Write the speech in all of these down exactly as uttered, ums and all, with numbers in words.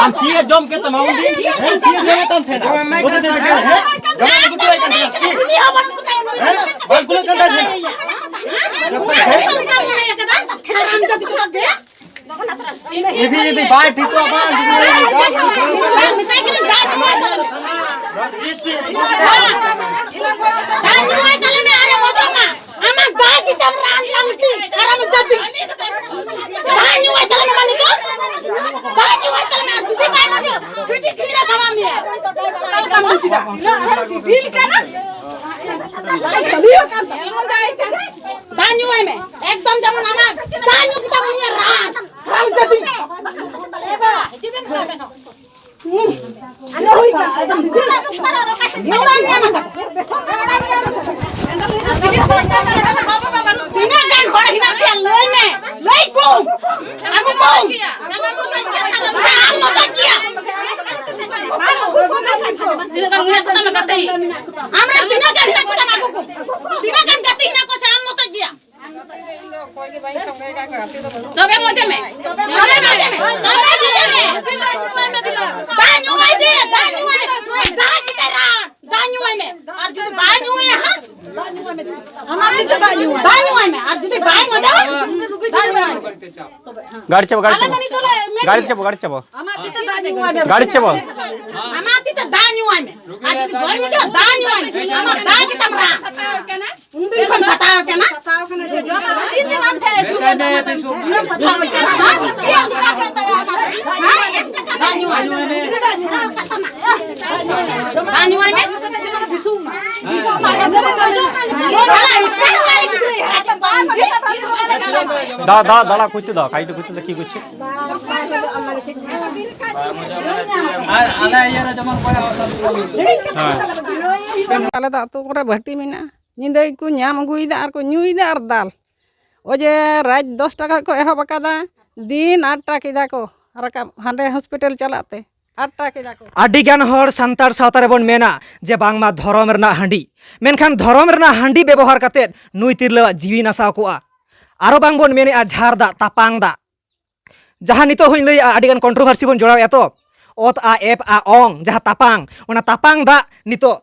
ᱟᱢ ᱛᱤᱭᱮ ᱡᱚᱢ ᱠᱮᱫ ᱛᱟᱢᱟ ᱩᱱᱫᱤᱱ? ᱦᱮᱸ, ᱛᱤᱭᱮ ᱡᱚᱢᱮᱫ ᱛᱟᱢ ᱛᱟᱦᱮᱱᱟ᱾ ᱵᱩᱡᱷᱟᱹᱣ ᱛᱟᱦᱮᱱᱟ, ᱦᱮᱸ? ᱡᱚᱢᱮᱫ ᱠᱚ ᱠᱩᱞᱟᱹᱜ ᱠᱟᱱ ᱛᱟᱦᱮᱱᱟ᱾ ᱦᱮᱸ? ᱵᱟᱝ ᱠᱩᱞᱟᱹᱜ ᱠᱟᱱ ᱛᱟᱦᱮᱱᱟ᱾ ᱤᱫᱤ, ᱤᱫᱤ, ᱵᱟᱭ ᱴᱷᱤᱠᱚᱜᱼᱟ, ᱵᱟᱝ, ᱡᱩᱫᱤ ᱫᱟᱜ ᱧᱩᱭ ᱛᱟᱞᱮ ᱢᱮ, ᱟᱨᱮ ᱚᱡᱚᱜ ᱢᱟ᱾ ᱟᱢᱟᱜ ᱫᱟᱜ ᱜᱮ ᱛᱟᱢ ᱨᱟᱱ ᱞᱟᱝᱛᱤ, ᱟᱨ ᱟᱢ ᱡᱟᱹᱛᱤ᱾ ᱫᱟᱜ ᱧᱩᱭ ᱛᱟᱞᱮ ᱢᱮ, ᱢᱟᱱᱤ ᱠᱚ᱾ ᱫᱟᱜ ᱧᱩᱭ ᱛᱟᱞᱮ ᱢᱮ, ᱟᱨ ᱡᱩᱫᱤ ᱵᱟᱭ ᱧᱩ, ᱡᱩᱫᱤ ᱠᱷᱤᱨᱟ ᱥᱟᱵᱟ ᱢᱮᱭᱟ᱾ ᱪᱮᱫ ᱞᱮᱠᱟᱢ ᱵᱩᱡᱽ ᱮᱫᱟ? ᱵᱤᱞ ᱠᱟᱱᱟ? ᱫᱟᱜ ᱧᱩᱭ ᱢᱮ, ᱮᱠᱫᱚᱢ ᱡᱮᱢᱚᱱ ᱟᱢᱟᱜ ᱫᱟᱜ ᱧᱩ ᱠᱮᱫᱟ ᱩᱱᱤᱭᱟᱜ ᱨᱟᱱ, ᱦᱟᱨᱟᱢ ᱡᱟᱹᱛᱤ᱾ ᱦᱩᱸ᱾ ᱟᱫᱚ ᱦᱩᱭ ᱠᱟᱱᱟ, ᱟᱫᱚ ᱥᱤᱡᱤᱱ᱾ ᱱᱚᱰᱟᱢ ᱧᱟᱢ ᱟᱠᱟᱫᱟ᱾ ᱛᱤᱱᱟᱹᱜ ᱜᱟᱱ ᱦᱚᱲ ᱦᱮᱱᱟᱜ ᱯᱮᱭᱟ ᱞᱟᱹᱭ ᱢᱮ, ᱞᱟᱹᱭ ᱠᱚᱢ, ᱟᱹᱜᱩ ᱠᱚᱢ᱾ ᱟᱢ ᱢᱚᱛᱚᱡ ᱜᱮᱭᱟ᱾ ᱛᱤᱱᱟᱹᱜ ᱜᱟᱱ ᱩᱱᱤᱭᱟᱜ ᱠᱚᱛᱟᱢ ᱜᱟᱛᱮ? ᱟᱢᱨᱮᱱ ᱛᱤᱱᱟᱹᱜ ᱜᱟᱱ ᱦᱮᱱᱟᱜ ᱠᱚᱛᱟᱢ ᱟᱹᱜᱩ ᱠᱚᱢ᱾ ᱛᱤᱱᱟᱹᱜ ᱜᱟᱱ ᱜᱟᱛᱮ ᱦᱮᱱᱟᱜ ᱠᱚᱣᱟ ᱥᱮ ᱟᱢ ᱢᱚᱛᱚᱡ ᱜᱮᱭᱟ? ᱛᱚᱵᱮ ᱢᱚᱡᱮ ᱢᱮ᱾ ᱛᱚᱵᱮ ᱢᱚᱡᱮ ᱢᱮ᱾ ᱛᱚᱵᱮ ᱢᱚᱡᱮ ᱢᱮ᱾ ᱫᱟᱜ ᱧᱩᱣᱟᱭ ᱢᱮ, ᱫᱟᱜ ᱧᱩᱣᱟᱭ ᱢᱮ᱾ ᱫᱟᱜ ᱧᱩᱣᱟᱭ ᱢᱮ᱾ ᱫᱟᱜ ᱧᱩᱣᱟᱭ ᱢᱮ᱾ ᱟᱨ ᱡᱩᱫᱤ ᱵᱟᱭ ᱧᱩᱭᱟ ᱦᱟᱸᱜ? ᱟᱢᱟᱜ ᱛᱤ ᱛᱮ ᱫᱟᱜ ᱧᱩᱣᱟᱭ ᱢᱮ᱾ ᱫᱟᱜ ᱧᱩᱣᱟᱭ ᱢᱮ᱾ ᱟᱨ ᱡᱩᱫᱤ ᱵᱟᱭ ᱢᱚᱡᱟ, ᱫᱟᱜ ᱧᱩᱣᱟᱭ ᱢᱮ᱾ ᱜᱟᱹᱲᱤ ᱪᱟᱵᱟ, ᱜᱟᱹᱲᱤ ᱟᱞᱮ ᱪᱟᱵᱟ᱾ ᱫᱚ ᱱᱤᱛᱚᱜ ᱞᱮ ᱢᱮᱱ ᱜᱟᱹᱲᱤ ᱪᱟᱵᱟ, ᱜᱟᱹᱲᱤ ᱪᱟᱵᱟ᱾ ᱟᱢᱟᱜ ᱛᱤ ᱛᱮ ᱫᱟᱜ ᱧᱩᱣᱟᱭ ᱢᱮ᱾ ᱜᱟᱹᱲᱤ ᱪᱟᱵᱟ᱾ ᱟᱢᱟᱜ ᱛᱤ ᱛᱮ ᱫᱟᱜ ᱧᱩᱣᱟᱭ ᱢᱮ᱾ ᱟᱨ ᱡᱩᱫᱤ ᱵᱟᱭ ᱢᱚᱡᱟ, ᱫᱟᱜ ᱧᱩᱣᱟᱭ ᱢᱮ᱾ ᱟᱢᱟᱜ ᱫᱟᱜ ᱜᱮ ᱛᱟᱢ ᱨᱟᱱ᱾ ᱩᱱᱫᱤᱱ ᱠᱷᱚᱱ ᱥᱟᱛᱟᱣ ᱠᱟᱱᱟ᱾ ᱥᱟᱛᱟᱣ ᱠᱟᱱᱟ ᱡᱮ ᱡᱚᱢ ᱟᱨ ᱛᱤᱱ ᱫᱤᱱ ᱟᱢ ᱴᱷᱮᱱ ᱦᱤᱡᱩᱜ ᱠᱟᱱᱟ᱾ ᱩᱱᱟᱹᱜ ᱥᱟᱛᱟᱣ ᱠᱟᱱᱟ᱾ ᱫᱟᱜ ᱧᱩᱣᱟᱭ ᱢᱮ᱾ ᱫᱟᱜ ᱧᱩᱣᱟᱭ ᱢᱮ᱾ ᱫᱟ, ᱫᱟ, ᱫᱟᱲᱟ ᱠᱩᱪᱛᱮ ᱫᱟ, কাইতে কুচতে দা, কি করছে? ᱟᱞᱮ ᱤᱭᱟᱹ ᱨᱮ ᱡᱮᱢᱚᱱ ᱚᱠᱚᱭ ᱦᱚᱸ ᱦᱮᱸ᱾ ᱟᱞᱮ ᱫᱚ ᱟᱹᱛᱩ ᱠᱚᱨᱮ ᱵᱷᱟᱹᱴᱤ ᱢᱮᱱᱟᱜᱼᱟ, ᱧᱤᱫᱟᱹ ᱜᱮᱠᱚ ᱧᱟᱢ ᱟᱹᱜᱩᱭᱮᱫᱟ ᱟᱨ ᱠᱚ ᱧᱩᱭᱮᱫᱟ ᱟᱨ ᱫᱟᱞ᱾ ᱚᱡᱮ ᱨᱟᱡᱽ ᱫᱚᱥ ᱴᱟᱠᱟ ᱠᱚ ᱮᱦᱚᱵ ᱟᱠᱟᱫᱟ, ᱫᱤᱱ ᱟᱴ ᱴᱟ ᱠᱮᱫᱟ ᱠᱚ ᱨᱟᱠᱟᱵ ᱦᱟᱸᱰᱮ ᱦᱚᱥᱯᱤᱴᱟᱞ ᱪᱟᱞᱟᱜ ᱛᱮ᱾ ᱟᱴ ᱴᱟ ᱠᱮᱫᱟ ᱠᱚ᱾ ᱟᱹᱰᱤ ᱜᱟᱱ ᱦᱚᱲ ᱥᱟᱱᱛᱟᱲ ᱥᱟᱶᱛᱟ ᱨᱮᱵᱚᱱ ᱢᱮᱱᱟ ᱡᱮ ᱵᱟᱝᱢᱟ ᱫᱷᱚᱨᱚᱢ ᱨᱮᱱᱟᱜ ᱦᱟᱺᱰᱤ, ᱢᱮᱱᱠᱷᱟᱱ ᱫᱷᱚᱨᱚᱢ ᱨᱮᱱᱟᱜ ᱦᱟᱺᱰᱤ ᱵᱮᱵᱚᱦᱟᱨ ᱠᱟᱛᱮᱫ ᱱᱩᱭ ᱛᱤᱨᱞᱟᱹᱣᱟᱜ ᱡᱤᱣᱤ ᱱᱟᱥᱟᱣ ᱠᱚᱜᱼᱟ᱾ ᱟᱨᱚ ᱵᱟᱝ ᱵᱚᱱ ᱢᱮᱱᱮᱜᱼᱟ ᱡᱷᱟᱨ ᱫᱟᱜ, ᱛᱟᱯᱟᱝ ᱫᱟᱜ, ᱡᱟᱦᱟᱸ ᱱᱤᱛᱚᱜ ᱦᱚᱸᱧ ᱞᱟᱹᱭᱮᱜᱼᱟ ᱟᱹᱰᱤ ᱜᱟᱱ controversy ᱵᱚᱱ ᱡᱚᱲᱟᱣᱮᱜᱼᱟ ᱛᱚ, ᱚᱛ ᱟ ᱮᱯ ᱟ ᱚᱝ, ᱡᱟᱦᱟᱸ ᱛᱟᱯᱟᱝ, ᱚᱱᱟ ᱛᱟᱯᱟᱝ ᱫᱟᱜ ᱱᱤᱛᱚᱜ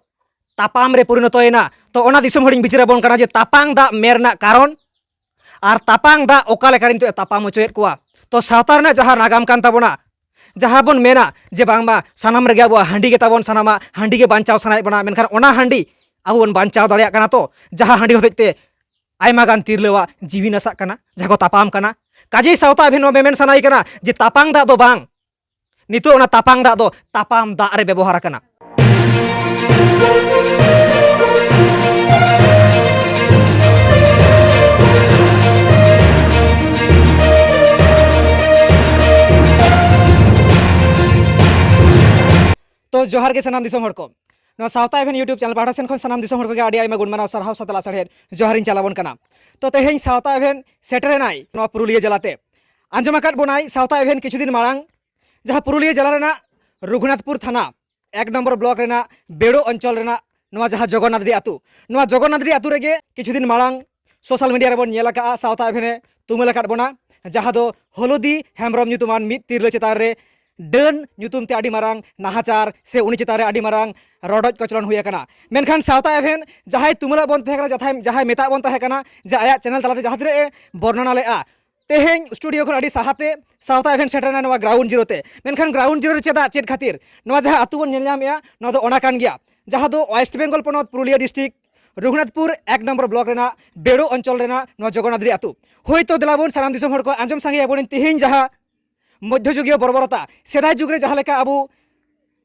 ᱛᱟᱯᱟᱢ ᱨᱮ ᱯᱚᱨᱤᱱᱚᱛᱚᱭᱮᱱᱟ᱾ ᱛᱚ ᱚᱱᱟ ᱫᱤᱥᱚᱢ ᱦᱚᱲᱤᱧ ᱵᱤᱪᱟᱹᱨ ᱟᱵᱚᱱ ᱠᱟᱱᱟ ᱡᱮ ᱛᱟᱯᱟᱝ ᱫᱟᱜ ᱢᱮ ᱨᱮᱱᱟᱜ ᱠᱟᱨᱚᱱ ᱟᱨ ᱛᱟᱯᱟᱝ ᱫᱟᱜ ᱚᱠᱟ ᱞᱮᱠᱟᱨᱮ ᱱᱤᱛᱚᱜ ᱮ ᱛᱟᱯᱟᱢ ᱦᱚᱪᱚᱭᱮᱫ ᱠᱚᱣᱟ᱾ ᱛᱚ ᱥᱟᱶᱛᱟ ᱨᱮᱱᱟᱜ ᱡᱟᱦᱟᱸ ᱱᱟᱜᱟᱢ ᱠᱟᱱ ᱛᱟᱵᱚᱱᱟ, ᱡᱟᱦᱟᱸ ᱵᱚᱱ ᱢᱮᱱᱟ ᱡᱮ ᱵᱟᱝᱢᱟ ᱥᱟᱱᱟᱢ ᱨᱮᱜᱮ ᱟᱵᱚᱣᱟᱜ ᱦᱟᱺᱰᱤ ᱜᱮ ᱛᱟᱵᱚᱱ ᱥᱟᱱᱟᱢᱟᱜ, ᱦᱟᱺᱰᱤ ᱜᱮ ᱵᱟᱧᱪᱟᱣ ᱥᱟᱱᱟᱭᱮᱫ ᱵᱚᱱᱟ, ᱢᱮᱱᱠᱷᱟᱱ ᱚᱱᱟ ᱦᱟᱺᱰᱤ ᱟᱵᱚ ᱵᱚᱱ ᱵᱟᱧᱪᱟᱣ ᱫᱟᱲᱮᱭᱟᱜ ᱠᱟᱱᱟ ᱛᱚ, ᱡᱟᱦᱟᱸ ᱦᱟᱺᱰᱤ ᱦᱚᱛᱮᱡ ᱛᱮ ᱟᱭᱢᱟ ᱜᱟᱱ ᱛᱤᱨᱞᱟᱹᱣᱟᱜ ᱡᱤᱣᱤ ᱱᱟᱥᱟᱜ ᱠᱟᱱᱟ, ᱡᱟᱦᱟᱸ ᱠᱚ ᱛᱟᱯᱟᱢ ᱠᱟᱱᱟ᱾ ᱠᱟᱡᱮᱭ ᱥᱟᱶᱛᱟ ᱟᱵᱷᱮᱱ ᱱᱚᱣᱟ ᱢᱮᱢᱮᱱ ᱥᱟᱱᱟᱭᱮ ᱠᱟᱱᱟ ᱡᱮ ᱛᱟᱯᱟᱝ ᱫᱟᱜ ᱫᱚ ᱵᱟᱝ, ᱱᱤᱛᱚᱜ ᱚᱱᱟ ᱛᱟᱯᱟᱝ ᱫᱟᱜ ᱫᱚ ᱛᱟᱯᱟᱢ ᱫᱟᱜ ᱨᱮ ᱵᱮᱵᱚᱦᱟᱨ ᱟᱠᱟᱱᱟ᱾ ᱛᱚ ᱡᱚᱦᱟᱨ ᱜᱮ ᱥᱟᱱᱟᱢ ᱫᱤᱥᱚᱢ ᱦᱚᱲ ᱠᱚ, ᱱᱚᱣᱟ ᱥᱟᱶᱛᱟ ᱮᱵᱷᱮᱱ YouTube channel ᱯᱟᱦᱴᱟ ᱥᱮᱱ ᱠᱷᱚᱱ ᱥᱟᱱᱟᱢ ᱫᱤᱥᱚᱢ ᱦᱚᱲ ᱠᱚᱜᱮ ᱟᱹᱰᱤ ᱟᱭᱢᱟ ᱜᱩᱱ ᱢᱟᱱᱟᱣ ᱥᱟᱨᱦᱟᱣ ᱥᱟᱛᱞᱟ ᱥᱟᱲᱦᱮᱫ ᱡᱚᱦᱟᱨᱤᱧ ᱪᱟᱞ ᱟᱵᱚᱱ ᱠᱟᱱᱟ᱾ ᱛᱚ ᱛᱮᱦᱮᱧ ᱥᱟᱶᱛᱟ ᱮᱵᱷᱮᱱ ᱥᱮᱴᱮᱨᱮᱱᱟᱭ ᱱᱚᱣᱟ ᱯᱩᱨᱩᱞᱤᱭᱟᱹ ᱡᱮᱞᱟᱛᱮ᱾ ᱟᱸᱡᱚᱢ ᱟᱠᱟᱫ ᱵᱚᱱᱟᱭ ᱥᱟᱶᱛᱟ ᱮᱵᱷᱮᱱ ᱠᱤᱪᱷᱩ ᱫᱤᱱ ᱢᱟᱲᱟᱝ ᱡᱟᱦᱟᱸ ᱯᱩᱨᱩᱞᱤᱭᱟᱹ ᱡᱮᱞᱟ ᱨᱮᱱᱟᱜ ᱨᱚᱜᱷᱩᱱᱟᱛᱷᱯᱩᱨ ᱛᱷᱟᱱᱟ ᱮᱠ ᱱᱚᱢᱵᱚᱨ ᱵᱞᱚᱠ ᱨᱮᱱᱟᱜ ᱵᱮᱲᱳ ᱚᱧᱪᱚᱞ ᱨᱮᱱᱟᱜ ᱱᱚᱣᱟ ᱡᱟᱦᱟᱸ ᱡᱚᱜᱚᱱᱱᱟᱛᱷᱰᱤ ᱟᱹᱛᱩ, ᱱᱚᱣᱟ ᱡᱚᱜᱚᱱᱱᱟᱛᱷᱰᱤ ᱟᱹᱛᱩ ᱨᱮᱜᱮ ᱠᱤᱪᱷᱩ ᱫᱤᱱ ᱢᱟᱲᱟᱝ ᱥᱳᱥᱟᱞ ᱢᱤᱰᱤᱭᱟ ᱨᱮᱵᱚᱱ ᱧᱮᱞ ᱟᱠᱟᱫᱼᱟ, ᱥᱟᱶᱛᱟ ᱮᱵᱷᱮᱱᱮ ᱛᱩᱢᱟᱹᱞ ᱟᱠᱟᱫ ᱵᱚᱱᱟ, ᱡᱟᱦᱟᱸ ᱫᱚ ᱦᱚᱞᱚᱫᱤ ᱦᱮᱢᱵᱨᱚᱢ ᱧᱩᱛᱩᱢᱟᱱ ᱢᱤᱫ ᱛᱤᱨᱞᱟᱹ ᱪᱮᱛᱟᱱ ᱨᱮ ᱰᱟᱹᱱ ᱧᱩᱛᱩᱢ ᱛᱮ ᱟᱹᱰᱤ ᱢᱟᱨᱟᱝ ᱱᱟᱦᱟᱪᱟᱨ ᱥᱮ ᱩᱱᱤ ᱪᱮᱛᱟᱱ ᱨᱮ ᱟᱹᱰᱤ ᱢᱟᱨᱟᱝ ᱨᱚᱰᱚᱡ ᱠᱚᱪᱞᱚᱱ ᱦᱩᱭ ᱟᱠᱟᱱᱟ᱾ ᱢᱮᱱᱠᱷᱟᱱ ᱥᱟᱶᱛᱟ ᱮᱵᱷᱮᱱ ᱡᱟᱦᱟᱸᱭ ᱛᱩᱢᱟᱹᱞᱟᱜ ᱵᱚᱱ ᱛᱟᱦᱮᱸ ᱠᱟᱱᱟ, ᱡᱟᱦᱟᱸᱭ, ᱡᱟᱦᱟᱸᱭ ᱢᱮᱛᱟᱜ ᱵᱚᱱ ᱛᱟᱦᱮᱸ ᱠᱟᱱᱟ ᱡᱮ ᱟᱭᱟᱜ ᱪᱮᱱᱮᱞ ᱛᱟᱞᱟᱛᱮ ᱡᱟᱦᱟᱸ ᱛᱤᱱᱟᱹᱜ ᱮ ᱵᱚᱨᱱᱚᱱᱟ ᱞᱮᱫᱼᱟ, ᱛᱮᱦᱮᱧ ᱥᱴᱩᱰᱤᱭᱳ ᱠᱷᱚᱱ ᱟᱹᱰᱤ ᱥᱟᱦᱟᱛᱮ ᱥᱟᱶᱛᱟ ᱮᱵᱷᱮᱱ ᱥᱮᱴᱮᱨᱮᱱᱟ ᱱᱚᱣᱟ ᱜᱨᱟᱣᱩᱱᱰ ᱡᱤᱨᱳ ᱛᱮ᱾ ᱢᱮᱱᱠᱷᱟᱱ ᱜᱨᱟᱣᱩᱱᱰ ᱡᱤᱨᱳ ᱨᱮ ᱪᱮᱫᱟᱜ, ᱪᱮᱫ ᱠᱷᱟᱹᱛᱤᱨ ᱱᱚᱣᱟ ᱡᱟᱦᱟᱸ ᱟᱹᱛᱩ ᱵᱚᱱ ᱧᱮᱞ ᱧᱟᱢᱮᱜᱼᱟ, ᱱᱚᱣᱟ ᱫᱚ ᱚᱱᱟ ᱠᱟᱱ ᱜᱮᱭᱟ, ᱡᱟᱦᱟᱸ ᱫᱚ ᱳᱭᱮᱥᱴ ᱵᱮᱝᱜᱚᱞ ᱯᱚᱱᱚᱛ ᱯᱩᱨᱩᱞᱤᱭᱟᱹ ᱰᱤᱥᱴᱨᱤᱠᱴ ᱨᱚᱜᱷᱩᱱᱟᱛᱷᱯᱩᱨ ᱮᱠ ᱱᱚᱢᱵᱚᱨ ᱵᱞᱚᱠ ᱨᱮᱱᱟᱜ ᱵᱮᱲᱳ ᱚᱧᱪᱚᱞ ᱨᱮᱱᱟᱜ ᱱᱚᱣᱟ ᱡᱚᱜᱚᱱᱱᱟᱛᱷᱰᱤ ᱟᱹᱛᱩ᱾ ᱦᱳᱭ, ᱛᱚ ᱫᱮᱞᱟ ᱵᱚᱱ ᱥᱟᱱᱟᱢ ᱫᱤᱥᱚᱢ ᱦᱚᱲ ᱠᱚ ᱟᱸᱡᱚᱢ ᱥᱟᱸᱜᱮᱭᱟᱵᱚᱱ ᱛᱮᱦᱮᱧ ᱡᱟᱦᱟᱸ ᱢᱚᱫᱽᱫᱷᱚᱡᱩᱜᱤᱭᱚ ᱵᱚᱨᱵᱚᱨᱚᱛᱟ, ᱥᱮᱫᱟᱭ ᱡᱩᱜᱽ ᱨᱮ ᱡᱟᱦᱟᱸ ᱞᱮᱠᱟ ᱟᱵᱚ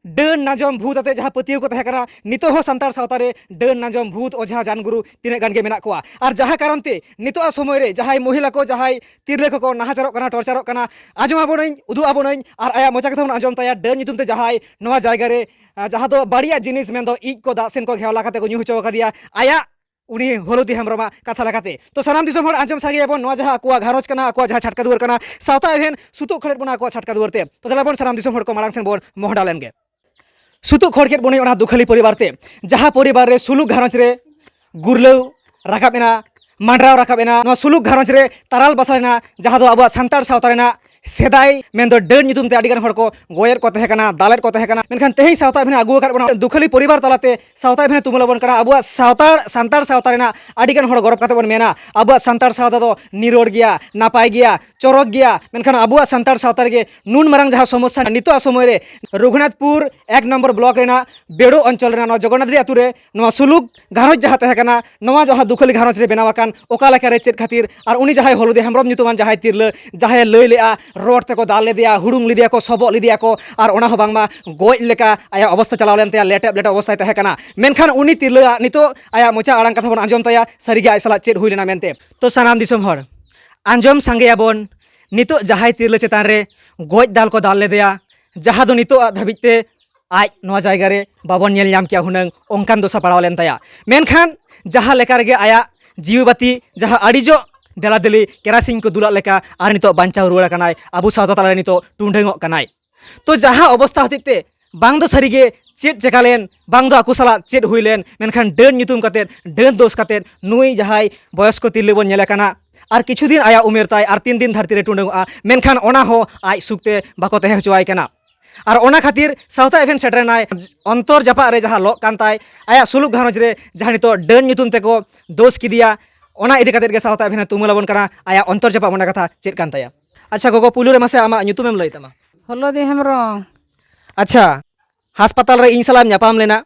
ᱰᱟᱹᱱ ᱱᱟᱡᱚᱢ ᱵᱷᱩᱛ ᱟᱛᱮ ᱡᱟᱦᱟᱸ ᱯᱟᱹᱛᱭᱟᱹᱣ ᱠᱚ ᱛᱟᱦᱮᱸ ᱠᱟᱱᱟ, ᱱᱤᱛᱚᱜ ᱦᱚᱸ ᱥᱟᱱᱛᱟᱲ ᱥᱟᱶᱛᱟ ᱨᱮ ᱰᱟᱹᱱ ᱱᱟᱡᱚᱢ ᱵᱷᱩᱛ ᱚᱡᱷᱟ ᱡᱟᱱᱜᱩᱨᱩ ᱛᱤᱱᱟᱹᱜ ᱜᱟᱱ ᱜᱮ ᱢᱮᱱᱟᱜ ᱠᱚᱣᱟ᱾ ᱟᱨ ᱡᱟᱦᱟᱸ ᱠᱟᱨᱚᱱ ᱛᱮ ᱱᱤᱛᱚᱜ ᱟᱜ ᱥᱚᱢᱚᱭ ᱨᱮ ᱡᱟᱦᱟᱸᱭ ᱢᱚᱦᱤᱞᱟ ᱠᱚ, ᱡᱟᱦᱟᱸᱭ ᱛᱤᱨᱞᱟᱹ ᱠᱚᱠᱚ ᱱᱟᱦᱟᱪᱟᱨᱚᱜ ᱠᱟᱱᱟ, ᱴᱚᱨᱪᱟᱨᱚᱜ ᱠᱟᱱᱟ, ᱟᱸᱡᱚᱢ ᱟᱵᱚᱱᱟᱹᱧ, ᱩᱫᱩᱜ ᱟᱵᱚᱱᱟᱹᱧ, ᱟᱨ ᱟᱭᱟᱜ ᱢᱚᱪᱟ ᱠᱟᱛᱷᱟ ᱵᱚᱱ ᱟᱸᱡᱚᱢ ᱛᱟᱭᱟ᱾ ᱰᱟᱹᱱ ᱧᱩᱛᱩᱢ ᱛᱮ ᱡᱟᱦᱟᱸᱭ ᱱᱚᱣᱟ ᱡᱟᱭᱜᱟ ᱨᱮ, ᱟᱸ, ᱡᱟᱦᱟᱸ ᱫᱚ ᱵᱟᱹᱲᱤᱡᱟᱜ ᱡᱤᱱᱤᱥ ᱢᱮᱱᱫᱚ ᱤᱡ ᱠᱚ ᱫᱟᱜ ᱥᱮᱱ ᱠᱚ ᱜᱷᱮᱣᱞᱟ ᱠᱟᱛᱮ ᱠᱚ ᱧᱩ ᱦᱚᱪᱚ ᱟᱠᱟᱫᱮᱭᱟ, ᱟᱭᱟᱜ ᱩᱱᱤ ᱦᱚᱞᱚᱫᱤ ᱦᱮᱢᱵᱨᱚᱢᱟᱜ ᱠᱟᱛᱷᱟ ᱞᱮᱠᱟᱛᱮ᱾ ᱛᱚ ᱥᱟᱱᱟᱢ ᱫᱤᱥᱚᱢ ᱦᱚᱲ ᱟᱸᱡᱚᱢ ᱥᱟᱸᱜᱮᱭᱟᱵᱚᱱ, ᱱᱚᱣᱟ ᱡᱟᱦᱟᱸ ᱟᱠᱚᱣᱟᱜ ᱜᱷᱟᱨᱚᱸᱡᱽ ᱠᱟᱱᱟ, ᱟᱠᱚᱣᱟᱜ ᱡᱟᱦᱟᱸ ᱪᱷᱟᱴᱠᱟ ᱫᱩᱣᱟᱹᱨ ᱠᱟᱱᱟ, ᱥᱟᱶᱛᱟ ᱮᱵᱷᱮᱱ ᱥᱩᱛᱩᱜ ᱠᱷᱟᱹᱲᱮᱫ ᱵᱚᱱᱟ ᱟᱠᱚᱣᱟᱜ ᱪᱷᱟᱴᱠᱟ ᱫᱩᱣᱟᱹᱨ ᱛᱮ᱾ ᱛᱚ ᱛᱟᱦᱞᱮ ᱵᱚᱱ ᱥᱟᱱᱟᱢ ᱫᱤᱥᱚᱢ ᱦᱚᱲ ᱠᱚ ᱢᱟᱲᱟᱝ ᱥᱮᱱ ᱵᱚᱱ ᱢᱚᱦᱰᱟ ᱞᱮᱱ ᱜᱮ᱾ ᱥᱩᱛᱩᱜ ᱠᱷᱚᱲ ᱠᱮᱫ ᱵᱚᱱᱟᱹᱧ ᱚᱱᱟ ᱫᱩᱠᱷᱟᱹᱞᱤ ᱯᱚᱨᱤᱵᱟᱨ ᱛᱮ, ᱡᱟᱦᱟᱸ ᱯᱚᱨᱤᱵᱟᱨ ᱨᱮ ᱥᱩᱞᱩᱠ ᱜᱷᱟᱨᱚᱸᱡᱽ ᱨᱮ ᱜᱩᱨᱞᱟᱹᱣ ᱨᱟᱠᱟᱵ ᱮᱱᱟ, ᱢᱟᱸᱰᱨᱟᱣ ᱨᱟᱠᱟᱵ ᱮᱱᱟ, ᱱᱚᱣᱟ ᱥᱩᱞᱩᱠ ᱜᱷᱟᱨᱚᱸᱡᱽ ᱨᱮ ᱛᱟᱨᱟᱞ ᱵᱟᱥᱟ ᱞᱮᱱᱟ, ᱡᱟᱦᱟᱸ ᱫᱚ ᱟᱵᱚᱣᱟᱜ ᱥᱟᱱᱛᱟᱲ ᱥᱟᱶᱛᱟ ᱨᱮᱱᱟᱜ ᱥᱮᱫᱟᱭ ᱢᱮᱱᱫᱚ ᱰᱟᱹᱱ ᱧᱩᱛᱩᱢ ᱛᱮ ᱟᱹᱰᱤ ᱜᱟᱱ ᱦᱚᱲ ᱠᱚ ᱜᱚᱡᱮᱫ ᱠᱚ ᱛᱟᱦᱮᱸ ᱠᱟᱱᱟ, ᱫᱟᱞᱮᱫ ᱠᱚ ᱛᱟᱦᱮᱸ ᱠᱟᱱᱟ᱾ ᱢᱮᱱᱠᱷᱟᱱ ᱛᱮᱦᱮᱧ ᱥᱟᱶᱛᱟ ᱮᱵᱷᱮᱱ ᱟᱹᱜᱩ ᱟᱠᱟᱫ ᱵᱚᱱᱟ ᱫᱩᱠᱷᱟᱹᱞᱤ ᱯᱚᱨᱤᱵᱟᱨ ᱛᱟᱞᱟᱛᱮ ᱥᱟᱶᱛᱟ ᱮᱵᱷᱮᱱ ᱛᱩᱢᱟᱹᱞ ᱟᱵᱚᱱ ᱠᱟᱱᱟ ᱟᱵᱚᱣᱟᱜ ᱥᱟᱶᱛᱟᱲ, ᱥᱟᱱᱛᱟᱲ ᱥᱟᱶᱛᱟ ᱨᱮᱱᱟᱜ ᱟᱹᱰᱤ ᱜᱟᱱ ᱦᱚᱲ ᱜᱚᱨᱚᱵ ᱠᱟᱛᱮ ᱵᱚᱱ ᱢᱮᱱᱟ, ᱟᱵᱚᱣᱟᱜ ᱥᱟᱱᱛᱟᱲ ᱥᱟᱶᱛᱟ ᱫᱚ ᱱᱤᱨᱚᱲ ᱜᱮᱭᱟ, ᱱᱟᱯᱟᱭ ᱜᱮᱭᱟ᱾ ᱢᱮᱱᱠᱷᱟᱱ ᱟᱵᱚᱣᱟᱜ ᱥᱟᱱᱛᱟᱲ ᱥᱟᱶᱛᱟ ᱨᱮᱜᱮ ᱱᱩᱱ ᱢᱟᱨᱟᱝ ᱡᱟᱦᱟᱸ ᱥᱚᱢᱚᱥᱥᱟ ᱱᱤᱛᱚᱜ ᱥᱚᱢᱚᱭ ᱨᱮ ᱨᱚᱜᱷᱩᱱᱟᱛᱷᱯᱩᱨ ᱮᱠ ᱱᱚᱢᱵᱚᱨ ᱵᱞᱚᱠ ᱨᱮᱱᱟᱜ ᱵᱮᱲᱳ ᱚᱧᱪᱚᱞ ᱨᱮᱱᱟᱜ ᱱᱚᱣᱟ ᱡᱚᱜᱚᱱᱱᱟᱛᱷ ᱨᱮ ᱟᱹᱛᱩ ᱨᱮ ᱱᱚᱣᱟ ᱥᱩᱞᱩᱠ ᱜᱷᱟᱨᱚᱸᱡᱽ ᱡᱟᱦᱟᱸ ᱛᱟᱦᱮᱸ ᱠᱟᱱᱟ, ᱱᱚᱣᱟ ᱡᱟᱦᱟᱸ ᱫᱩᱠᱷᱟᱹᱞᱤ ᱜᱷᱟᱨᱚᱸᱡᱽ ᱨᱮ ᱵᱮᱱᱟᱣ ᱟᱠᱟᱱ, ᱚᱠᱟ ᱞᱮᱠᱟᱨᱮ, ᱪᱮᱫ ᱠᱷᱟᱹᱛᱤᱨ, ᱟᱨ ᱩᱱᱤ ᱡᱟᱦᱟᱸᱭ ᱦᱚᱞᱚᱫᱤ ᱦᱮᱢᱵᱨᱚᱢ ᱧᱩᱛᱩᱢᱟᱱ ᱡᱟᱦᱟᱸᱭ ᱛᱤᱨᱞᱟᱹ, ᱡᱟᱦᱟᱸᱭᱮ ᱞᱟᱹᱭ ᱞᱮᱜᱼᱟ, ᱨᱚᱰ ᱛᱮᱠᱚ ᱫᱟᱞ ᱞᱮᱫᱮᱭᱟ, ᱦᱩᱲᱩᱝ ᱞᱮᱫᱮᱭᱟ ᱠᱚ, ᱥᱚᱵᱚᱜ ᱞᱮᱫᱮᱭᱟ ᱠᱚ, ᱟᱨ ᱚᱱᱟ ᱦᱚᱸ ᱵᱟᱝᱢᱟ ᱜᱚᱡ ᱞᱮᱠᱟ ᱟᱭᱟᱜ ᱚᱵᱚᱥᱛᱟ ᱪᱟᱞᱟᱣ ᱞᱮᱱ ᱛᱟᱭᱟ, ᱞᱮᱴᱮᱵ ᱞᱮᱴᱮᱵ ᱚᱵᱚᱥᱛᱟᱭ ᱛᱟᱦᱮᱸ ᱠᱟᱱᱟ᱾ ᱢᱮᱱᱠᱷᱟᱱ ᱩᱱᱤ ᱛᱤᱨᱞᱟᱹᱣᱟᱜ ᱱᱤᱛᱚᱜ ᱟᱭᱟᱜ ᱢᱚᱪᱟ ᱟᱲᱟᱝ ᱠᱟᱛᱷᱟ ᱵᱚᱱ ᱟᱸᱡᱚᱢ ᱛᱟᱭᱟ, ᱥᱟᱹᱨᱤᱜᱮ ᱟᱡ ᱥᱟᱞᱟᱜ ᱪᱮᱫ ᱦᱩᱭ ᱞᱮᱱᱟ ᱢᱮᱱᱛᱮ᱾ ᱛᱚ ᱥᱟᱱᱟᱢ ᱫᱤᱥᱚᱢ ᱦᱚᱲ, ᱟᱸᱡᱚᱢ ᱥᱟᱸᱜᱮᱭᱟᱵᱚᱱ, ᱱᱤᱛᱚᱜ ᱡᱟᱦᱟᱸᱭ ᱛᱤᱨᱞᱟᱹ ᱪᱮᱛᱟᱱ ᱨᱮ ᱜᱚᱡ ᱫᱟᱞ ᱠᱚ ᱫᱟᱞ ᱞᱮᱫᱮᱭᱟ, ᱡᱟᱦᱟᱸ ᱫᱚ ᱱᱤᱛᱚᱜ ᱫᱷᱟᱹᱵᱤᱡ ᱛᱮ ᱟᱡ ᱱᱚᱣᱟ ᱡᱟᱭᱜᱟ ᱨᱮ ᱵᱟᱵᱚᱱ ᱧᱮᱞ ᱧᱟᱢ ᱠᱮᱭᱟ ᱦᱩᱱᱟᱹᱝ, ᱚᱱᱠᱟᱱ ᱫᱚᱥᱟ ᱯᱟᱲᱟᱣ ᱞᱮᱱ ᱛᱟᱭᱟ᱾ ᱢᱮᱱᱠᱷᱟᱱ ᱡᱟᱦᱟᱸ ᱞᱮᱠᱟ ᱨᱮᱜᱮ ᱟᱭᱟᱜ ᱡᱤᱣᱤ ᱵᱟᱹᱛᱤ ᱡᱟᱦᱟᱸ ᱟᱹᱰᱤ ᱡᱚᱜ ᱫᱮᱞᱟ ᱫᱮᱞᱤ ᱠᱮᱨᱟᱥᱤᱱ ᱠᱚ ᱫᱩᱞᱟᱜ ᱞᱮᱠᱟ ᱟᱨ ᱱᱤᱛᱚᱜ ᱵᱟᱧᱪᱟᱣ ᱨᱩᱣᱟᱹᱲ ᱟᱠᱟᱱᱟᱭ, ᱟᱵᱚ ᱥᱟᱶᱛᱟ ᱛᱟᱞᱟᱨᱮ ᱱᱤᱛᱚᱜ ᱴᱩᱸᱰᱟᱹᱝᱚᱜ ᱠᱟᱱᱟᱭ᱾ ᱛᱚ ᱡᱟᱦᱟᱸ ᱚᱵᱚᱥᱛᱟ ᱦᱚᱛᱮᱡ ᱛᱮ ᱵᱟᱝ ᱫᱚ ᱥᱟᱹᱨᱤᱜᱮ ᱪᱮᱫ ᱪᱮᱠᱟ ᱞᱮᱱ, ᱵᱟᱝ ᱫᱚ ᱟᱠᱚ ᱥᱟᱞᱟᱜ ᱪᱮᱫ ᱦᱩᱭ ᱞᱮᱱ, ᱢᱮᱱᱠᱷᱟᱱ ᱰᱟᱹᱱ ᱧᱩᱛᱩᱢ ᱠᱟᱛᱮᱫ, ᱰᱟᱹᱱ ᱫᱳᱥ ᱠᱟᱛᱮᱫ ᱱᱩᱭ ᱡᱟᱦᱟᱸᱭ ᱵᱚᱭᱚᱥᱠᱚ ᱛᱤᱨᱞᱟᱹ ᱵᱚᱱ ᱧᱮᱞᱮ ᱠᱟᱱᱟ, ᱟᱨ ᱠᱤᱪᱷᱩ ᱫᱤᱱ ᱟᱭᱟᱜ ᱩᱢᱮᱨ ᱛᱟᱭ, ᱟᱨ ᱛᱤᱱ ᱫᱤᱱ ᱫᱷᱟᱹᱨᱛᱤ ᱨᱮ ᱴᱩᱸᱰᱟᱹᱝᱚᱜᱼᱟ, ᱢᱮᱱᱠᱷᱟᱱ ᱚᱱᱟ ᱦᱚᱸ ᱟᱡ ᱥᱩᱠ ᱛᱮ ᱵᱟᱠᱚ ᱛᱟᱦᱮᱸ ᱦᱚᱪᱚᱣᱟᱭ ᱠᱟᱱᱟ᱾ ᱟᱨ ᱚᱱᱟ ᱠᱷᱟᱹᱛᱤᱨ ᱥᱟᱶᱛᱟ ᱮᱵᱷᱮᱱ ᱥᱮᱴᱮᱨᱮᱱᱟᱭ, ᱚᱱᱛᱚᱨ ᱡᱟᱯᱟᱜ ᱨᱮ ᱡᱟᱦᱟᱸ ᱞᱚᱜ ᱠᱟᱱ ᱛᱟᱭ, ᱟᱭᱟᱜ ᱥᱩᱞᱩᱠ ᱜᱷᱟᱨᱚᱸᱡᱽ ᱨᱮ ᱡᱟᱦᱟᱸ ᱱᱤᱛᱚᱜ ᱰᱟᱹᱱ ᱧᱩᱛᱩᱢ ᱛᱮᱠᱚ ᱫᱳᱥ ᱠᱮᱫᱮᱭᱟ, ᱚᱱᱟ ᱤᱫᱤ ᱠᱟᱛᱮᱫ ᱜᱮ ᱥᱟᱶᱛᱟ ᱮᱵᱷᱮᱱ ᱮ ᱛᱩᱢᱟᱹᱞ ᱟᱵᱚᱱ ᱠᱟᱱᱟ᱾ ᱟᱭᱟᱜ ᱚᱱᱛᱚᱨ ᱡᱟᱯᱟᱜ ᱢᱚᱱᱮ ᱠᱟᱛᱷᱟ ᱪᱮᱫ ᱠᱟᱱ ᱛᱟᱭᱟ? ᱟᱪᱪᱷᱟ ᱜᱚᱜᱚ, ᱯᱩᱭᱞᱩ ᱨᱮ ᱢᱟᱥᱮ ᱟᱢᱟᱜ ᱧᱩᱛᱩᱢᱮᱢ ᱞᱟᱹᱭ ᱛᱟᱢᱟ᱾ ᱦᱚᱞᱚᱫᱤ ᱦᱮᱢᱵᱨᱚᱢ᱾ ᱟᱪᱪᱷᱟ, ᱦᱟᱥᱯᱟᱛᱟᱞ ᱨᱮ ᱤᱧ ᱥᱟᱞᱟᱜ ᱮᱢ ᱧᱟᱯᱟᱢ ᱞᱮᱱᱟ,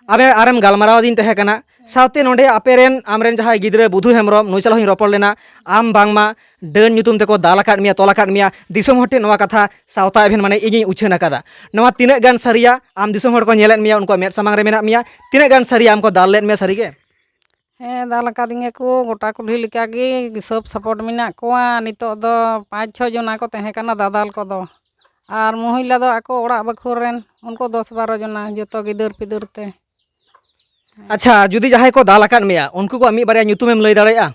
ᱟᱢᱮ ᱟᱨᱮᱢ ᱜᱟᱞᱢᱟᱨᱟᱣ ᱟᱹᱫᱤᱧ ᱛᱟᱦᱮᱸ ᱠᱟᱱᱟ, ᱥᱟᱶᱛᱮ ᱱᱚᱰᱮ ᱟᱯᱮᱨᱮᱱ ᱟᱢᱨᱮᱱ ᱡᱟᱦᱟᱸᱭ ᱜᱤᱫᱽᱨᱟᱹ ᱵᱩᱫᱷᱩ ᱦᱮᱢᱵᱨᱚᱢ, ᱱᱩᱭ ᱥᱟᱞᱟᱜ ᱦᱚᱸᱧ ᱨᱚᱯᱚᱲ ᱞᱮᱱᱟ, ᱟᱢ ᱵᱟᱝᱢᱟ ᱰᱟᱹᱱ ᱧᱩᱛᱩᱢ ᱛᱮᱠᱚ ᱫᱟᱞ ᱟᱠᱟᱫ ᱢᱮᱭᱟ, ᱛᱚᱞ ᱟᱠᱟᱫ ᱢᱮᱭᱟ, ᱫᱤᱥᱚᱢ ᱦᱚᱲ ᱴᱷᱮᱱ ᱱᱚᱣᱟ ᱠᱟᱛᱷᱟ ᱥᱟᱶᱛᱟ ᱮᱵᱷᱮᱱ ᱢᱟᱱᱮ ᱤᱧᱤᱧ ᱩᱪᱷᱟᱹᱱ ᱟᱠᱟᱫᱟ᱾ ᱱᱚᱣᱟ ᱛᱤᱱᱟᱹᱜ ᱜᱟᱱ ᱥᱟᱹᱨᱤᱭᱟ? ᱟᱢ ᱫᱤᱥᱚᱢ ᱦᱚᱲ ᱠᱚ ᱧᱮᱞᱮᱫ ᱢᱮᱭᱟ, ᱩᱱᱠᱩᱣᱟᱜ ᱢᱮᱫ ᱥᱟᱢᱟᱝ ᱨᱮ ᱢᱮᱱᱟᱜ ᱢᱮᱭᱟ, ᱛᱤᱱᱟᱹᱜ ᱜᱟᱱ ᱥᱟᱹᱨᱤᱭᱟ ᱟᱢ ᱠᱚ ᱫᱟᱞ ᱞᱮᱫ ᱢᱮᱭᱟ ᱥᱟᱹᱨᱤᱜᱮ? ᱦᱮᱸ, ᱫᱟᱞ ᱟᱠᱟᱫᱤᱧᱟ ᱠᱚ ᱜᱚᱴᱟ ᱠᱩᱞᱦᱤ ᱞᱮᱠᱟᱜᱮ, ᱥᱚᱵ ᱥᱟᱯᱳᱨᱴ ᱢᱮᱱᱟᱜ ᱠᱚᱣᱟ᱾ ᱱᱤᱛᱚᱜ ᱫᱚ ᱯᱟᱸᱪ ᱪᱷᱚ ᱡᱚᱱᱟ ᱠᱚ ᱛᱟᱦᱮᱸ ᱠᱟᱱᱟ ᱫᱟᱫᱟᱞ ᱠᱚᱫᱚ, ᱟᱨ ᱢᱚᱦᱤᱞᱟ ᱫᱚ ᱟᱠᱚ ᱚᱲᱟᱜ ᱵᱟᱠᱷᱳᱞ ᱨᱮᱱ, ᱩᱱᱠᱩ ᱫᱚᱥ ᱵᱟᱨᱚ ᱡᱚᱱᱟ, ᱡᱚᱛᱚ ᱜᱤᱫᱟᱹᱨ ᱯᱤᱫᱟᱹᱨ ᱛᱮ᱾ ᱟᱪᱪᱷᱟ, ᱡᱩᱫᱤ ᱡᱟᱦᱟᱸᱭ ᱠᱚ ᱫᱟᱞ ᱟᱠᱟᱫ ᱢᱮᱭᱟ, ᱩᱱᱠᱩ ᱠᱚᱣᱟᱜ ᱢᱤᱫ ᱵᱟᱨᱭᱟ ᱧᱩᱛᱩᱢᱮᱢ ᱞᱟᱹᱭ ᱫᱟᱲᱮᱭᱟᱜᱼᱟ?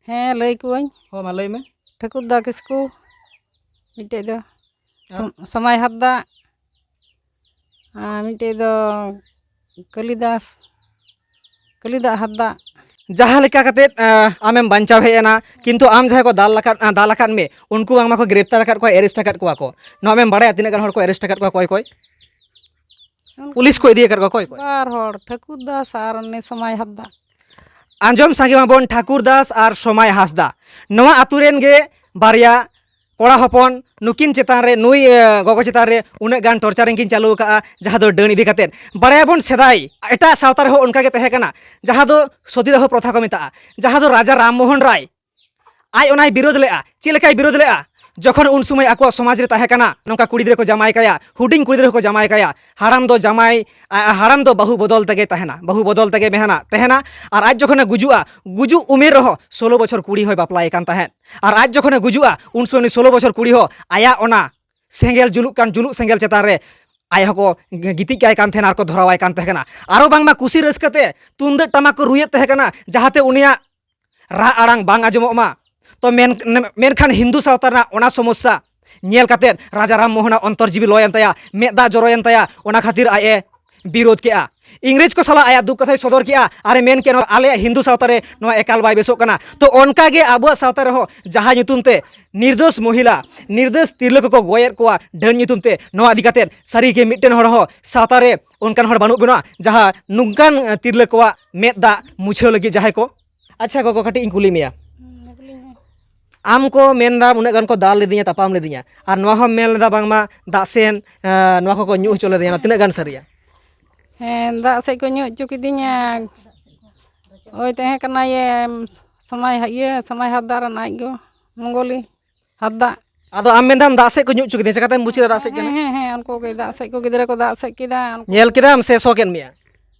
ᱦᱮᱸ, ᱞᱟᱹᱭ ᱠᱚᱣᱟᱹᱧ᱾ ᱦᱚᱸ, ᱢᱟ ᱞᱟᱹᱭ ᱢᱮ᱾ ᱴᱷᱟᱹᱠᱩᱨ ᱫᱟ ᱠᱤᱥᱠᱩ ᱢᱤᱫᱴᱮᱡ ᱫᱚ, ᱟᱨ? ᱥᱚᱢ-, ᱥᱚᱢᱟᱭ ᱦᱟᱸᱥᱫᱟ, ᱟᱨ ᱢᱤᱫᱴᱮᱡ ᱫᱚ ᱠᱟᱹᱞᱤᱫᱟᱥ, ᱠᱟᱹᱞᱤᱫᱟᱜ ᱦᱟᱸᱥᱫᱟ᱾ ᱡᱟᱦᱟᱸ ᱞᱮᱠᱟ ᱠᱟᱛᱮᱫ, ᱟᱸ, ᱟᱢᱮᱢ ᱵᱟᱧᱪᱟᱣ ᱦᱮᱡ ᱮᱱᱟ, ᱠᱤᱱᱛᱩ ᱟᱢ ᱡᱟᱦᱟᱸᱭ ᱠᱚ ᱫᱟᱞ ᱟᱠᱟᱫ, ᱟᱸ, ᱫᱟᱞ ᱟᱠᱟᱫ ᱢᱮ, ᱩᱱᱠᱩ ᱵᱟᱝᱢᱟ ᱠᱚ ᱜᱨᱮᱯᱛᱟᱨ ᱟᱠᱟᱫ ᱠᱚᱣᱟ, ᱮᱨᱮᱥᱴ ᱟᱠᱟᱫ ᱠᱚᱣᱟ ᱠᱚ᱾ ᱱᱚᱣᱟ ᱟᱢᱮᱢ ᱵᱟᱲᱟᱭᱟ ᱛᱤᱱᱟᱹᱜ ᱜᱟᱱ ᱦᱚᱲ ᱠᱚ ᱮᱨᱮᱥᱴ ᱟᱠᱟᱫ ᱠᱚᱣᱟ, ᱚᱠᱚᱭ ᱚᱠᱚᱭ? ᱩᱱᱠᱩ ᱯᱩᱞᱤᱥ ᱠᱚ ᱤᱫᱤ ᱟᱠᱟᱫ ᱠᱚᱣᱟ, ᱚᱠᱚᱭ ᱚᱠᱚᱭ? ᱵᱟᱨ ᱦᱚᱲ, ᱴᱷᱟᱹᱠᱩᱨ ᱫᱟᱥ ᱟᱨ ᱩᱱᱤ ᱥᱚᱢᱟᱭ ᱦᱟᱸᱥᱫᱟ᱾ ᱟᱸᱡᱚᱢ ᱥᱟᱸᱜᱮ ᱢᱟᱵᱚᱱ, ᱴᱷᱟᱹᱠᱩᱨ ᱫᱟᱥ ᱟᱨ ᱥᱚᱢᱟᱭ ᱦᱟᱸᱥᱫᱟ, ᱱᱚᱣᱟ ᱟᱛᱳ ᱨᱮᱱ ᱜᱮ ᱵᱟᱨᱭᱟ ᱠᱚᱲᱟ ᱦᱚᱯᱚᱱ, ᱱᱩᱠᱤᱱ ᱪᱮᱛᱟᱱ ᱨᱮ, ᱱᱩᱭ, ᱮ, ᱜᱚᱜᱚ ᱪᱮᱛᱟᱱ ᱨᱮ ᱩᱱᱟᱹᱜ ᱜᱟᱱ ᱴᱚᱨᱪᱟᱨᱤᱝ ᱠᱤᱱ ᱪᱟᱹᱞᱩ ᱟᱠᱟᱫᱼᱟ, ᱡᱟᱦᱟᱸ ᱫᱚ ᱰᱟᱹᱱ ᱤᱫᱤ ᱠᱟᱛᱮᱫ᱾ ᱵᱟᱲᱟᱭᱟᱵᱚᱱ ᱥᱮᱫᱟᱭ ᱮᱴᱟᱜ ᱥᱟᱶᱛᱟ ᱨᱮᱦᱚᱸ ᱚᱱᱠᱟ ᱜᱮ ᱛᱟᱦᱮᱸ ᱠᱟᱱᱟ, ᱡᱟᱦᱟᱸ ᱫᱚ ᱥᱚᱛᱤᱫᱟᱦᱚ ᱯᱨᱚᱛᱷᱟ ᱠᱚ ᱢᱮᱛᱟᱜᱼᱟ, ᱡᱟᱦᱟᱸ ᱫᱚ ᱨᱟᱡᱟ ᱨᱟᱢ ᱢᱳᱦᱚᱱ ᱨᱟᱭ ᱟᱡ ᱚᱱᱟᱭ ᱵᱤᱨᱳᱫ ᱞᱮᱫᱼᱟ᱾ ᱪᱮᱫ ᱞᱮᱠᱟᱭ ᱵᱤᱨᱳᱫ ᱞᱮᱫᱼᱟ? ᱡᱚᱠᱷᱚᱱ ᱩᱱ ᱥᱚᱢᱚᱭ ᱟᱠᱚᱣᱟᱜ ᱥᱚᱢᱟᱡᱽ ᱨᱮ ᱛᱟᱦᱮᱸ ᱠᱟᱱᱟ, ᱱᱚᱝᱠᱟ ᱠᱩᱲᱤ ᱜᱤᱫᱽᱨᱟᱹ ᱠᱚ ᱡᱟᱢᱟᱭ ᱠᱟᱭᱟ, ᱦᱩᱰᱤᱧ ᱠᱩᱲᱤ ᱜᱤᱫᱽᱨᱟᱹ ᱠᱚ ᱡᱟᱢᱟᱭ ᱠᱟᱭᱟ, ᱦᱟᱲᱟᱢ ᱫᱚ ᱡᱟᱢᱟᱭ, ᱟ-, ᱦᱟᱲᱟᱢ ᱫᱚ ᱵᱟᱹᱦᱩ ᱵᱚᱫᱚᱞ ᱛᱮᱜᱮ ᱛᱟᱦᱮᱱᱟ, ᱵᱟᱹᱦᱩ ᱵᱚᱫᱚᱞ ᱛᱮᱜᱮ ᱢᱮᱦᱟᱱᱟ, ᱛᱟᱦᱮᱱᱟ᱾ ᱟᱨ ᱟᱡ ᱡᱚᱠᱷᱚᱱᱮ ᱜᱩᱡᱩᱜᱼᱟ, ᱜᱩᱡᱩᱜ ᱩᱢᱮᱨ ᱨᱮᱦᱚᱸ ᱥᱳᱞᱳ ᱵᱚᱪᱷᱚᱨ ᱠᱩᱲᱤ ᱦᱚᱸᱭ ᱵᱟᱯᱞᱟᱭᱮ ᱠᱟᱱ ᱛᱟᱦᱮᱸᱫ᱾ ᱟᱨ ᱟᱡ ᱡᱚᱠᱷᱚᱱᱮ ᱜᱩᱡᱩᱜᱼᱟ, ᱩᱱ ᱥᱚᱢᱚᱭ ᱩᱱᱤ ᱥᱳᱞᱳ ᱵᱚᱪᱷᱚᱨ ᱠᱩᱲᱤ ᱦᱚᱸ ᱟᱭᱟᱜ ᱚᱱᱟ ᱥᱮᱸᱜᱮᱞ ᱡᱩᱞᱩᱜ ᱠᱟᱱ, ᱡᱩᱞᱩᱜ ᱥᱮᱸᱜᱮᱞ ᱪᱮᱛᱟᱱ ᱨᱮ ᱟᱡ ᱦᱚᱸᱠᱚ ᱜᱤᱛᱤᱡ ᱠᱟᱭ ᱠᱟᱱ ᱛᱟᱦᱮᱱᱟ ᱟᱨ ᱠᱚ ᱫᱷᱚᱨᱟᱣᱟᱭ ᱠᱟᱱ ᱛᱟᱦᱮᱸ ᱠᱟᱱᱟ᱾ ᱟᱨᱚ ᱵᱟᱝᱢᱟ ᱠᱩᱥᱤ ᱨᱟᱹᱥᱠᱟᱹ ᱛᱮ ᱛᱩᱢᱫᱟᱹᱜ ᱴᱟᱢᱟᱠ ᱠᱚ ᱨᱩᱭᱮᱫ ᱛᱟᱦᱮᱸ ᱠᱟᱱᱟ, ᱡᱟᱦᱟᱸᱛᱮ ᱩᱱᱤᱭᱟᱜ ᱨᱟᱜ ᱟᱲᱟᱝ ᱵᱟᱝ ᱟᱸᱡᱚᱢᱚᱜ ᱢᱟ᱾ ᱛᱚ ᱢᱮᱱ-, ᱢᱮᱱᱠᱷᱟᱱ ᱦᱤᱱᱫᱩ ᱥᱟᱶᱛᱟ ᱨᱮᱱᱟᱜ ᱚᱱᱟ ᱥᱚᱢᱚᱥᱥᱟ ᱧᱮᱞ ᱠᱟᱛᱮᱫ ᱨᱟᱡᱟ ᱨᱟᱢ ᱢᱳᱦᱚᱱᱟᱜ ᱚᱱᱛᱚᱨ ᱡᱤᱣᱤ ᱞᱚᱭᱮᱱ ᱛᱟᱭᱟ, ᱢᱮᱫ ᱫᱟᱜ ᱡᱚᱨᱚᱭᱮᱱ ᱛᱟᱭᱟ, ᱚᱱᱟ ᱠᱷᱟᱹᱛᱤᱨ ᱟᱡ ᱮ ᱵᱤᱨᱳᱫ ᱠᱮᱜᱼᱟ᱾ ᱤᱝᱨᱮᱡᱽ ᱠᱚ ᱥᱟᱞᱟᱜ ᱟᱭᱟᱜ ᱫᱩᱠ ᱠᱟᱛᱷᱟᱭ ᱥᱚᱫᱚᱨ ᱠᱮᱜᱼᱟ ᱟᱨ ᱮ ᱢᱮᱱ ᱠᱮᱜᱼᱟ, "ᱱᱚᱣᱟ ᱟᱞᱮᱭᱟᱜ ᱦᱤᱱᱫᱩ ᱥᱟᱶᱛᱟ ᱨᱮ ᱱᱚᱣᱟ ᱮᱠᱟᱞ ᱵᱟᱭ ᱵᱮᱥᱚᱜ ᱠᱟᱱᱟ᱾" ᱛᱚ ᱚᱱᱠᱟ ᱜᱮ ᱟᱵᱚᱣᱟᱜ ᱥᱟᱶᱛᱟ ᱨᱮᱦᱚᱸ ᱡᱟᱦᱟᱸ ᱧᱩᱛᱩᱢ ᱛᱮ ᱱᱤᱨᱫᱳᱥ ᱢᱚᱦᱤᱞᱟ, ᱱᱤᱨᱫᱳᱥ ᱛᱤᱨᱞᱟᱹ ᱠᱚᱠᱚ ᱜᱚᱭᱮᱫ ᱠᱚᱣᱟ ᱰᱟᱹᱱ ᱧᱩᱛᱩᱢ ᱛᱮ, ᱱᱚᱣᱟ ᱤᱫᱤ ᱠᱟᱛᱮᱫ ᱥᱟᱹᱨᱤ ᱜᱮ ᱢᱤᱫᱴᱮᱱ ᱦᱚᱲ ᱦᱚᱸ ᱥᱟᱶᱛᱟ ᱨᱮ ᱚᱱᱠᱟᱱ ᱦᱚᱲ ᱵᱟᱹᱱᱩᱜ ᱵᱚᱱᱟ ᱡᱟᱦᱟᱸ ᱱᱚᱝᱠᱟᱱ, ᱮ, ᱛᱤᱨᱞᱟᱹ ᱠᱚᱣᱟᱜ ᱢᱮᱫ ᱫᱟᱜ ᱢᱩᱪᱷᱟᱹᱣ ᱞᱟᱹᱜᱤᱫ ᱡᱟᱦᱟᱸᱭ ᱠᱚ ᱟᱪᱪᱷᱟ ᱜᱚᱜᱚ, ᱠᱟᱹᱴᱤᱡ ᱤᱧ ᱠᱩᱞᱤ ᱢᱮᱭᱟ᱾ ᱦᱩᱸ, ᱠᱩᱞᱤᱧ ᱢᱮ᱾ ᱟᱢ ᱠᱚ ᱢᱮᱱ ᱫᱟ ᱩᱱᱟᱹᱜ ᱜᱟᱱ ᱠᱚ ᱫᱟᱞ ᱞᱮᱫᱤᱧᱟ, ᱛᱟᱯᱟᱢ ᱞᱮᱫᱤᱧᱟ, ᱟᱨ ᱱᱚᱣᱟ ᱦᱚᱸᱢ ᱢᱮᱱ ᱞᱮᱫᱟ ᱵᱟᱝᱢᱟ ᱫᱟᱜ ᱥᱮᱱ, ᱮᱸ, ᱱᱚᱣᱟ ᱠᱚᱠᱚ ᱧᱩ ᱦᱚᱪᱚ ᱞᱮᱫᱤᱧᱟ, ᱱᱚᱣᱟ ᱛᱤᱱᱟᱹᱜ ᱜᱟᱱ ᱥᱟᱹᱨᱤᱭᱟ? ᱦᱮᱸ, ᱫᱟᱜ ᱥᱮᱫ ᱠᱚ ᱧᱩ ᱦᱚᱪᱚ ᱠᱤᱫᱤᱧᱟ᱾ ᱳᱭ ᱛᱟᱦᱮᱸ ᱠᱟᱱᱟᱭᱮ ᱥᱚᱢᱟᱭ, ᱤᱭᱟᱹ, ᱥᱚᱢᱟᱭ ᱦᱟᱸᱥᱫᱟ ᱨᱮᱱ ᱟᱡ ᱜᱚ, ᱢᱚᱝᱜᱚᱞᱤ ᱦᱟᱸᱥᱫᱟ᱾ ᱟᱫᱚ ᱟᱢ ᱢᱮᱱᱫᱟᱢ ᱫᱟᱜ ᱥᱮᱫ ᱠᱚ ᱧᱩ ᱦᱚᱪᱚ ᱠᱤᱫᱤᱧᱟ, ᱪᱮᱠᱟᱛᱮᱢ ᱵᱩᱡ ᱠᱮᱫᱟ ᱫᱟᱜ ᱥᱮᱫ ᱠᱟᱱᱟ? ᱦᱮᱸ, ᱦᱮᱸ, ᱩᱱᱠᱩ ᱜᱮ ᱫᱟᱜ ᱥᱮᱫ ᱠᱚ, ᱜᱤᱫᱽᱨᱟᱹ ᱠᱚ ᱫᱟᱜ ᱥᱮᱫ ᱠᱮᱫᱟ᱾ ᱩᱱᱠᱩ ᱧᱮᱞ ᱠᱮᱫᱟᱢ ᱥᱮ ᱥᱚ ᱠᱮᱫ ᱢᱮᱭᱟ?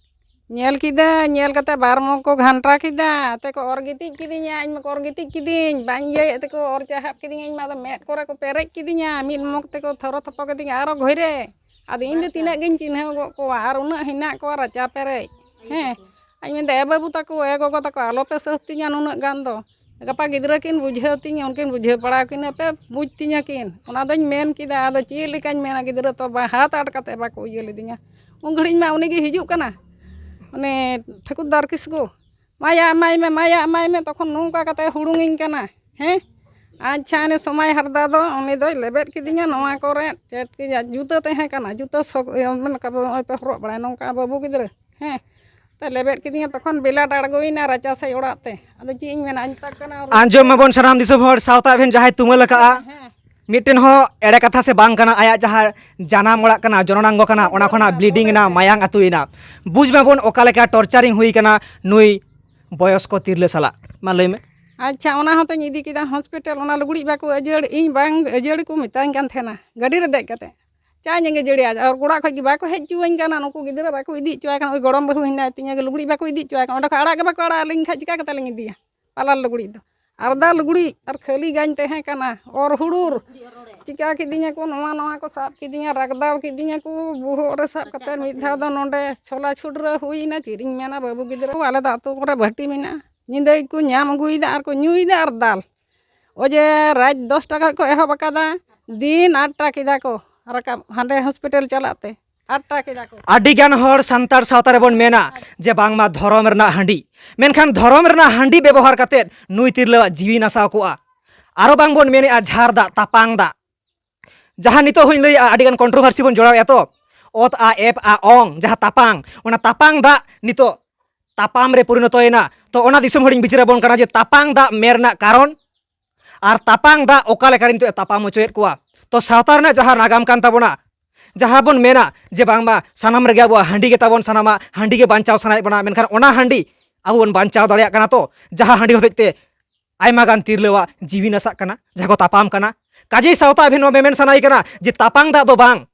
ᱧᱮᱞ ᱠᱮᱫᱟ, ᱧᱮᱞ ᱠᱟᱛᱮ ᱵᱟᱨ ᱢᱚᱜᱽ ᱠᱚ ᱜᱷᱟᱱᱴᱟ ᱠᱮᱫᱟ, ᱛᱮ ᱠᱚ ᱚᱨ ᱜᱤᱛᱤᱡ ᱠᱤᱫᱤᱧᱟ᱾ ᱤᱧ ᱢᱟᱠᱚ ᱚᱨ ᱜᱤᱛᱤᱡ ᱠᱤᱫᱤᱧ, ᱵᱟᱹᱧ ᱤᱭᱟᱹᱭᱮᱫ ᱛᱮᱠᱚ ᱚᱨ ᱪᱟᱦᱟᱵ ᱠᱤᱫᱤᱧᱟ᱾ ᱤᱧ ᱢᱟ ᱟᱫᱚ ᱢᱮᱫ ᱠᱚᱨᱮ ᱠᱚ ᱯᱮᱨᱮᱡ ᱠᱤᱫᱤᱧᱟ, ᱢᱤᱫ ᱢᱚᱜᱽ ᱛᱮᱠᱚ ᱛᱷᱚᱨᱚ ᱛᱷᱚᱯᱚ ᱠᱤᱫᱤᱧᱟ ᱟᱨᱚ ᱜᱷᱚᱭᱨᱮ᱾ ᱟᱫᱚ ᱤᱧ ᱫᱚ ᱛᱤᱱᱟᱹᱜ ᱜᱤᱧ ᱪᱤᱱᱦᱟᱹᱣ ᱜᱚᱫ ᱠᱚᱣᱟ, ᱟᱨ ᱩᱱᱟᱹᱜ ᱦᱮᱱᱟᱜ ᱠᱚᱣᱟ ᱨᱟᱪᱟ ᱯᱮᱨᱮᱡ᱾ ᱦᱮᱸ, ᱟᱧ ᱢᱮᱱᱫᱟ, "ᱮ ᱵᱟᱹᱵᱩ ᱛᱟᱠᱚ, ᱮ ᱜᱚᱜᱚ ᱛᱟᱠᱚ, ᱟᱞᱚᱯᱮ ᱥᱟᱹᱥᱛᱤᱧᱟ ᱱᱩᱱᱟᱹᱜ ᱜᱟᱱ ᱫᱚ᱾ ᱜᱟᱯᱟ ᱜᱤᱫᱽᱨᱟᱹ ᱠᱤᱱ ᱵᱩᱡᱷᱟᱹᱣ ᱛᱤᱧ, ᱩᱱᱠᱤᱱ ᱵᱩᱡᱷᱟᱹᱣ ᱯᱟᱲᱟᱣ ᱠᱤᱱᱟᱹ ᱯᱮ, ᱵᱩᱡᱽ ᱛᱤᱧᱟ ᱠᱤᱱ, ᱚᱱᱟ ᱫᱚᱧ ᱢᱮᱱ ᱠᱮᱫᱟ, ᱟᱫᱚ ᱪᱮᱫ ᱞᱮᱠᱟᱧ ᱢᱮᱱᱟ, ᱜᱤᱫᱽᱨᱟᱹ ᱛᱚ ᱵᱟ-, ᱦᱟᱛ ᱟᱴ ᱠᱟᱛᱮ ᱵᱟᱠᱚ ᱤᱭᱟᱹ ᱞᱤᱫᱤᱧᱟ᱾ ᱩᱱ ᱜᱷᱟᱹᱲᱤᱡ ᱢᱟ ᱩᱱᱤ ᱜᱮ ᱦᱤᱡᱩᱜ ᱠᱟᱱᱟ, ᱩᱱᱤ ᱴᱷᱟᱹᱠᱩᱨᱫᱟᱨ ᱠᱤᱥᱠᱩ, 'ᱢᱟᱭᱟ ᱮᱢᱟᱭ ᱢᱮ, ᱢᱟᱭᱟ ᱮᱢᱟᱭ ᱢᱮ,' ᱛᱚᱠᱷᱚᱱ ᱱᱚᱝᱠᱟ ᱠᱟᱛᱮ ᱦᱩᱲᱩᱝᱤᱧ ᱠᱟᱱᱟ᱾ ᱦᱮᱸ, ᱟᱪᱪᱷᱟ, ᱩᱱᱤ ᱥᱚᱢᱟᱭ ᱦᱟᱸᱥᱫᱟ ᱫᱚ, ᱩᱱᱤ ᱫᱚᱭ ᱞᱮᱵᱮᱫ ᱠᱤᱫᱤᱧᱟ ᱱᱚᱣᱟ ᱠᱚᱨᱮ, ᱪᱮᱫ ᱠᱤᱧᱟ, ᱡᱩᱛᱟᱹ ᱛᱟᱦᱮᱸ ᱠᱟᱱᱟ, ᱡᱩᱛᱟᱹ ᱥᱚᱠ-, ᱤᱭᱟᱹ, ᱢᱮᱱ ᱠᱟᱜ ᱱᱚᱜᱼᱚᱭ ᱯᱮ ᱦᱚᱨᱚᱜ ᱵᱟᱲᱟᱭᱟ ᱱᱚᱝᱠᱟ ᱵᱟᱹᱵᱩ ᱜᱤᱫᱽᱨᱟᱹ᱾ ᱦᱮᱸ, ᱛᱮ ᱞᱮᱵᱮᱫ ᱠᱤᱫᱤᱧᱟ, ᱛᱚᱠᱷᱚᱱ ᱵᱮᱞᱟᱴ ᱟᱬᱜᱚᱭᱮᱱᱟ ᱨᱟᱪᱟ ᱥᱮᱫ ᱚᱲᱟᱜ ᱛᱮ᱾ ᱟᱫᱚ ᱪᱮᱫ ᱤᱧ ᱢᱮᱱᱟ, ᱢᱮᱛᱟᱜ ᱠᱟᱱᱟ, ᱟᱸᱡᱚᱢ ᱢᱟᱵᱚᱱ ᱥᱟᱱᱟᱢ ᱫᱤᱥᱚᱢ ᱦᱚᱲ, ᱥᱟᱶᱛᱟ ᱮᱵᱷᱮᱱ ᱡᱟᱦᱟᱸᱭ ᱛᱩᱢᱟᱹᱞ ᱟᱠᱟᱜᱼᱟ, ᱦᱮᱸ, ᱦᱮᱸ᱾ ᱢᱤᱫᱴᱮᱱ ᱦᱚᱸ ᱮᱲᱮ ᱠᱟᱛᱷᱟ ᱥᱮ ᱵᱟᱝ ᱠᱟᱱᱟ, ᱟᱭᱟᱜ ᱡᱟᱦᱟᱸ ᱡᱟᱱᱟᱢ ᱚᱲᱟᱜ ᱠᱟᱱᱟ, ᱡᱚᱱᱚᱱᱟᱝᱜᱚ ᱠᱟᱱᱟ, ᱚᱱᱟ ᱠᱷᱚᱱᱟᱜ ᱵᱞᱤᱰᱤᱝ ᱮᱱᱟ, ᱢᱟᱭᱟᱝ ᱟᱹᱛᱩᱭᱮᱱᱟ᱾ ᱵᱩᱡᱽ ᱢᱟᱵᱚᱱ ᱚᱠᱟ ᱞᱮᱠᱟ ᱴᱚᱨᱪᱟᱨᱤᱝ ᱦᱩᱭ ᱠᱟᱱᱟ ᱱᱩᱭ ᱵᱚᱭᱚᱥᱠᱚ ᱛᱤᱨᱞᱟᱹ ᱥᱟᱞᱟᱜ᱾ ᱢᱟ ᱞᱟᱹᱭ ᱢᱮ᱾ ᱟᱪᱪᱷᱟ, ᱚᱱᱟ ᱦᱚᱸᱛᱚᱧ ᱤᱫᱤ ᱠᱮᱫᱟ ᱦᱚᱥᱯᱤᱴᱟᱞ, ᱚᱱᱟ ᱞᱩᱜᱽᱲᱤᱡ ᱵᱟᱠᱚ ᱟᱹᱡᱟᱹᱲ, ᱤᱧ ᱵᱟᱝ ᱟᱹᱡᱟᱹᱲ ᱠᱚ ᱢᱮᱛᱟᱧ ᱠᱟᱱ ᱛᱟᱦᱮᱱᱟ, ᱜᱟᱹᱰᱤ ᱨᱮ ᱫᱮᱡ ᱠᱟᱛᱮ᱾ ᱪᱟ ᱧᱮᱜᱮ ᱡᱟᱹᱲᱤᱭᱟ, ᱟᱨ ᱚᱲᱟᱜ ᱠᱷᱚᱡ ᱜᱮ ᱵᱟᱠᱚ ᱦᱮᱡ ᱦᱚᱪᱚᱣᱟᱹᱧ ᱠᱟᱱᱟ᱾ ᱱᱩᱠᱩ ᱜᱤᱫᱽᱨᱟᱹ ᱵᱟᱠᱚ ᱤᱫᱤ ᱦᱚᱪᱚᱣᱟᱭ ᱠᱟᱱᱟ, ᱳᱭ ᱜᱚᱲᱚᱢ ᱵᱟᱹᱦᱩ ᱦᱮᱱᱟᱭ ᱛᱤᱧᱟᱹ, ᱞᱩᱜᱽᱲᱤᱡ ᱵᱟᱠᱚ ᱤᱫᱤ ᱦᱚᱪᱚᱣᱟᱭ ᱠᱟᱱᱟ᱾ ᱚᱸᱰᱮ ᱠᱷᱚᱡ ᱟᱲᱟᱜ ᱜᱮ ᱵᱟᱠᱚ ᱟᱲᱟᱜ ᱞᱤᱧ ᱠᱷᱟᱡ ᱪᱤᱠᱟ ᱠᱟᱛᱮ ᱞᱤᱧ ᱤᱫᱤᱭᱟ? ᱯᱟᱞᱟᱨ ᱞᱩᱜᱽᱲᱤᱡ ᱫᱚ, ᱟᱨᱫᱟ ᱞᱩᱜᱽᱲᱤᱡ ᱟᱨ ᱠᱷᱟᱹᱞᱤ ᱜᱟᱧ ᱛᱟᱦᱮᱸ ᱠᱟᱱᱟ, ᱚᱨ ᱦᱩᱲᱩᱨ᱾ ᱪᱤᱠᱟ ᱠᱤᱫᱤᱧᱟ ᱠᱚ, ᱱᱚᱣᱟ, ᱱᱚᱣᱟ ᱠᱚ ᱥᱟᱵ ᱠᱤᱫᱤᱧᱟ, ᱨᱟᱜᱽᱫᱟᱣ ᱠᱤᱫᱤᱧᱟ ᱠᱚ ᱵᱚᱦᱚᱜ ᱨᱮ ᱥᱟᱵ ᱠᱟᱛᱮ᱾ ᱢᱤᱫ ᱫᱷᱟᱣ ᱫᱚ ᱱᱚᱰᱮ ᱪᱷᱚᱞᱟ ᱪᱷᱩᱰᱨᱟᱹ ᱦᱩᱭᱱᱟ᱾ ᱪᱮᱫ ᱤᱧ ᱢᱮᱱᱟ ᱵᱟᱹᱵᱩ ᱜᱤᱫᱽᱨᱟᱹ ᱠᱚ, ᱟᱞᱮ ᱫᱚ ᱟᱹᱛᱩ ᱠᱚᱨᱮ ᱵᱷᱟᱹᱴᱤ ᱢᱮᱱᱟᱜᱼᱟ, ᱧᱤᱫᱟᱹ ᱜᱮᱠᱚ ᱧᱟᱢ ᱟᱹᱜᱩᱭᱮᱫᱟ ᱟᱨ ᱠᱚ ᱧᱩᱭᱮᱫᱟ ᱟᱨ ᱫᱟᱞ᱾ ᱚᱡᱮ ᱨᱟᱡᱽ ᱫᱚᱥ ᱴᱟ ᱠᱷᱚᱡ ᱠᱚ ᱮᱦᱚᱵ ᱟᱠᱟᱫᱟ, ᱫᱤᱱ ᱟᱴ ᱴᱟ ᱠᱮᱫᱟ ᱠᱚ ᱨᱟᱠᱟᱵ, ᱦᱟᱸᱰᱮ ᱦᱚᱥᱯᱤᱴᱟᱞ ᱪᱟᱞᱟᱜ ᱛᱮ ᱟᱴ ᱴᱟ ᱠᱮᱫᱟ ᱠᱚ᱾ ᱟᱹᱰᱤ ᱜᱟᱱ ᱦᱚᱲ ᱥᱟᱱᱛᱟᱲ ᱥᱟᱶᱛᱟ ᱨᱮᱵᱚᱱ ᱢᱮᱱᱟ ᱡᱮ ᱵᱟᱝᱢᱟ ᱫᱷᱚᱨᱚᱢ ᱨᱮᱱᱟᱜ ᱦᱟᱺᱰᱤ, ᱢᱮᱱᱠᱷᱟᱱ ᱫᱷᱚᱨᱚᱢ ᱨᱮᱱᱟᱜ ᱦᱟᱺᱰᱤ ᱵᱮᱵᱚᱦᱟᱨ ᱠᱟᱛᱮᱫ ᱱᱩᱭ ᱛᱤᱨᱞᱟᱹᱣᱟᱜ ᱡᱤᱣᱤ ᱱᱟᱥᱟᱣ ᱠᱚᱜᱼᱟ᱾ ᱟᱨᱚ ᱵᱟᱝ ᱵᱚᱱ ᱢᱮᱱᱮᱜᱼᱟ ᱡᱷᱟᱨ ᱫᱟᱜ, ᱛᱟᱯᱟᱝ ᱫᱟᱜ, ᱡᱟᱦᱟᱸ ᱱᱤᱛᱚᱜ ᱦᱚᱸᱧ ᱞᱟᱹᱭᱮᱜᱼᱟ, ᱟᱹᱰᱤ ᱜᱟᱱ ᱠᱚᱱᱴᱨᱳᱵᱷᱟᱨᱥᱤ ᱵᱚᱱ ᱡᱚᱲᱟᱣᱮᱜᱼᱟ ᱛᱚ, ᱚᱛ ᱟ, ᱮᱯ ᱟ, ᱚᱝ, ᱡᱟᱦᱟᱸ ᱛᱟᱯᱟᱝ, ᱚᱱᱟ ᱛᱟᱯᱟᱝ ᱫᱟᱜ ᱱᱤᱛᱚᱜ ᱛᱟᱯᱟᱢ ᱨᱮ ᱯᱚᱨᱤᱱᱚᱛᱚᱭᱮᱱᱟ᱾ ᱛᱚ ᱚᱱᱟ ᱫᱤᱥᱚᱢ ᱦᱚᱲᱤᱧ ᱵᱤᱪᱟᱹᱨ ᱟᱵᱚᱱ ᱠᱟᱱᱟ ᱡᱮ ᱛᱟᱯᱟᱝ ᱫᱟᱜ ᱢᱮᱱ ᱨᱮᱱᱟᱜ ᱠᱟᱨᱚᱱ ᱟᱨ ᱛᱟᱯᱟᱝ ᱫᱟᱜ ᱚᱠᱟ ᱞᱮᱠᱟᱨᱮ ᱱᱤᱛᱚᱜ ᱮ ᱛᱟᱯᱟᱢ ᱦᱚᱪᱚᱭᱮᱫ ᱠᱚᱣᱟ᱾ ᱛᱚ ᱥᱟᱶᱛᱟ ᱨᱮᱱᱟᱜ ᱡᱟᱦᱟᱸ ᱱᱟᱜᱟᱢ ᱠᱟᱱ ᱛᱟᱵᱚᱱᱟ, ᱡᱟᱦᱟᱸ ᱵᱚᱱ ᱢᱮᱱᱟ ᱡᱮ ᱵᱟᱝᱢᱟ ᱥᱟᱱᱟᱢ ᱨᱮᱜᱮ ᱟᱵᱚᱣᱟᱜ ᱦᱟᱺᱰᱤ ᱜᱮ ᱛᱟᱵᱚᱱ ᱥᱟᱱᱟᱢᱟᱜ, ᱦᱟᱺᱰᱤ ᱜᱮ ᱵᱟᱧᱪᱟᱣ ᱥᱟᱱᱟᱭᱮᱫ ᱵᱚᱱᱟ, ᱢᱮᱱᱠᱷᱟᱱ ᱚᱱᱟ ᱦᱟᱺᱰᱤ ᱟᱵᱚ ᱵᱚᱱ ᱵᱟᱧᱪᱟᱣ ᱫᱟᱲᱮᱭᱟᱜ ᱠᱟᱱᱟ ᱛᱚ, ᱡᱟᱦᱟᱸ ᱦᱟᱺᱰᱤ ᱦᱚᱛᱮᱡ ᱛᱮ ᱟᱭᱢᱟ ᱜᱟᱱ ᱛᱤᱨᱞᱟᱹᱣᱟᱜ ᱡᱤᱣᱤ ᱱᱟᱥᱟᱜ ᱠᱟᱱᱟ, ᱡᱟᱦᱟᱸ ᱠᱚ ᱛᱟᱯᱟᱢ ᱠᱟᱱᱟ? ᱠᱟᱡᱮᱭ ᱥᱟᱶᱛᱟ ᱟᱵᱮᱱ ᱱᱚᱣᱟ ᱢᱮᱢᱮᱱ ᱥᱟᱱᱟᱭᱮ ᱠᱟᱱᱟ ᱡᱮ ᱛᱟᱯᱟᱝ ᱫᱟᱜ ᱫᱚ ᱵᱟᱝ,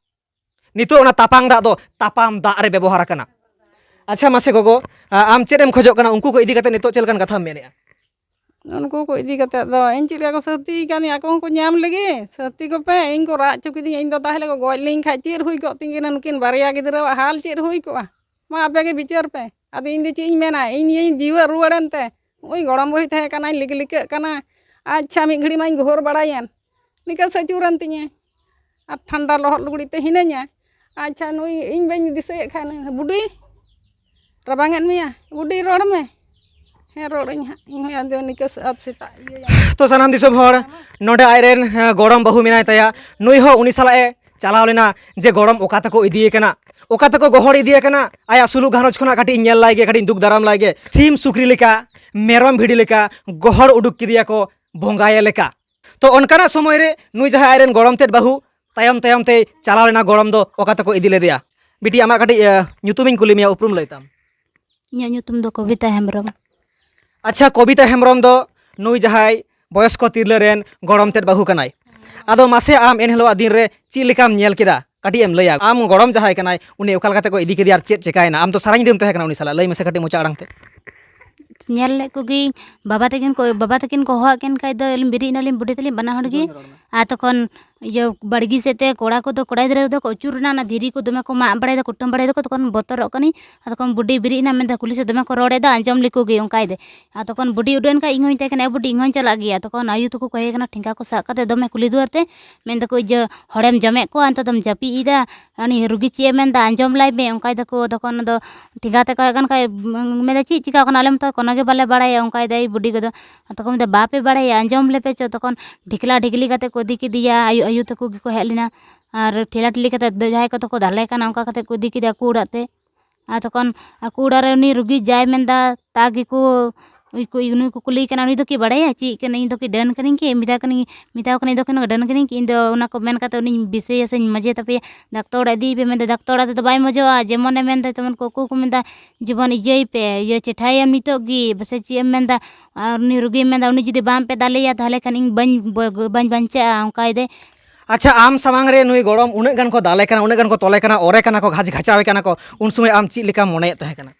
ᱱᱤᱛᱚᱜ ᱚᱱᱟ ᱛᱟᱯᱟᱝ ᱫᱟᱜ ᱫᱚ ᱛᱟᱯᱟᱢ ᱫᱟᱜ ᱨᱮ ᱵᱮᱵᱚᱦᱟᱨ ᱟᱠᱟᱱᱟ᱾ ᱟᱪᱪᱷᱟ, ᱢᱟᱥᱮ ᱜᱚᱜᱚ, ᱟ-, ᱟᱢ ᱪᱮᱫ ᱮᱢ ᱠᱷᱚᱡᱚᱜ ᱠᱟᱱᱟ? ᱩᱱᱠᱩ ᱠᱚ ᱤᱫᱤ ᱠᱟᱛᱮ ᱱᱤᱛᱚᱜ ᱪᱮᱫ ᱞᱮᱠᱟᱱ ᱠᱟᱛᱷᱟᱢ ᱢᱮᱱᱮᱫᱼᱟ? ᱩᱱᱠᱩ ᱠᱚ ᱤᱫᱤ ᱠᱟᱛᱮ ᱫᱚ ᱤᱧ ᱪᱮᱫ ᱞᱮᱠᱟ ᱠᱚ ᱥᱟᱹᱛᱤ ᱠᱟᱹᱱᱟᱹᱧ, ᱟᱠᱚ ᱦᱚᱸᱠᱚ ᱧᱟᱢ ᱞᱮᱜᱮ, ᱥᱟᱹᱛᱤ ᱠᱚᱯᱮ, ᱤᱧ ᱠᱚ ᱨᱟᱜ ᱦᱚᱪᱚ ᱠᱤᱫᱤᱧᱟ, ᱤᱧ ᱫᱚ ᱛᱟᱦᱞᱮ ᱠᱚ ᱜᱚᱡ ᱞᱤᱧ ᱠᱷᱟᱡ ᱪᱮᱫ ᱦᱩᱭ ᱠᱚᱜ ᱛᱤᱧ ᱠᱟᱱᱟ, ᱱᱩᱠᱤᱱ ᱵᱟᱨᱭᱟ ᱜᱤᱫᱽᱨᱟᱹᱣᱟᱜ ᱦᱟᱞ ᱪᱮᱫ ᱦᱩᱭ ᱠᱚᱜᱼᱟ? ᱢᱟ ᱟᱯᱮ ᱜᱮ ᱵᱤᱪᱟᱹᱨ ᱯᱮ᱾ ᱟᱫᱚ ᱤᱧ ᱫᱚ ᱪᱮᱫ ᱤᱧ ᱢᱮᱱᱟ, ᱤᱧ ᱤᱭᱟᱹᱧ ᱡᱤᱣᱮᱫ ᱨᱩᱣᱟᱹᱲ ᱮᱱᱛᱮ, ᱱᱩᱭ ᱜᱚᱲᱚᱢ ᱵᱩᱲᱦᱤ ᱛᱟᱦᱮᱸ ᱠᱟᱱᱟᱭ, ᱞᱤᱠ ᱞᱤᱠᱟᱹᱜ ᱠᱟᱱᱟ᱾ ᱟᱪᱪᱷᱟ, ᱢᱤᱫ ᱜᱷᱟᱹᱲᱤ ᱢᱟᱧ ᱜᱚᱦᱚᱨ ᱵᱟᱲᱟᱭᱮᱱ, ᱱᱤᱠᱟᱹ ᱥᱮ ᱟᱹᱪᱩᱨᱮᱱ ᱛᱤᱧᱟᱹ ᱟᱨ ᱴᱷᱟᱱᱰᱟ ᱞᱚᱦᱚᱫ ᱞᱩᱜᱽᱲᱤ ᱛᱮ ᱦᱤᱱᱟᱹᱧᱟ᱾ ᱟᱪᱪᱷᱟ, ᱱᱩᱭ ᱤᱧ ᱵᱟᱹᱧ ᱫᱤᱥᱟᱹᱭᱮᱫ ᱠᱷᱟᱱ, ᱵᱩᱰᱤ, ᱨᱟᱵᱟᱝᱮᱫ ᱢᱮᱭᱟ? ᱵᱩᱰᱤ, ᱨᱚᱲ ᱢᱮ᱾ ᱦᱮᱸ, ᱨᱚᱲᱟᱹᱧ ᱦᱟᱸᱜ, ᱤᱧ ᱦᱚᱸ ᱟᱫᱚ ᱱᱤᱠᱟᱹ ᱥᱮ ᱟᱫ ᱥᱮᱛᱟᱜ ᱤᱭᱟᱹᱭᱟ᱾ ᱛᱚ ᱥᱟᱱᱟᱢ ᱫᱤᱥᱚᱢ ᱦᱚᱲ, ᱱᱚᱰᱮ ᱟᱡᱨᱮᱱ, ᱦᱮᱸ, ᱜᱚᱲᱚᱢ ᱵᱟᱹᱦᱩ ᱢᱮᱱᱟᱭ ᱛᱟᱭᱟ, ᱱᱩᱭ ᱦᱚᱸ ᱩᱱᱤ ᱥᱟᱞᱟᱜ ᱮ ᱪᱟᱞᱟᱣ ᱞᱮᱱᱟ ᱡᱮ ᱜᱚᱲᱚᱢ ᱚᱠᱟ ᱛᱮᱠᱚ ᱤᱫᱤᱭᱮ ᱠᱟᱱᱟ, ᱚᱠᱟ ᱛᱮᱠᱚ ᱜᱚᱦᱚᱲ ᱤᱫᱤᱭᱮ ᱠᱟᱱᱟ, ᱟᱭᱟᱜ ᱥᱩᱞᱩᱠ ᱜᱷᱟᱨᱚᱸᱡᱽ ᱠᱷᱚᱱᱟᱜ ᱠᱟᱹᱴᱤᱡ ᱧᱮᱞ ᱞᱟᱭ ᱜᱮ, ᱠᱟᱹᱴᱤᱡ ᱫᱩᱠ ᱫᱟᱨᱟᱢ ᱞᱟᱭ ᱜᱮ᱾ ᱥᱤᱢ ᱥᱩᱠᱨᱤ ᱞᱮᱠᱟ, ᱢᱮᱨᱚᱢ ᱵᱷᱤᱰᱤ ᱞᱮᱠᱟ ᱜᱚᱦᱚᱲ ᱩᱰᱩᱠ ᱠᱮᱫᱮᱭᱟ ᱠᱚ ᱵᱚᱸᱜᱟᱭᱮ ᱞᱮᱠᱟ᱾ ᱛᱚ ᱚᱱᱠᱟᱱᱟᱜ ᱥᱚᱢᱚᱭ ᱨᱮ ᱱᱩᱭ ᱡᱟᱦᱟᱸᱭ ᱟᱡᱨᱮᱱ ᱜᱚᱲᱚᱢ ᱛᱮᱫ ᱵᱟᱹᱦᱩ ᱛᱟᱭᱚᱢ ᱛᱟᱭᱚᱢ ᱛᱮᱭ ᱪᱟᱞᱟᱣ ᱞᱮᱱᱟ, ᱜᱚᱲᱚᱢ ᱫᱚ ᱚᱠᱟ ᱛᱮᱠᱚ ᱤᱫᱤ ᱞᱮᱫᱮᱭᱟ? ᱵᱤᱴᱤ, ᱟᱢᱟᱜ ᱠᱟᱹᱴᱤᱡ, ᱮ, ᱧᱩᱛᱩᱢᱤᱧ ᱠᱩᱞᱤ ᱢᱮᱭᱟ, ᱩᱯᱨᱩᱢ ᱞᱟᱹᱭ ᱛᱟᱢ᱾ ᱤᱧᱟᱹᱜ ᱧᱩᱛᱩᱢ ᱫᱚ ᱠᱚᱵᱤᱛᱟ ᱦᱮᱢᱵᱨᱚᱢ᱾ ᱟᱪᱪᱷᱟ, ᱠᱚᱵᱤᱛᱟ ᱦᱮᱢᱵᱨᱚᱢ ᱫᱚ ᱱᱩᱭ ᱡᱟᱦᱟᱸᱭ ᱵᱚᱭᱚᱥᱠᱚ ᱛᱤᱨᱞᱟᱹ ᱨᱮᱱ ᱜᱚᱲᱚᱢ ᱛᱮᱫ ᱵᱟᱹᱦᱩ ᱠᱟᱱᱟᱭ᱾ ᱟᱫᱚ ᱢᱟᱥᱮ ᱟᱢ ᱮᱱ ᱦᱤᱞᱳᱜ ᱫᱤᱱ ᱨᱮ ᱪᱮᱫ ᱞᱮᱠᱟᱢ ᱧᱮᱞ ᱠᱮᱫᱟ? ᱠᱟᱹᱴᱤᱡ ᱮᱢ ᱞᱟᱹᱭᱟ, ᱟᱢ ᱜᱚᱲᱚᱢ ᱡᱟᱦᱟᱸᱭ ᱠᱟᱱᱟᱭ, ᱩᱱᱤ ᱚᱠᱟ ᱞᱮᱠᱟ ᱛᱮᱠᱚ ᱤᱫᱤ ᱠᱮᱫᱮᱭᱟ ᱟᱨ ᱪᱮᱫ ᱪᱮᱠᱟᱭᱮᱱᱟ? ᱟᱢ ᱫᱚ ᱥᱟᱨᱟ ᱧᱤᱫᱟᱹᱢ ᱛᱟᱦᱮᱸ ᱠᱟᱱᱟ ᱩᱱᱤ ᱥᱟᱞᱟᱜ, ᱞᱟᱹᱭ ᱢᱮᱥᱮ ᱠᱟᱹᱴᱤᱡ ᱢᱚᱪᱟ ᱟᱲᱟᱝ ᱛᱮ᱾ ᱧᱮᱞ ᱞᱮᱫ ᱠᱚᱜᱮᱭᱟᱹᱧ, ᱵᱟᱵᱟ ᱛᱟᱹᱠᱤᱱ ᱠᱚ, ᱵᱟᱵᱟ ᱛᱟᱹᱠᱤᱱ ᱠᱚ ᱦᱚᱦᱚᱣᱟᱜ ᱠᱤᱱ ᱠᱷᱟᱡ ᱫᱚ, ᱟᱹᱞᱤᱧ ᱵᱮᱨᱮᱫ ᱮᱱᱟᱞᱤᱧ ᱵᱩᱰᱷᱤ ᱛᱟᱹᱞᱤᱧ ᱵᱟᱱᱟ ᱦᱚᱲ ᱜᱮ᱾ ᱡᱳᱨ ᱧᱚᱜ ᱨᱚᱲ ᱢᱮ᱾ ᱟᱨ ᱛᱚᱠᱷᱚᱱ ᱤᱭᱟᱹ ᱵᱟᱲᱜᱮ ᱥᱮᱫ ᱛᱮ ᱠᱚᱲᱟ ᱠᱚᱫᱚ, ᱠᱚᱲᱟ ᱜᱤᱫᱽᱨᱟᱹ ᱠᱚᱫᱚ ᱠᱚ ᱟᱹᱪᱩᱨ ᱮᱱᱟ, ᱚᱱᱟ ᱫᱷᱤᱨᱤ ᱠᱚ ᱫᱚᱢᱮ ᱠᱚ ᱢᱟᱜ ᱵᱟᱲᱟᱭᱮᱫᱟ, ᱠᱩᱴᱟᱹᱢ ᱵᱟᱲᱟᱭᱮᱫᱟ ᱠᱚ, ᱛᱚᱠᱷᱚᱱ ᱵᱚᱛᱚᱨᱚᱜ ᱠᱟᱹᱱᱟᱹᱧ᱾ ᱟᱨ ᱛᱚᱠᱷᱚᱱ ᱵᱩᱰᱷᱤ ᱵᱮᱨᱮᱫ ᱮᱱᱟ, ᱢᱮᱱᱫᱟ, "ᱠᱩᱞᱦᱤ ᱥᱮᱫ ᱫᱚᱢᱮ ᱠᱚ ᱨᱚᱲ ᱮᱫᱟ, ᱟᱸᱡᱚᱢ ᱞᱮᱠᱚ ᱜᱮ," ᱚᱱᱠᱟᱭ ᱫᱟᱭ᱾ ᱟᱨ ᱛᱚᱠᱷᱚᱱ ᱵᱩᱰᱷᱤ ᱩᱰᱩᱠ ᱮᱱ ᱠᱷᱟᱡ ᱤᱧ ᱦᱚᱸᱧ ᱛᱟᱦᱮᱸ ᱠᱟᱱᱟ, "ᱮ ᱵᱩᱰᱷᱤ, ᱤᱧ ᱦᱚᱸᱧ ᱪᱟᱞᱟᱜ ᱜᱮᱭᱟ᱾" ᱛᱚᱠᱷᱚᱱ ᱟᱭᱩ ᱛᱟᱠᱚ ᱠᱚ ᱦᱮᱡ ᱠᱟᱱᱟ ᱴᱷᱮᱸᱜᱟ ᱠᱚ ᱥᱟᱵ ᱠᱟᱛᱮ ᱫᱚᱢᱮ ᱠᱩᱞᱦᱤ ᱫᱩᱣᱟᱹᱨ ᱛᱮ, ᱢᱮᱱ ᱫᱟᱠᱚ, "ᱤᱭᱟᱹ, ᱦᱚᱲᱮᱢ ᱡᱚᱢᱮᱫ ᱠᱚᱣᱟ, ᱱᱤᱛᱚᱜ ᱫᱚᱢ ᱡᱟᱹᱯᱤᱫ ᱮᱫᱟ, ᱩᱱᱤ ᱨᱩᱜᱤ ᱪᱮᱫ ᱮ ᱢᱮᱱᱫᱟ, ᱟᱸᱡᱚᱢ ᱞᱟᱭ ᱢᱮ," ᱚᱱᱠᱟᱭ ᱫᱟᱠᱚ᱾ ᱛᱚᱠᱷᱚᱱ ᱫᱚ ᱴᱷᱮᱸᱜᱟ ᱛᱮ ᱠᱚᱭᱚᱜ ᱠᱟᱱ ᱠᱷᱟᱡ, ᱢᱮᱱᱫᱟ, "ᱪᱮᱫ ᱪᱤᱠᱟᱹ ᱠᱟᱱᱟ? ᱟᱞᱮ ᱢᱟᱛᱚ ᱠᱳᱱᱳ ᱜᱮ ᱵᱟᱞᱮ ᱵᱟᱲᱟᱭᱟ," ᱚᱱᱠᱟᱭ ᱫᱟᱭ ᱵᱩᱰᱷᱤ ᱠᱚᱫᱚ᱾ ᱟᱨ ᱛᱚᱠᱷᱚᱱ ᱢᱮᱱᱫᱟ, "ᱵᱟᱯᱮ ᱵᱟᱲᱟᱭᱟ, ᱟᱸᱡᱚᱢ ᱞᱮᱯᱮ ᱪᱚ᱾" ᱛᱚᱠᱷᱚᱱ ᱰᱷᱤᱠᱞᱟ ᱰᱷᱤᱠᱞᱤ ᱠᱟᱛᱮ ᱠᱚ ᱤᱫᱤ ᱠᱮᱫᱮᱭᱟ, ᱟᱭᱳ, ᱟᱭᱳ ᱛᱟᱠᱚ ᱜᱮᱠᱚ ᱦᱮᱡ ᱞᱮᱱᱟ᱾ ᱟᱨ ᱴᱷᱮᱞᱟ ᱴᱷᱤᱞᱤ ᱠᱟᱛᱮ ᱡᱟᱦᱟᱸᱭ ᱠᱚᱫᱚ ᱠᱚ ᱫᱟᱞᱮ ᱠᱟᱱᱟ, ᱚᱱᱠᱟ ᱠᱟᱛᱮ ᱠᱚ ᱤᱫᱤ ᱠᱮᱫᱮᱭᱟ ᱟᱠᱚ ᱚᱲᱟᱜ ᱛᱮ᱾ ᱟᱨ ᱛᱚᱠᱷᱚᱱ ᱟᱠᱚ ᱚᱲᱟᱜ ᱨᱮ ᱩᱱᱤ ᱨᱩᱜᱤ ᱡᱟᱭ ᱢᱮᱱᱫᱟ, ᱛᱟ ᱜᱮᱠᱚ ᱩᱱᱠᱩ ᱱᱩᱭ ᱠᱚ ᱠᱩᱞᱤᱭᱮ ᱠᱟᱱᱟ, ᱩᱱᱤ ᱫᱚ ᱠᱤ ᱵᱟᱲᱟᱭᱟ ᱪᱮᱫ ᱠᱟᱱᱟ? ᱤᱧ ᱫᱚ ᱠᱤ ᱰᱟᱹᱱ ᱠᱟᱹᱱᱟᱹᱧ ᱠᱤ? ᱢᱮᱛᱟ ᱠᱟᱹᱱᱟᱹᱧ, ᱢᱮᱛᱟᱣ ᱠᱟᱱᱟ, ᱤᱧ ᱫᱚ ᱠᱤ ᱰᱟᱹᱱ ᱠᱟᱹᱱᱟᱹᱧ ᱠᱤ? ᱤᱧ ᱫᱚ ᱚᱱᱟ ᱠᱚ ᱢᱮᱱ ᱠᱟᱛᱮ ᱩᱱᱤᱧ ᱵᱤᱥᱟᱹᱭᱟ ᱥᱮᱧ ᱢᱟᱡᱮ ᱛᱟᱯᱮᱭᱟ, ᱰᱟᱠᱛᱚᱨ ᱚᱲᱟᱜ ᱤᱫᱤᱭᱮ ᱯᱮ ᱢᱮᱱᱫᱟ, ᱰᱟᱠᱛᱚᱨ ᱚᱲᱟᱜ ᱛᱮᱫᱚ ᱵᱟᱭ ᱢᱚᱡᱚᱜᱼᱟ, ᱡᱮᱢᱚᱱᱮ ᱢᱮᱱᱫᱟ ᱛᱮᱢᱚᱱ ᱠᱚ ᱩᱠᱩ ᱠᱚ ᱢᱮᱱᱫᱟ, ᱡᱮᱢᱚᱱ ᱤᱭᱟᱹᱭ ᱯᱮ, ᱤᱭᱟᱹ ᱪᱮᱴᱷᱟᱭᱟᱢ ᱱᱤᱛᱚᱜ ᱜᱮ, ᱯᱟᱥᱮ ᱪᱮᱫ ᱮᱢ ᱢᱮᱱᱫᱟ? ᱟᱨ ᱩᱱᱤ ᱨᱩᱜᱤᱭ ᱢᱮᱱᱫᱟ, ᱩᱱᱤ ᱡᱩᱫᱤ ᱵᱟᱝ ᱯᱮ ᱫᱟᱞᱮᱭᱟ ᱛᱟᱦᱚᱞᱮ ᱠᱷᱟᱱ ᱤᱧ ᱵᱟᱹᱧ, ᱵᱟᱹᱧ ᱵᱟᱧᱪᱟᱜᱼᱟ, ᱚᱱᱠᱟᱭ ᱫᱟᱭ᱾ ᱟᱪᱪᱷᱟ, ᱟᱢ ᱥᱟᱢᱟᱝ ᱨᱮ ᱱᱩᱭ ᱜᱚᱲᱚᱢ ᱩᱱᱟᱹᱜ ᱜᱟᱱ ᱠᱚ ᱫᱟᱞᱮ ᱠᱟᱱᱟ, ᱩᱱᱟᱹᱜ ᱜᱟᱱ ᱠᱚ ᱛᱚᱞᱮ ᱠᱟᱱᱟ, ᱚᱨᱮ ᱠᱟᱱᱟ ᱠᱚ, ᱜᱷᱟᱡ ᱜᱷᱟᱪᱟᱣᱮ ᱠᱟᱱᱟ ᱠᱚ, ᱩᱱ ᱥᱚᱢᱚᱭ ᱟᱢ ᱪᱮᱫ ᱞᱮᱠᱟᱢ ᱢᱚᱱᱮᱭᱮᱫ ᱛᱟᱦᱮᱸ ᱠᱟᱱᱟ?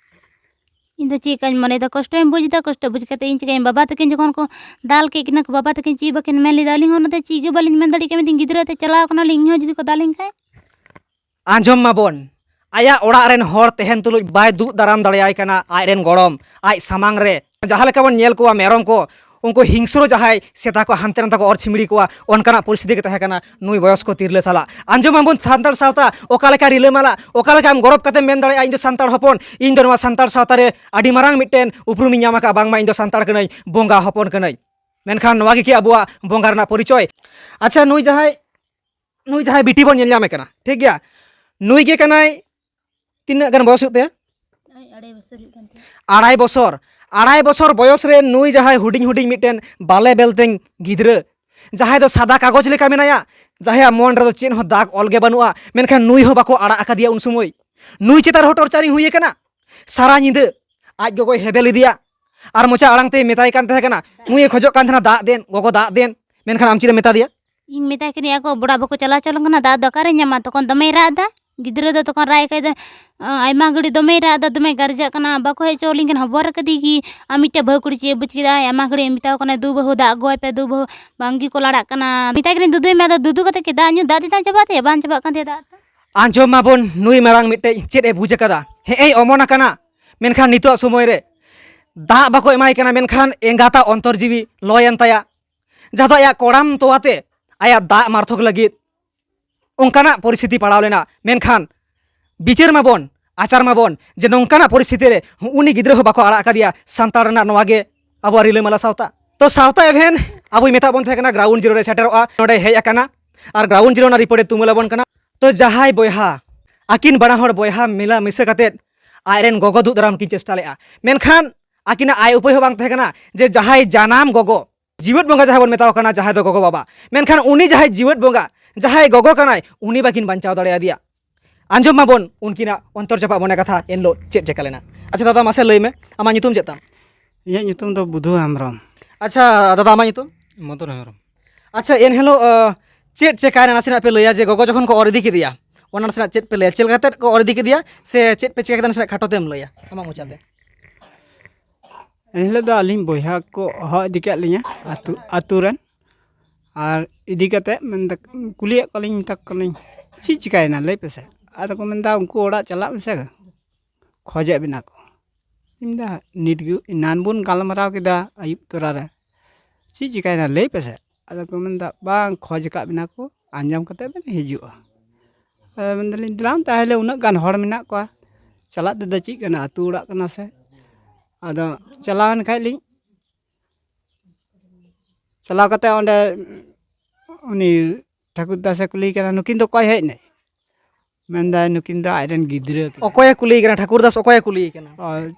ᱤᱧ ᱫᱚ ᱪᱮᱫ ᱞᱮᱠᱟᱧ ᱢᱚᱱᱮᱭᱮᱫᱟ, ᱠᱚᱥᱴᱚᱧ ᱵᱩᱡᱽ ᱮᱫᱟ, ᱠᱚᱥᱴᱚ ᱵᱩᱡᱽ ᱠᱟᱛᱮ ᱤᱧ ᱪᱤᱠᱟᱹᱭᱟᱹᱧ? ᱵᱟᱵᱟ ᱛᱟᱹᱠᱤᱱ ᱡᱚᱠᱷᱚᱱ ᱠᱚ ᱫᱟᱞ ᱠᱮᱫ ᱠᱤᱱᱟ ᱠᱚ, ᱵᱟᱵᱟ ᱛᱟᱹᱠᱤᱱ ᱪᱮᱫ ᱵᱟᱹᱠᱤᱱ ᱢᱮᱱ ᱞᱮᱫᱟ? ᱟᱹᱞᱤᱧ ᱦᱚᱸ ᱱᱚᱛᱮ ᱪᱮᱫ ᱜᱮ ᱵᱟᱹᱞᱤᱧ ᱢᱮᱱ ᱫᱟᱲᱮᱭᱟᱜ ᱠᱟᱱᱟ, ᱢᱮᱱᱫᱟᱹᱧ ᱜᱤᱫᱽᱨᱟᱹ ᱛᱮ ᱪᱟᱞᱟᱣ ᱠᱟᱱᱟᱞᱤᱧ, ᱤᱧ ᱦᱚᱸ ᱡᱩᱫᱤ ᱠᱚ ᱫᱟᱞᱤᱧ ᱠᱷᱟᱡ᱾ ᱟᱸᱡᱚᱢ ᱢᱟᱵᱚᱱ, ᱟᱭᱟᱜ ᱚᱲᱟᱜ ᱨᱮᱱ ᱦᱚᱲ ᱛᱟᱦᱮᱱ ᱛᱩᱞᱩᱡ ᱵᱟᱭ ᱫᱩᱜ ᱫᱟᱨᱟᱢ ᱫᱟᱲᱮᱭᱟᱭ ᱠᱟᱱᱟ ᱟᱡ ᱨᱮᱱ ᱜᱚᱲᱚᱢ, ᱟᱡ ᱥᱟᱢᱟᱝ ᱨᱮ᱾ ᱡᱟᱦᱟᱸ ᱞᱮᱠᱟ ᱵᱚᱱ ᱧᱮᱞ ᱠᱚᱣᱟ ᱢᱮᱨᱚᱢ ᱠᱚ, ᱩᱱᱠᱩ ᱦᱤᱝᱥᱨᱚ ᱡᱟᱦᱟᱸᱭ ᱥᱮᱛᱟ ᱠᱚ ᱦᱟᱱᱛᱮ ᱱᱟᱛᱮ ᱠᱚ ᱚᱨ ᱪᱷᱤᱢᱲᱤ ᱠᱚᱣᱟ, ᱚᱱᱠᱟᱱᱟᱜ ᱯᱚᱨᱤᱥᱛᱷᱤᱛᱤ ᱜᱮ ᱛᱟᱦᱮᱸ ᱠᱟᱱᱟ ᱱᱩᱭ ᱵᱚᱭᱚᱥᱠᱚ ᱛᱤᱨᱞᱟᱹ ᱥᱟᱞᱟᱜ᱾ ᱟᱸᱡᱚᱢ ᱟᱵᱚᱱ ᱥᱟᱱᱛᱟᱲ ᱥᱟᱶᱛᱟ ᱚᱠᱟ ᱞᱮᱠᱟ ᱨᱤᱞᱟᱹᱢᱟᱞᱟ, ᱚᱠᱟ ᱞᱮᱠᱟᱢ ᱜᱚᱨᱚᱵ ᱠᱟᱛᱮᱢ ᱢᱮᱱ ᱫᱟᱲᱮᱭᱟᱜᱼᱟ, "ᱤᱧ ᱫᱚ ᱥᱟᱱᱛᱟᱲ ᱦᱚᱯᱚᱱ, ᱤᱧ ᱫᱚ ᱱᱚᱣᱟ ᱥᱟᱱᱛᱟᱲ ᱥᱟᱶᱛᱟ ᱨᱮ ᱟᱹᱰᱤ ᱢᱟᱨᱟᱝ ᱢᱤᱫᱴᱮᱱ ᱩᱯᱨᱩᱢᱤᱧ ᱧᱟᱢ ᱟᱠᱟᱫᱼᱟ, ᱵᱟᱝᱢᱟ ᱤᱧ ᱫᱚ ᱥᱟᱱᱛᱟᱲ ᱠᱟᱹᱱᱟᱹᱧ, ᱵᱚᱸᱜᱟ ᱦᱚᱯᱚᱱ ᱠᱟᱹᱱᱟᱹᱧ"? ᱢᱮᱱᱠᱷᱟᱱ ᱱᱚᱣᱟ ᱜᱮ ᱠᱤ ᱟᱵᱚᱣᱟᱜ ᱵᱚᱸᱜᱟ ᱨᱮᱱᱟᱜ ᱯᱚᱨᱤᱪᱚᱭ? ᱟᱪᱪᱷᱟ, ᱱᱩᱭ ᱡᱟᱦᱟᱸᱭ, ᱱᱩᱭ ᱡᱟᱦᱟᱸᱭ ᱵᱤᱴᱤ ᱵᱚᱱ ᱧᱮᱞ ᱧᱟᱢᱮ ᱠᱟᱱᱟ, ᱴᱷᱤᱠ ᱜᱮᱭᱟ, ᱱᱩᱭ ᱜᱮ ᱠᱟᱱᱟᱭ ᱛᱤᱱᱟᱹᱜ ᱜᱟᱱ ᱵᱚᱭᱚᱥ ᱦᱩᱭᱩᱜ ᱛᱟᱭᱟ? ᱳᱭ ᱟᱲᱟᱭ ᱵᱚᱪᱷᱚᱨ ᱦᱩᱭᱩᱜ ᱠᱟᱱ ᱛᱟᱭᱟ᱾ ᱟᱲᱟᱭ ᱵᱚᱪᱷᱚᱨ, ᱟᱲᱟᱭ ᱵᱚᱪᱷᱚᱨ ᱵᱚᱭᱚᱥ ᱨᱮ ᱱᱩᱭ ᱡᱟᱦᱟᱸᱭ ᱦᱩᱰᱤᱧ ᱦᱩᱰᱤᱧ ᱢᱤᱫᱴᱮᱱ ᱵᱟᱞᱮ ᱵᱮᱞᱛᱮᱧ ᱜᱤᱫᱽᱨᱟᱹ, ᱡᱟᱦᱟᱸᱭ ᱫᱚ ᱥᱟᱫᱟ ᱠᱟᱜᱚᱡᱽ ᱞᱮᱠᱟ ᱢᱮᱱᱟᱭᱟ, ᱡᱟᱦᱟᱸᱭᱟᱜ ᱢᱚᱱ ᱨᱮᱫᱚ ᱪᱮᱫ ᱦᱚᱸ ᱫᱟᱜᱽ ᱚᱞ ᱜᱮ ᱵᱟᱹᱱᱩᱜᱼᱟ, ᱢᱮᱱᱠᱷᱟᱱ ᱱᱩᱭ ᱦᱚᱸ ᱵᱟᱠᱚ ᱟᱲᱟᱜ ᱟᱠᱟᱫᱮᱭᱟ ᱩᱱ ᱥᱚᱢᱚᱭ᱾ ᱱᱩᱭ ᱪᱮᱛᱟᱱ ᱨᱮᱦᱚᱸ ᱴᱚᱨᱪᱟᱨᱤᱝ ᱦᱩᱭ ᱟᱠᱟᱱᱟ᱾ ᱥᱟᱨᱟ ᱧᱤᱫᱟᱹ ᱟᱡ ᱜᱚᱜᱚᱭ ᱦᱮᱵᱮᱞ ᱤᱫᱤᱭᱟ, ᱟᱨ ᱢᱚᱪᱟ ᱟᱲᱟᱝ ᱛᱮᱭ ᱢᱮᱛᱟᱭ ᱠᱟᱱ ᱛᱟᱦᱮᱸ ᱠᱟᱱᱟ, ᱩᱱᱤᱭ ᱠᱷᱚᱡᱚᱜ ᱠᱟᱱ ᱛᱟᱦᱮᱱᱟ, "ᱫᱟᱜ ᱫᱮᱱ ᱜᱚᱜᱚ, ᱫᱟᱜ ᱫᱮᱱ", ᱢᱮᱱᱠᱷᱟᱱ ᱟᱢ ᱪᱮᱫ ᱮᱢ ᱢᱮᱛᱟ ᱫᱮᱭᱟ? ᱤᱧ ᱢᱮᱛᱟᱭ ᱠᱟᱹᱱᱟᱹᱧ, "ᱟᱠᱚ ᱚᱲᱟᱜ ᱵᱟᱠᱚ ᱪᱟᱞᱟᱣ ᱦᱚᱪᱚ ᱞᱮᱱ ᱠᱟᱱᱟ, ᱫᱟᱜ ᱫᱚ ᱚᱠᱟᱨᱮ ᱧᱟᱢᱟ?" ᱛᱚᱠᱷᱚᱱ ᱫᱚᱢᱮᱭ ᱨᱟᱜ ᱮᱫᱟ᱾ ᱜᱤᱫᱽᱨᱟᱹ ᱫᱚ ᱛᱚᱠᱷᱚᱱ ᱨᱟᱜ ᱮᱫ ᱠᱷᱟᱡ ᱫᱚ, ᱟᱭᱢᱟ ᱜᱷᱟᱹᱲᱤᱡ ᱫᱚᱢᱮᱭ ᱨᱟᱜ ᱮᱫᱟ, ᱫᱚᱢᱮ ᱜᱟᱨᱡᱟᱜ ᱠᱟᱱᱟ, ᱵᱟᱠᱚ ᱦᱮᱡ ᱦᱚᱪᱚ ᱞᱤᱧ ᱠᱟᱱᱟ᱾ ᱦᱚᱵᱚᱨ ᱠᱟᱫᱮ ᱜᱮ, ᱟᱨ ᱢᱤᱫᱴᱮᱡ ᱵᱟᱹᱦᱩ ᱠᱩᱲᱤ ᱪᱮᱫ ᱮ ᱵᱩᱡᱽ ᱠᱮᱫᱟ? ᱟᱭᱢᱟ ᱜᱷᱟᱹᱲᱤᱡ ᱢᱮᱛᱟᱣ ᱠᱟᱱᱟ, "ᱫᱩ ᱵᱟᱹᱦᱩ, ᱫᱟᱜ ᱟᱹᱜᱩᱣᱟᱭ ᱯᱮ, ᱫᱩ ᱵᱟᱹᱦᱩ", ᱵᱟᱝ ᱜᱮᱠᱚ ᱞᱟᱲᱟᱜ ᱠᱟᱱᱟ᱾ ᱢᱮᱛᱟᱭ ᱠᱟᱹᱱᱟᱹᱧ, "ᱫᱩᱫᱩ ᱠᱟᱛᱮ ᱠᱤ ᱫᱟᱜ ᱧᱩ, ᱫᱟᱜ ᱛᱮᱛᱟᱝ ᱪᱟᱵᱟᱜ ᱛᱟᱭᱟ?" ᱵᱟᱝ ᱪᱟᱵᱟᱜ ᱠᱟᱱ ᱛᱟᱭᱟ ᱫᱟᱜ ᱫᱚ᱾ ᱟᱸᱡᱚᱢ ᱢᱟᱵᱚᱱ, ᱱᱩᱭ ᱢᱟᱨᱟᱝ ᱢᱤᱫᱴᱮᱡ ᱪᱮᱫ ᱮ ᱵᱩᱡᱽ ᱟᱠᱟᱫᱟ? ᱦᱮᱸ ᱮᱭ ᱚᱢᱚᱱ ᱟᱠᱟᱱᱟ, ᱢᱮᱱᱠᱷᱟᱱ ᱱᱤᱛᱚᱜ ᱥᱚᱢᱚᱭ ᱨᱮ ᱫᱟᱜ ᱵᱟᱠᱚ ᱮᱢᱟᱭ ᱠᱟᱱᱟ, ᱢᱮᱱᱠᱷᱟᱱ ᱮᱸᱜᱟᱛᱟᱜ ᱚᱱᱛᱚᱨ ᱡᱤᱣᱤ ᱞᱚᱭᱮᱱ ᱛᱟᱭᱟ, ᱡᱟᱦᱟᱸ ᱫᱚ ᱟᱭᱟᱜ ᱠᱚᱲᱟᱢ ᱛᱚᱣᱟ ᱛᱮ ᱟᱭᱟᱜ ᱫᱟᱜ ᱢᱟᱨᱛᱷᱚᱠ ᱞᱟᱹᱜᱤᱫ ᱚᱱᱠᱟᱱᱟᱜ ᱯᱚᱨᱤᱥᱛᱷᱤᱛᱤ ᱯᱟᱲᱟᱣ ᱞᱮᱱᱟ᱾ ᱢᱮᱱᱠᱷᱟᱱ ᱵᱤᱪᱟᱹᱨ ᱢᱟᱵᱚᱱ, ᱟᱪᱟᱨ ᱢᱟᱵᱚᱱ ᱡᱮ ᱱᱚᱝᱠᱟᱱᱟᱜ ᱯᱚᱨᱤᱥᱛᱷᱤᱛᱤ ᱨᱮ ᱩᱱᱤ ᱜᱤᱫᱽᱨᱟᱹ ᱦᱚᱸ ᱵᱟᱠᱚ ᱟᱲᱟᱜ ᱟᱠᱟᱫᱮᱭᱟ᱾ ᱥᱟᱱᱛᱟᱲ ᱨᱮᱱᱟᱜ ᱱᱚᱣᱟ ᱜᱮ ᱟᱵᱚᱣᱟᱜ ᱨᱤᱞᱟᱹᱢᱟᱞᱟ ᱥᱟᱶᱛᱟ᱾ ᱛᱚ ᱥᱟᱶᱛᱟ ᱮᱵᱷᱮᱱ ᱟᱵᱚᱭ ᱢᱮᱛᱟᱜ ᱵᱚᱱ ᱛᱟᱦᱮᱸ ᱠᱟᱱᱟ, ᱜᱨᱟᱣᱩᱱᱰ ᱡᱤᱨᱳ ᱨᱮ ᱥᱮᱴᱮᱨᱚᱜᱼᱟ, ᱱᱚᱰᱮ ᱦᱮᱡ ᱟᱠᱟᱱᱟ ᱟᱨ ᱜᱨᱟᱣᱩᱱᱰ ᱡᱤᱨᱳ ᱨᱮᱱᱟᱜ ᱨᱤᱯᱳᱨᱴ ᱮ ᱛᱩᱢᱟᱹᱞ ᱟᱵᱚᱱ ᱠᱟᱱᱟ᱾ ᱛᱚ ᱡᱟᱦᱟᱸᱭ ᱵᱚᱭᱦᱟ, ᱟᱹᱠᱤᱱ ᱵᱟᱱᱟ ᱦᱚᱲ ᱵᱚᱭᱦᱟ ᱢᱮᱞᱟ ᱢᱤᱥᱟᱹ ᱠᱟᱛᱮᱫ ᱟᱡᱨᱮᱱ ᱜᱚᱜᱚ ᱫᱩᱜ ᱫᱟᱨᱟᱢ ᱠᱤᱱ ᱪᱮᱥᱴᱟ ᱞᱮᱫᱼᱟ, ᱢᱮᱱᱠᱷᱟᱱ ᱟᱹᱠᱤᱱᱟᱜ ᱟᱭ ᱩᱯᱟᱹᱭ ᱦᱚᱸ ᱵᱟᱝ ᱛᱟᱦᱮᱸ ᱠᱟᱱᱟ ᱡᱮ ᱡᱟᱦᱟᱸᱭ ᱡᱟᱱᱟᱢ ᱜᱚᱜᱚ, ᱡᱤᱣᱮᱫ ᱵᱚᱸᱜᱟ ᱡᱟᱦᱟᱸᱭ ᱵᱚᱱ ᱢᱮᱛᱟᱣ ᱠᱟᱱᱟ, ᱡᱟᱦᱟᱸᱭ ᱫᱚ ᱜᱚᱜᱚ ᱵᱟᱵᱟ, ᱢᱮᱱᱠᱷᱟᱱ ᱩᱱᱤ ᱡᱟᱦᱟᱸᱭ ᱡᱤᱣᱮᱫ ᱵᱚᱸᱜᱟ, ᱡᱟᱦᱟᱸᱭ ᱜᱚᱜᱚ ᱠᱟᱱᱟᱭ, ᱩᱱᱤ ᱵᱟᱹᱠᱤᱱ ᱵᱟᱧᱪᱟᱣ ᱫᱟᱲᱮᱭᱟᱫᱮᱭᱟ᱾ ᱟᱸᱡᱚᱢ ᱢᱟᱵᱚᱱ ᱩᱱᱠᱤᱱᱟᱜ ᱚᱱᱛᱚᱨ ᱪᱟᱯᱟᱜ ᱢᱚᱱᱮ ᱠᱟᱛᱷᱟ, ᱮᱱᱦᱤᱞᱳᱜ ᱪᱮᱫ ᱪᱮᱠᱟ ᱞᱮᱱᱟ᱾ ᱟᱪᱪᱷᱟ ᱫᱟᱫᱟ, ᱢᱟᱥᱮ ᱞᱟᱹᱭ ᱢᱮ, ᱟᱢᱟᱜ ᱧᱩᱛᱩᱢ ᱪᱮᱫ ᱛᱟᱢ? ᱤᱧᱟᱹᱜ ᱧᱩᱛᱩᱢ ᱫᱚ ᱵᱩᱫᱷᱩ ᱦᱮᱢᱵᱨᱚᱢ᱾ ᱟᱪᱪᱷᱟ ᱫᱟᱫᱟ, ᱟᱢᱟᱜ ᱧᱩᱛᱩᱢ? ᱢᱚᱫᱚᱱ ᱦᱮᱢᱵᱨᱚᱢ᱾ ᱟᱪᱪᱷᱟ, ᱮᱱᱦᱤᱞᱳᱜ ᱪᱮᱫ ᱪᱮᱠᱟᱭᱮᱱᱟ, ᱱᱟᱥᱮᱱᱟᱜ ᱯᱮ ᱞᱟᱹᱭᱟ ᱡᱮ ᱜᱚᱜᱚ ᱡᱚᱠᱷᱚᱱ ᱠᱚ ᱚᱨ ᱤᱫᱤ ᱠᱮᱫᱮᱭᱟ, ᱚᱱᱟ ᱱᱟᱥᱮᱱᱟᱜ ᱪᱮᱫ ᱯᱮ ᱞᱟᱹᱭᱟ, ᱪᱮᱫ ᱞᱮᱠᱟ ᱠᱟᱛᱮ ᱠᱚ ᱚᱨ ᱤᱫᱤ ᱠᱮᱫᱮᱭᱟ ᱥᱮ ᱪᱮᱫ ᱯᱮ ᱪᱮᱠᱟ ᱠᱮᱫᱟ, ᱱᱟᱥᱮᱱᱟᱜ ᱠᱷᱟᱴᱚ ᱛᱮᱢ ᱞᱟᱹᱭᱟ ᱟᱢᱟᱜ ᱢᱚᱪᱟᱛᱮ? ᱮᱱᱦᱤᱞᱳᱜ ᱫᱚ ᱟᱹᱞᱤᱧ ᱵᱚᱭᱦᱟ ᱠᱚ ᱦᱚᱦᱚ ᱤᱫᱤ ᱠᱮᱫ ᱞᱤᱧᱟ ᱟᱹᱛᱩ, ᱟᱹᱛᱩ ᱨᱮᱱ᱾ ᱟᱨ ᱤᱫᱤ ᱠᱟᱛᱮᱫ ᱢᱮᱱᱫᱟ, ᱠᱩᱞᱤᱭᱮᱫ ᱠᱚᱣᱟᱞᱤᱧ, ᱢᱮᱛᱟ ᱠᱚ ᱠᱟᱹᱱᱟᱹᱧ, "ᱪᱮᱫ ᱪᱤᱠᱟᱹᱭᱮᱱᱟ ᱞᱟᱹᱭ ᱯᱮᱥᱮ?" ᱟᱫᱚ ᱠᱚ ᱢᱮᱱᱫᱟ, "ᱩᱱᱠᱩ ᱚᱲᱟᱜ ᱪᱟᱞᱟᱜ ᱢᱮᱥᱮ, ᱠᱷᱚᱡᱮᱫ ᱵᱮᱱᱟ ᱠᱚ᱾" ᱤᱧ ᱢᱮᱱᱫᱟ, "ᱱᱤᱛ ᱜᱮ, ᱮᱱᱟᱱ ᱵᱚᱱ ᱜᱟᱞᱢᱟᱨᱟᱣ ᱠᱮᱫᱟ ᱟᱹᱭᱩᱵ ᱛᱚᱨᱟ ᱨᱮ, ᱪᱮᱫ ᱪᱤᱠᱟᱹᱭᱮᱱᱟ ᱞᱟᱹᱭ ᱯᱮᱥᱮ?" ᱟᱫᱚ ᱠᱚ ᱢᱮᱱᱫᱟ, "ᱵᱟᱝ, ᱠᱷᱚᱡᱽ ᱟᱠᱟᱫ ᱵᱮᱱᱟ ᱠᱚ, ᱟᱸᱡᱚᱢ ᱠᱟᱛᱮᱫ ᱵᱮᱱ ᱦᱤᱡᱩᱜᱼᱟ᱾" ᱟᱫᱚ ᱢᱮᱱᱫᱟᱞᱤᱧ, "ᱫᱮᱞᱟᱝ ᱛᱟᱦᱚᱞᱮ, ᱩᱱᱟᱹᱜ ᱜᱟᱱ ᱦᱚᱲ ᱢᱮᱱᱟᱜ ᱠᱚᱣᱟ, ᱪᱟᱞᱟᱜ ᱛᱮᱫᱚ ᱪᱮᱫ ᱠᱟᱱᱟ, ᱟᱹᱛᱩ ᱚᱲᱟᱜ ᱠᱟᱱᱟ ᱥᱮ?" ᱟᱫᱚ ᱪᱟᱞᱟᱣᱮᱱ ᱠᱷᱟᱡ ᱞᱤᱧ, ᱪᱟᱞᱟᱣ ᱠᱟᱛᱮ ᱚᱸᱰᱮ ᱩᱱᱤ ᱴᱷᱟᱹᱠᱩᱨ ᱫᱟᱥᱮ ᱠᱩᱞᱤᱭᱮ ᱠᱟᱱᱟ, "ᱱᱩᱠᱤᱱ ᱫᱚ ᱚᱠᱚᱭ ᱦᱮᱡ ᱮᱱᱟᱭ?" ᱢᱮᱱᱫᱟᱭ, "ᱱᱩᱠᱤᱱ ᱫᱚ ᱟᱡᱨᱮᱱ ᱜᱤᱫᱽᱨᱟᱹ ᱠᱤᱱ᱾" ᱚᱠᱚᱭᱮ ᱠᱩᱞᱤᱭᱮ ᱠᱟᱱᱟ? ᱴᱷᱟᱹᱠᱩᱨ ᱫᱟᱥ ᱚᱠᱚᱭᱮ ᱠᱩᱞᱤᱭᱮ ᱠᱟᱱᱟ? ᱚ,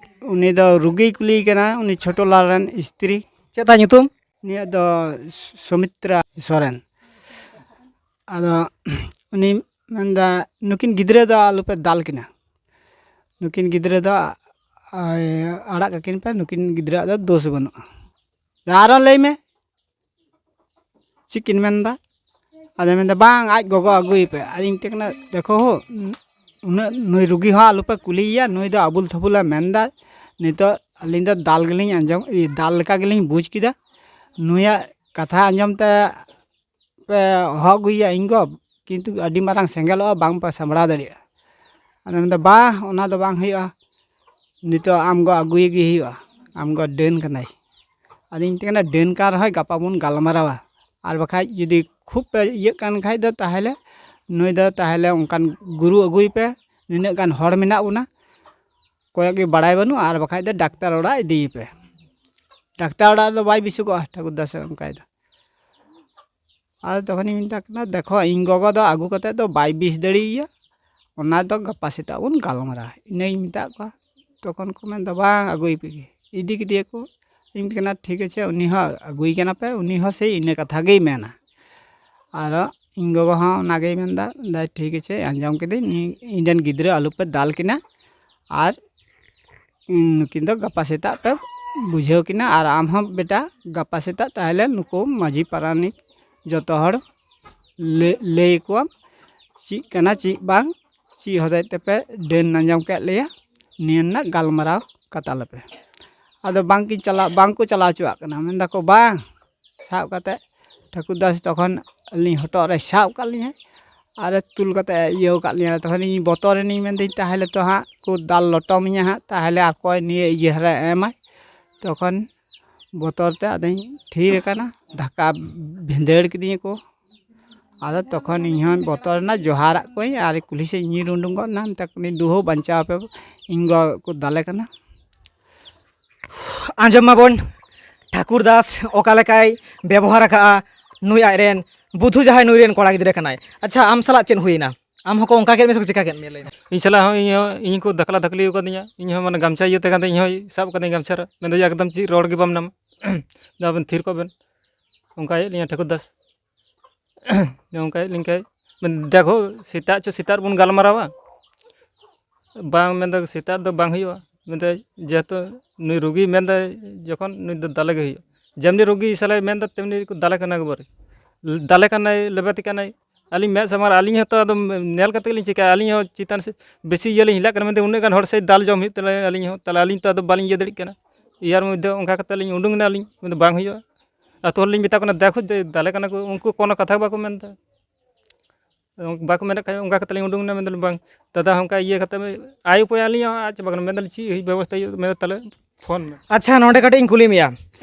ᱩᱱᱤ ᱫᱚ ᱨᱩᱜᱤᱭ ᱠᱩᱞᱤᱭᱮ ᱠᱟᱱᱟ, ᱩᱱᱤ ᱪᱷᱳᱴᱳ ᱞᱟᱞ ᱨᱮᱱ ᱥᱛᱨᱤ᱾ ᱪᱮᱫ ᱛᱟᱭ ᱧᱩᱛᱩᱢ? ᱩᱱᱤᱭᱟᱜ ᱫᱚ ᱥᱩ-, ᱥᱩᱢᱤᱛᱨᱟ ᱥᱚᱨᱮᱱ᱾ ᱟᱫᱚ ᱩᱱᱤ ᱢᱮᱱᱫᱟ, "ᱱᱩᱠᱤᱱ ᱜᱤᱫᱽᱨᱟᱹ ᱫᱚ ᱟᱞᱚᱯᱮ ᱫᱟᱞ ᱠᱤᱱᱟ, ᱱᱩᱠᱤᱱ ᱜᱤᱫᱽᱨᱟᱹ ᱫᱚ, ᱟᱭ, ᱟᱲᱟᱜ ᱠᱟᱹᱠᱤᱱ ᱯᱮ, ᱱᱩᱠᱤᱱ ᱜᱤᱫᱽᱨᱟᱹᱣᱟᱜ ᱫᱚ ᱫᱳᱥ ᱵᱟᱹᱱᱩᱜᱼᱟ᱾" ᱟᱨᱚ ᱞᱟᱹᱭ ᱢᱮ, ᱪᱮᱫ ᱠᱤᱱ ᱢᱮᱱᱫᱟ? ᱟᱫᱚ ᱢᱮᱱᱫᱟ, "ᱵᱟᱝ, ᱟᱡ ᱜᱚᱜᱚ ᱟᱹᱜᱩᱭᱮᱯᱮ᱾" ᱟᱫᱚᱧ ᱢᱮᱛᱟᱭ ᱠᱟᱱᱟ, "ᱫᱮᱠᱷᱚ ᱦᱳ, ᱩᱱᱟᱹᱜ ᱱᱩᱭ ᱨᱩᱜᱤ ᱦᱚᱸ ᱟᱞᱚᱯᱮ ᱠᱩᱞᱤᱭᱮᱭᱟ, ᱱᱩᱭ ᱫᱚ ᱟᱵᱩᱞ ᱛᱷᱟᱵᱩᱞᱮ ᱢᱮᱱᱫᱟ᱾ ᱱᱤᱛᱚᱜ ᱟᱹᱞᱤᱧ ᱫᱚ ᱫᱟᱞ ᱜᱮᱞᱤᱧ ᱟᱸᱡᱚᱢ, ᱤᱭᱟᱹ, ᱫᱟᱞ ᱞᱮᱠᱟ ᱜᱮᱞᱤᱧ ᱵᱩᱡᱽ ᱠᱮᱫᱟ᱾ ᱱᱩᱭᱟᱜ ᱠᱟᱛᱷᱟ ᱟᱸᱡᱚᱢ ᱛᱮ ᱯᱮ ᱦᱚᱦᱚ ᱟᱹᱜᱩᱭᱮᱭᱟ ᱤᱧ ᱜᱚ, ᱠᱤᱱᱛᱩ ᱟᱹᱰᱤ ᱢᱟᱨᱟᱝ ᱥᱮᱸᱜᱮᱞᱚᱜᱼᱟ, ᱵᱟᱝ ᱯᱮ ᱥᱟᱢᱵᱲᱟᱣ ᱫᱟᱲᱮᱭᱟᱜᱼᱟ᱾" ᱟᱫᱚ ᱢᱮᱱᱫᱟ, "ᱵᱟᱝ, ᱚᱱᱟ ᱫᱚ ᱵᱟᱝ ᱦᱩᱭᱩᱜᱼᱟ, ᱱᱤᱛᱚᱜ ᱟᱢ ᱜᱚ ᱟᱹᱜᱩᱭᱮ ᱜᱮ ᱦᱩᱭᱩᱜᱼᱟ, ᱟᱢ ᱜᱚ ᱰᱟᱹᱱ ᱠᱟᱱᱟᱭ᱾" ᱟᱫᱚᱧ ᱢᱮᱛᱟᱭ ᱠᱟᱱᱟ, "ᱰᱟᱹᱱ ᱠᱟᱱ ᱨᱮᱦᱚᱸᱭ ᱜᱟᱯᱟ ᱵᱚᱱ ᱜᱟᱞᱢᱟᱨᱟᱣᱟ, ᱟᱨ ᱵᱟᱠᱷᱟᱡ ᱡᱩᱫᱤ ᱠᱷᱩᱵ ᱯᱮ ᱤᱭᱟᱹᱜ ᱠᱟᱱ ᱠᱷᱟᱡ ᱫᱚ ᱛᱟᱦᱚᱞᱮ ᱱᱩᱭ ᱫᱚ ᱛᱟᱦᱚᱞᱮ ᱚᱱᱠᱟᱱ ᱜᱩᱨᱩ ᱟᱹᱜᱩᱭ ᱯᱮ, ᱱᱤᱱᱟᱹᱜ ᱜᱟᱱ ᱦᱚᱲ ᱢᱮᱱᱟᱜ ᱵᱚᱱᱟ, ᱚᱠᱚᱭᱟᱜ ᱜᱮ ᱵᱟᱲᱟᱭ ᱵᱟᱹᱱᱩᱜᱼᱟ, ᱟᱨ ᱵᱟᱠᱷᱟᱡ ᱫᱚ ᱰᱟᱠᱛᱟᱨ ᱚᱲᱟᱜ ᱤᱫᱤᱭᱮᱯᱮ, ᱰᱟᱠᱛᱟᱨ ᱚᱲᱟᱜ ᱨᱮᱫᱚ ᱵᱟᱭ ᱵᱮᱥᱚᱜᱚᱜᱼᱟ ᱴᱷᱟᱹᱠᱩᱨ ᱫᱟᱥᱮ ᱚᱱᱠᱟᱭ ᱫᱟ᱾" ᱟᱫᱚ ᱛᱚᱠᱷᱚᱱᱤᱧ ᱢᱮᱛᱟ ᱠᱤᱱᱟ, "ᱫᱮᱠᱷᱚ, ᱤᱧ ᱜᱚᱜᱚ ᱫᱚ ᱟᱹᱜᱩ ᱠᱟᱛᱮᱫ ᱫᱚ ᱵᱟᱭ ᱵᱮᱥ ᱫᱟᱲᱮᱭᱟᱭᱟ, ᱚᱱᱟ ᱫᱚ ᱜᱟᱯᱟ ᱥᱮᱛᱟᱜ ᱵᱚᱱ ᱜᱟᱞᱢᱟᱨᱟᱣᱟ᱾" ᱤᱱᱟᱹᱧ ᱢᱮᱛᱟᱫ ᱠᱚᱣᱟ᱾ ᱛᱚᱠᱷᱚᱱ ᱠᱚ ᱢᱮᱱᱫᱟ, "ᱵᱟᱝ, ᱟᱹᱜᱩᱭ ᱯᱮ ᱜᱮ᱾" ᱤᱫᱤ ᱠᱮᱫᱮᱭᱟᱠᱚ᱾ ᱤᱧ ᱠᱟᱱᱟ, "ᱴᱷᱤᱠ ᱟᱪᱷᱮ, ᱩᱱᱤ ᱦᱚᱸ ᱟᱹᱜᱩᱭ ᱠᱟᱱᱟ ᱯᱮ", ᱩᱱᱤ ᱦᱚᱸ ᱥᱮᱭ ᱤᱱᱟᱹ ᱠᱟᱛᱷᱟ ᱜᱮᱭ ᱢᱮᱱᱟ᱾ ᱟᱨ ᱤᱧ ᱜᱚᱜᱚ ᱦᱚᱸ ᱚᱱᱟᱜᱮᱭ ᱢᱮᱱᱫᱟ, ᱫᱟᱭ, "ᱴᱷᱤᱠ ᱟᱪᱷᱮ, ᱟᱸᱡᱚᱢ ᱠᱤᱫᱟᱹᱧ, ᱱᱤ-, ᱤᱧ ᱨᱮᱱ ᱜᱤᱫᱽᱨᱟᱹ ᱟᱞᱚᱯᱮ ᱫᱟᱞ ᱠᱤᱱᱟ, ᱟᱨ ᱱᱩᱠᱤᱱ ᱫᱚ ᱜᱟᱯᱟ ᱥᱮᱛᱟᱜ ᱯᱮ ᱵᱩᱡᱷᱟᱹᱣ ᱠᱤᱱᱟ, ᱟᱨ ᱟᱢ ᱦᱚᱸ ᱵᱮᱴᱟ ᱜᱟᱯᱟ ᱥᱮᱛᱟᱜ ᱛᱟᱦᱚᱞᱮ ᱱᱩᱠᱩ ᱢᱟᱹᱡᱷᱤ ᱯᱟᱨᱟᱱᱤᱠ ᱡᱚᱛᱚ ᱦᱚᱲ ᱞᱟᱹᱭ, ᱞᱟᱹᱭ ᱟᱠᱚᱣᱟᱢ ᱪᱮᱫ ᱠᱟᱱᱟ ᱪᱮᱫ ᱵᱟᱝ, ᱪᱮᱫ ᱦᱚᱛᱮᱡ ᱛᱮᱯᱮ ᱰᱟᱹᱱ ᱟᱸᱡᱚᱢ ᱠᱮᱫ ᱞᱮᱭᱟ, ᱱᱤᱭᱟᱹ ᱨᱮᱱᱟᱜ ᱜᱟᱞᱢᱟᱨᱟᱣ ᱠᱟᱛᱟ ᱞᱮᱯᱮ᱾ ᱟᱫᱚ ᱵᱟᱝᱠᱤᱱ ᱪᱟᱞᱟᱣ, ᱵᱟᱝ ᱠᱚ ᱪᱟᱞᱟᱣ ᱦᱚᱪᱚᱣᱟᱜ ᱠᱟᱱᱟ, ᱢᱮᱱ ᱫᱟᱠᱚ ᱵᱟᱝ᱾ ᱥᱟᱵ ᱠᱟᱛᱮ ᱴᱷᱟᱹᱠᱩᱨ ᱫᱟᱥ ᱛᱚᱠᱷᱚᱱ ᱟᱹᱞᱤᱧ ᱦᱚᱴᱚᱜ ᱨᱮ ᱥᱟᱵ ᱠᱟᱜ ᱞᱤᱧᱟᱭ ᱟᱨᱮ ᱛᱩᱞ ᱠᱟᱛᱮ ᱤᱭᱟᱹᱣ ᱠᱟᱜ ᱞᱤᱧᱟᱭ᱾ ᱛᱚᱠᱷᱚᱱ ᱤᱧ ᱵᱚᱛᱚᱨ ᱮᱱᱟᱹᱧ, ᱢᱮᱱᱫᱟᱹᱧ ᱛᱟᱦᱚᱞᱮ ᱛᱚ ᱦᱟᱸᱜ ᱠᱚ ᱫᱟᱞ ᱞᱚᱴᱚᱢᱤᱧᱟ ᱦᱟᱸᱜ, ᱛᱟᱦᱚᱞᱮ ᱟᱨ ᱚᱠᱚᱭ ᱱᱤᱭᱟᱹ ᱤᱭᱟᱹ ᱨᱮ ᱮᱢᱟᱭ? ᱛᱚᱠᱷᱚᱱ ᱵᱚᱛᱚᱨ ᱛᱮ ᱟᱫᱚᱧ ᱛᱷᱤᱨ ᱟᱠᱟᱱᱟ, ᱫᱷᱟᱠᱟ ᱵᱷᱤᱸᱫᱟᱹᱲ ᱠᱤᱫᱤᱧᱟ ᱠᱚ᱾ ᱟᱫᱚ ᱛᱚᱠᱷᱚᱱ ᱤᱧ ᱦᱚᱸ ᱵᱚᱛᱚᱨ ᱮᱱᱟ, ᱡᱚᱦᱟᱨᱟᱜ ᱠᱚᱣᱟᱧ ᱟᱨ ᱠᱩᱞᱦᱤ ᱥᱮᱫ ᱤᱧ ᱧᱤᱨ ᱩᱰᱩᱝ ᱜᱚᱫ ᱮᱱᱟ, ᱢᱮᱛᱟ ᱠᱚ ᱠᱟᱹᱱᱟᱹᱧ, "ᱫᱩᱦᱩ, ᱵᱟᱧᱪᱟᱣ ᱯᱮ, ᱤᱧ ᱜᱚ ᱠᱚ ᱫᱟᱞᱮ ᱠᱟᱱᱟ᱾" ᱟᱸᱡᱚᱢ ᱢᱟᱵᱚᱱ, ᱴᱷᱟᱹᱠᱩᱨ ᱫᱟᱥ ᱚᱠᱟ ᱞᱮᱠᱟᱭ ᱵᱮᱵᱚᱦᱟᱨ ᱟᱠᱟᱫᱼᱟ ᱱᱩᱭ ᱟᱡᱨᱮᱱ ᱵᱩᱫᱷᱩ, ᱡᱟᱦᱟᱸᱭ ᱱᱩᱭ ᱨᱮᱱ ᱠᱚᱲᱟ ᱜᱤᱫᱽᱨᱟᱹ ᱠᱟᱱᱟᱭ᱾ ᱟᱪᱪᱷᱟ, ᱟᱢ ᱥᱟᱞᱟᱜ ᱪᱮᱫ ᱦᱩᱭᱮᱱᱟ? ᱟᱢ ᱦᱚᱸᱠᱚ ᱚᱱᱠᱟ ᱠᱮᱫ ᱢᱮᱭᱟ ᱥᱮ ᱪᱮᱠᱟ ᱠᱮᱫ ᱢᱮᱭᱟ, ᱞᱟᱹᱭ ᱢᱮ? ᱤᱧ ᱥᱟᱞᱟᱜ ᱦᱚᱸ, ᱤᱧ ᱦᱚᱸ, ᱤᱧ ᱠᱚ ᱫᱟᱠᱞᱟ ᱫᱟᱠᱞᱤ ᱟᱠᱟᱫᱤᱧᱟ, ᱤᱧ ᱦᱚᱸ ᱢᱟᱱᱮ ᱜᱟᱢᱪᱷᱟ ᱤᱭᱟᱹᱛᱮ ᱠᱟᱱ ᱛᱮ ᱤᱧ ᱦᱚᱸ ᱥᱟᱵ ᱠᱟᱹᱫᱤᱧ ᱜᱟᱢᱪᱷᱟ ᱨᱮ, ᱢᱮᱱᱫᱟᱹᱧ, "ᱮᱠᱫᱚᱢ ᱪᱮᱫ ᱨᱚᱲ ᱜᱮ ᱵᱟᱢ ᱧᱟᱢᱟ, ᱫᱟ ᱟᱵᱮᱱ ᱛᱷᱤᱨ ᱠᱚᱜ ᱵᱮᱱ᱾" ᱚᱱᱠᱟᱭᱮᱫ ᱞᱤᱧᱟ ᱴᱷᱟᱹᱠᱩᱨ ᱫᱟᱥ᱾ ᱚᱱᱠᱟᱭᱮᱫ ᱞᱤᱧ ᱠᱷᱟᱡ, ᱢᱮᱱ, ᱫᱮᱠᱷᱳ, ᱥᱮᱛᱟᱜ ᱪᱚ ᱥᱮᱛᱟᱜ ᱨᱮᱵᱚᱱ ᱜᱟᱞᱢᱟᱨᱟᱣᱟ᱾ ᱵᱟᱝ, ᱢᱮᱱᱫᱟ, ᱥᱮᱛᱟᱜ ᱫᱚ ᱵᱟᱝ ᱦᱩᱭᱩᱜᱼᱟ᱾ ᱢᱮᱱᱫᱟ, ᱡᱮᱦᱮᱛᱩ ᱱᱩᱭ ᱨᱩᱜᱤ ᱢᱮᱱᱫᱟ, ᱡᱚᱠᱷᱚᱱ ᱱᱩᱭ ᱫᱚ ᱫᱟᱞᱮ ᱜᱮ ᱦᱩᱭᱩᱜᱼᱟ᱾ ᱡᱮᱢᱱᱤ ᱨᱩᱜᱤ ᱥᱟᱞᱟᱭ ᱢᱮᱱᱫᱟ, ᱛᱮᱢᱱᱤ ᱠᱚ ᱫᱟᱞᱮ ᱠᱟᱱᱟ ᱮᱠᱵᱟᱨᱮ᱾ ᱫᱟᱞᱮ ᱠᱟᱱᱟᱭ, ᱞᱮᱵᱮᱫᱮ ᱠᱟᱱᱟᱭ᱾ ᱟᱹᱞᱤᱧ ᱢᱮᱫ ᱥᱟᱢᱟᱝ ᱨᱮ, ᱟᱹᱞᱤᱧ ᱦᱚᱸᱛᱚ ᱟᱫᱚ ᱧᱮᱞ ᱠᱟᱛᱮ ᱜᱮᱞᱤᱧ ᱪᱤᱠᱟᱹᱭᱟ? ᱟᱹᱞᱤᱧ ᱦᱚᱸ ᱪᱮᱛᱟᱱ ᱥᱮᱫ ᱵᱮᱥᱤ ᱤᱭᱟᱹ ᱞᱤᱧ ᱦᱤᱞᱟᱜ ᱠᱟᱱᱟ, ᱢᱮᱱᱫᱟ, ᱩᱱᱟᱹᱜ ᱜᱟᱱ ᱦᱚᱲ ᱥᱮᱫ ᱫᱟᱞ ᱡᱚᱢ ᱦᱩᱭᱩᱜ ᱛᱟᱞᱮᱭᱟ ᱟᱹᱞᱤᱧ ᱦᱚᱸ, ᱛᱟᱦᱞᱮ ᱟᱹᱞᱤᱧ ᱛᱚ ᱟᱫᱚ ᱵᱟᱹᱞᱤᱧ ᱤᱭᱟᱹ ᱫᱟᱲᱮᱭᱟᱜ ᱠᱟᱱᱟ᱾ ᱤᱭᱟᱨ ᱢᱚᱫᱽᱫᱷᱮ ᱚᱱᱠᱟ ᱠᱟᱛᱮ ᱞᱤᱧ ᱩᱰᱩᱝ ᱮᱱᱟᱞᱤᱧ, ᱢᱮᱱᱫᱟ, ᱵᱟᱝ ᱦᱩᱭᱩᱜᱼᱟ᱾ ᱟᱹᱛᱩ ᱦᱚᱲ ᱞᱤᱧ ᱢᱮᱛᱟ ᱠᱚ ᱠᱟᱱᱟ, ᱫᱮᱠᱷᱳ, ᱡᱮ ᱫᱟᱞᱮ ᱠᱟᱱᱟ ᱠᱚ, ᱩᱱᱠᱩ ᱠᱚᱱᱳ ᱠᱟᱛᱷᱟ ᱜᱮ ᱵᱟᱠᱚ ᱢᱮᱱᱫᱟ᱾ ᱵᱟᱠᱚ ᱢᱮᱱᱮᱫ ᱠᱷᱟᱡ, ᱚᱱᱠᱟ ᱠᱟᱛᱮ ᱞᱤᱧ ᱩᱰᱩᱝ ᱮᱱᱟ, ᱢᱮᱱᱫᱟᱞᱤᱧ, "ᱵᱟᱝ, ᱫᱟᱫᱟ, ᱚᱱᱠᱟ ᱤᱭᱟᱹ ᱠᱟᱛᱮ ᱟᱭ ᱩᱯᱟᱹᱭ ᱟᱹᱞᱤᱧ ᱦᱚᱸ ᱟᱡ ᱪᱟᱵᱟ ᱠᱟᱱᱟ", ᱢᱮᱱᱫᱟᱞᱤᱧ, "ᱪᱮᱫ ᱦᱩᱭᱩᱜ ᱵᱮᱵᱚᱥᱛᱷᱟ ᱦᱩᱭᱩᱜ?" ᱢᱮᱱᱫᱟ, "ᱛᱟᱦᱞᱮ ᱯᱷᱳᱱ ᱢᱮ᱾" ᱟᱪᱪᱷᱟ, ᱱᱚᱰᱮ ᱠᱟᱹᱴᱤᱡ ᱤᱧ ᱠᱩᱞᱤ ᱢᱮᱭᱟ,